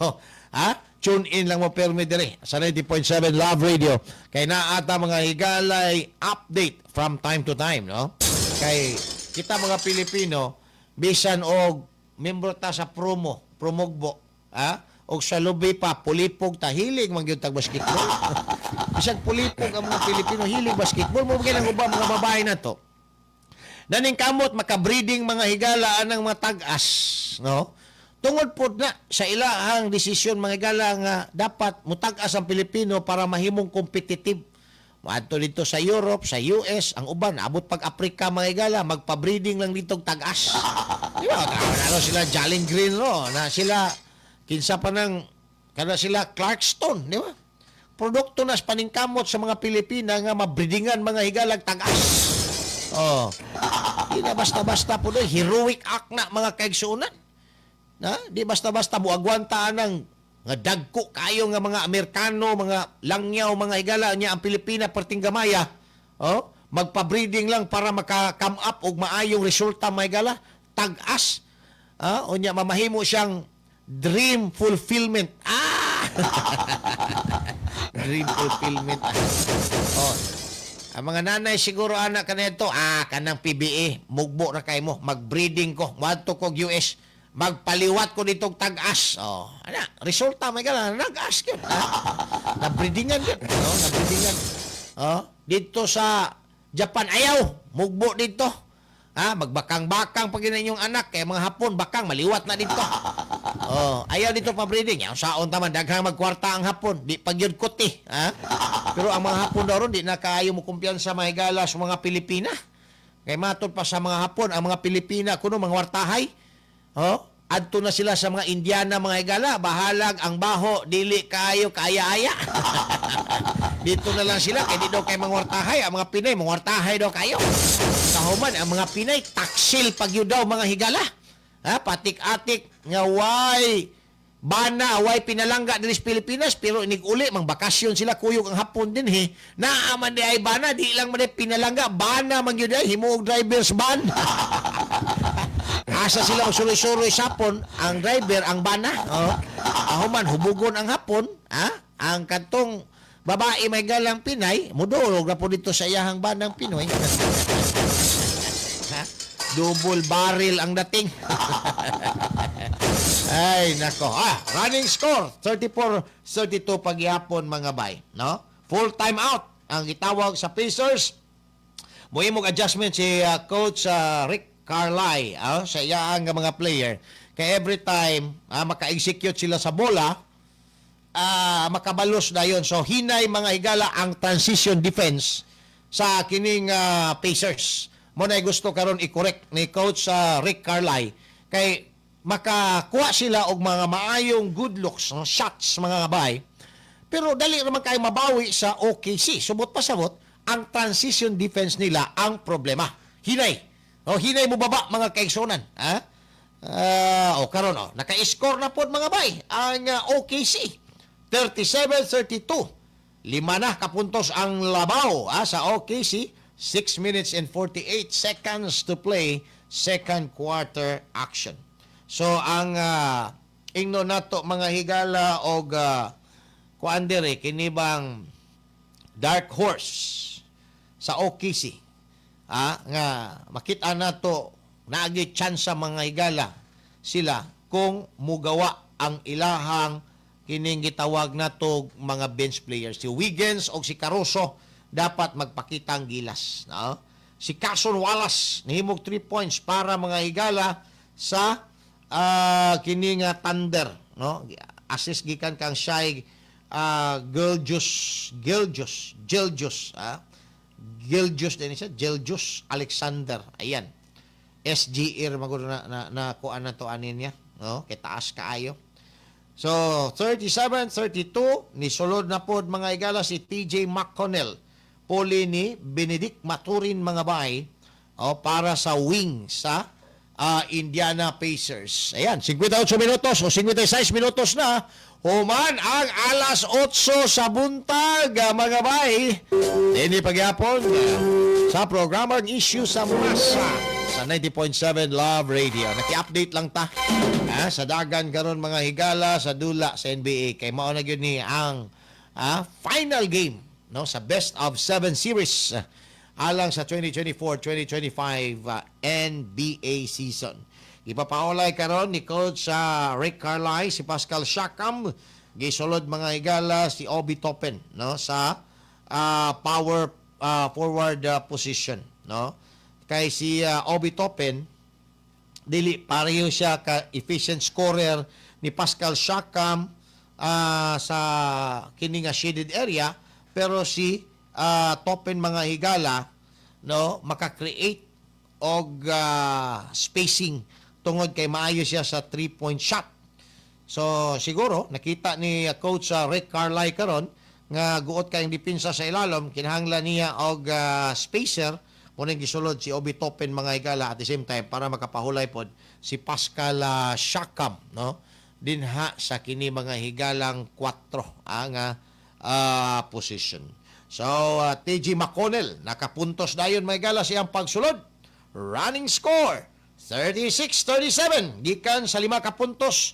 tune in lang mo permi dire sa 90.7 Love Radio kay naata, mga higala, update from time to time, no? Kay kita mga Pilipino, bisan og membro ta sa promo, Promogbo, ha? Og sa lubi pa pulipog ta, hilig man gyud tag basketball. Bisag pulipog ang mga Pilipino, hilig basketball. Mo kay ang uban mga babae na to. Naning kamot makabreeding, mga higala, anang mga tag-as, no? Tungod pod na sa ilahang desisyon, mga higala, nga dapat mutag-as ang Pilipino para mahimong competitive. Moadto dito sa Europe, sa US, ang uban abot pag Africa, mga higala, magpa-breeding lang dito tag-as. Di ba? Ano sila Jalen Green, no? Na sila kinsa pa nang kada sila Clarkson, di ba? Produkto na sa paningkamot sa mga Pilipina nga mabreedingan, mga higalag, tag-as. Oh. Di na basta-basta po doon. Heroic act na, mga kaigsuonan. Na, di basta-basta muagwanta anang nga dagko kayo nga mga Amerikano, mga langyaw, mga higala niya ang Pilipina perting gamaya. Oh, magpa-breeding lang para maka-come up og maayong resulta, mga higala, tag-as. Ah, unya mamahimo siyang dream fulfillment. Ah! Dream fulfillment. Oh. Ang mga nanay siguro anak kanito, kanang PBA, mugbo ra kay mo, magbreeding ko, moadto ko US, magpaliwat ko ditong tag-as. Oh, ana, resulta may gala, nag-as gyud. Ah. Nabreedingan gyud, no? Nabreedingan. Oh, dito sa Japan ayaw, mugbo dito. Ah, magbakang-bakang pag inyong anak kay mga Hapon bakang maliwat na dito. Oh, ayaw dito pa breeding. Yang saon taman daghang magkwarta ang Hapon, di pa gyud kuti, ha? Pero ang mga Hapon daw ron di na kaayo mo kumpiyansa, mga higala, sa mga Pilipina. Kay matod pa sa mga Hapon, ang mga Pilipina kuno mga wartahay. Oh, adto na sila sa mga Indiana, mga higala, bahalag ang baho, dili kaayo kaya-aya. Dito na lang sila kay di daw kay mga wartahay, ang mga Pinay mga wartahay daw kayo. Kahuman ang mga Pinay taksil pag yun daw, mga higala. Ha, patik-atik nga way bana, way pinalangga diri sa Pilipinas, pero inig-uli mang bakasyon sila kuyog ang hapon din he. Naa man di ay bana, di lang man di pinalangga, bana man gyud ay himuog drivers ban. Asa sila suroy-suroy sapon, ang driver ang bana. Oh. Ahuman hubugon ang hapon, ha? Ang katong babae may galang Pinay, mudulog na po dito sa iyahang banang Pinoy. Ha? Double barrel ang dating. Ay, nako. Ah, running score, 34-32 pagyapon, mga bay, no? Full time out ang gitawag sa Pacers. Muhimog adjustment si Coach Rick Carlisle sa iyang mga player. Kaya every time maka-execute sila sa bola, makabalos na yun. So, hinay, mga higala, ang transition defense sa kining Pacers. Mo na gusto karon i-correct ni Coach Rick Carlisle. Kay makakuha sila og mga maayong good looks, no, shots, mga bay. Pero dali naman kayo mabawi sa OKC. Subot pa sabot, ang transition defense nila ang problema. Hinay. O, hinay mo baba, mga kaigsunan. Ha? O karon o, naka-score na pod, mga bay ang OKC. 37-32. 5 na kapuntos ang labaw sa OKC. 6 minutes and 48 seconds to play second quarter action. So ang ingno nato, mga higala, og kuan diri kini bang dark horse sa OKC nga makita nato naagi chance sa mga higala sila kung mugawa ang ilahang kining gitawag nato mga bench players, si Wiggins o si Caruso, dapat magpakita ang gilas, no? Si Cason Wallace nihimog 3 points para, mga higala, sa kining Thunder, no? Assist gikan kang Shai Gilgeous Gilgeous Gilgeous Gilgeous din siya, Gilgeous Alexander. Ayan, SGR maguro na na, na kuan na to anin niya, no? Kay taas kaayo. So 37-32, nisulod na pod, mga higala, si TJ McConnell puli ni Benedict Maturin, mga bay, oh, para sa wing sa Indiana Pacers. Ayan, 58 minutos o 56 minutos na human ang alas 8 sa buntag, mga bay. Ini pagyapon sa programang Issue sa Masa sa 90.7 Love Radio. Naki-update lang ta sa dagan karon, mga higala, sa dula sa NBA kay mao na gyud ni ang final game, no, sa best of 7 series alang sa 2024-2025 NBA season. Ipapaulay karon ni Coach Rick Carlisle si Pascal Siakam, gisulod mga higala si Obi Toppin, no, sa power forward position, no. Kay si Obi Toppin dili pareho siya ka efficient scorer ni Pascal Siakam sa kini nga shaded area, pero si Toppin mga higala, no, maka-create og spacing tungod kay maayo siya sa 3-point shot. So siguro nakita ni Coach Rick Carlisle karon nga guot kayong depensa sa ilalom, kinahanglan niya og spacer, mo nang gisulod si Obi Toppin mga higala, at the same time para makapahulay pod si Pascal Siakam, no, dinha sa kini mga higalang 4 ang position. So TJ McConnell nakapuntos dayon mga higala siyang pagsulod. Running score 36-37 gikan sa 5 ka puntos,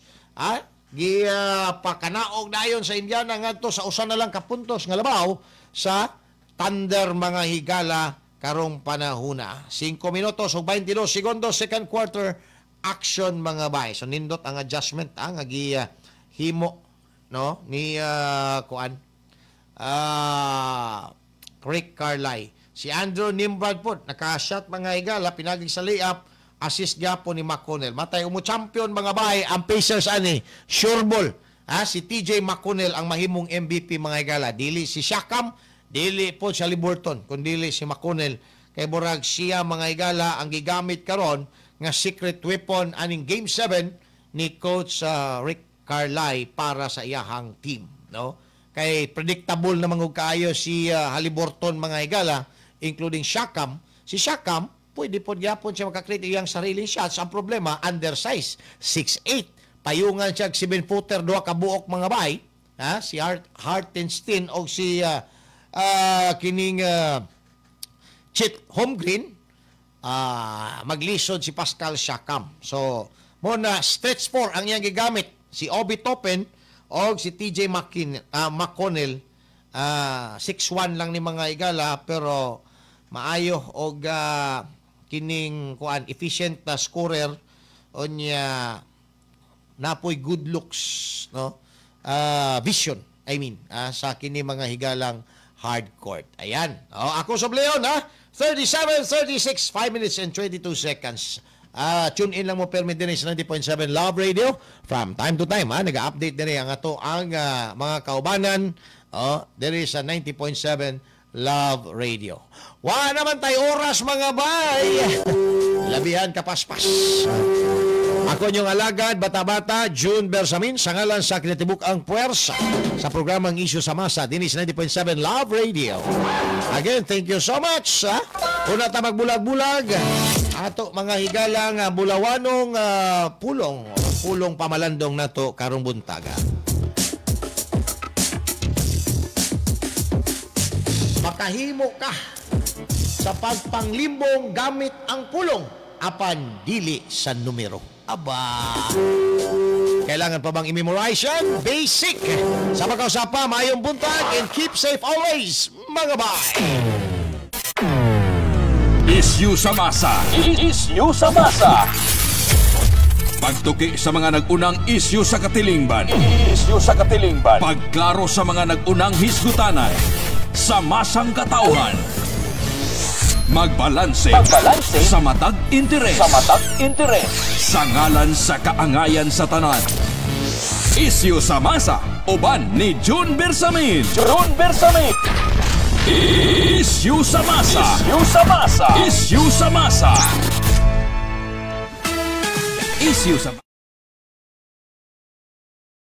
gipakanaog dayon sa Indiana ngadto sa usa na lang ka puntos nga labaw sa Thunder mga higala karong panahuna. 5 minutos ug 22 segundos, second quarter action mga bay. So nindot ang adjustment nga gihimo, no, ni kuan Rick Carlisle. Si Andrew Nembhard po naka-shot mga higala pinagi sa layup, assist gyapon ni McConnell. Matay umo champion mga bay ang Pacers ani, sure ball. Si TJ McConnell ang mahimong MVP mga higala. Dili si Siakam, dili po si Haliburton, kundi si McConnell. Kay burag siya mga higala ang gigamit karon nga secret weapon aning Game 7 ni Coach Rick Carlisle para sa iyahang team, no? Kay predictable na mangug kaayo si Haliburton mga higala, including Siakam. Si Siakam pwede po gyapon siya makakreate iyang sariling shots. Ang problema, undersize, 6'8". Payungan siya 7-footer, duha ka buok mga bay, ha? Si Hartenstein o si kining Chet Holmgren, maglisod si Pascal Siakam. So, mo na stretch 4 ang iyang gigamit, si Obi Toppin o si TJ McConnell. 6'1 lang ni mga higala, pero maayo og kining kuan efficient na scorer unya napoy good looks, no, vision, I mean, sa kini mga higalang hard court. Ayan. Oh, ako sa Leon, ha. 37-36, 5 minutes and 22 seconds. Tune in lang mo permi din sa 90.7 Love Radio from time to time, ha. Nag-update din ang ato ang mga kaubanan, oh, diri sa 90.7 Love Radio. Wa naman tayo oras mga bay. Labihan kapaspas. Ako inyong alagad, bata-bata, June Bersamin, sa ngalan sa kinatibuk ang puwersa sa programang Isyu sa Masa, dinis 90.7 Love Radio. Again, thank you so much. Ha? Una ta magbulag-bulag, ato mga higalang bulawanong pulong, pulong pamalandong nato karong buntaga. Makahimo ka sa pagpanglimbong gamit ang pulong, apan dili sa numero. Aba, kailangan pa bang i-memorize yan? Basic! Sa pagkausapa, maayong buntag and keep safe always, mga bay! Isyu sa masa! Isyu sa masa! Pagtuki sa mga nag-unang isyu sa katilingban. Isyu sa katilingban. Pagklaro sa mga nag-unang hisgutanan. Sa masang katauhan. Magbalanse. Magbalanse sa matag interes. Sa matag interes. Sa ngalan sa kaangayan sa tanan. Isyu sa masa, uban ni June Bersamin. June Bersamin. Isyu sa masa. Isyu sa masa. Isyu sa masa. Isyu sa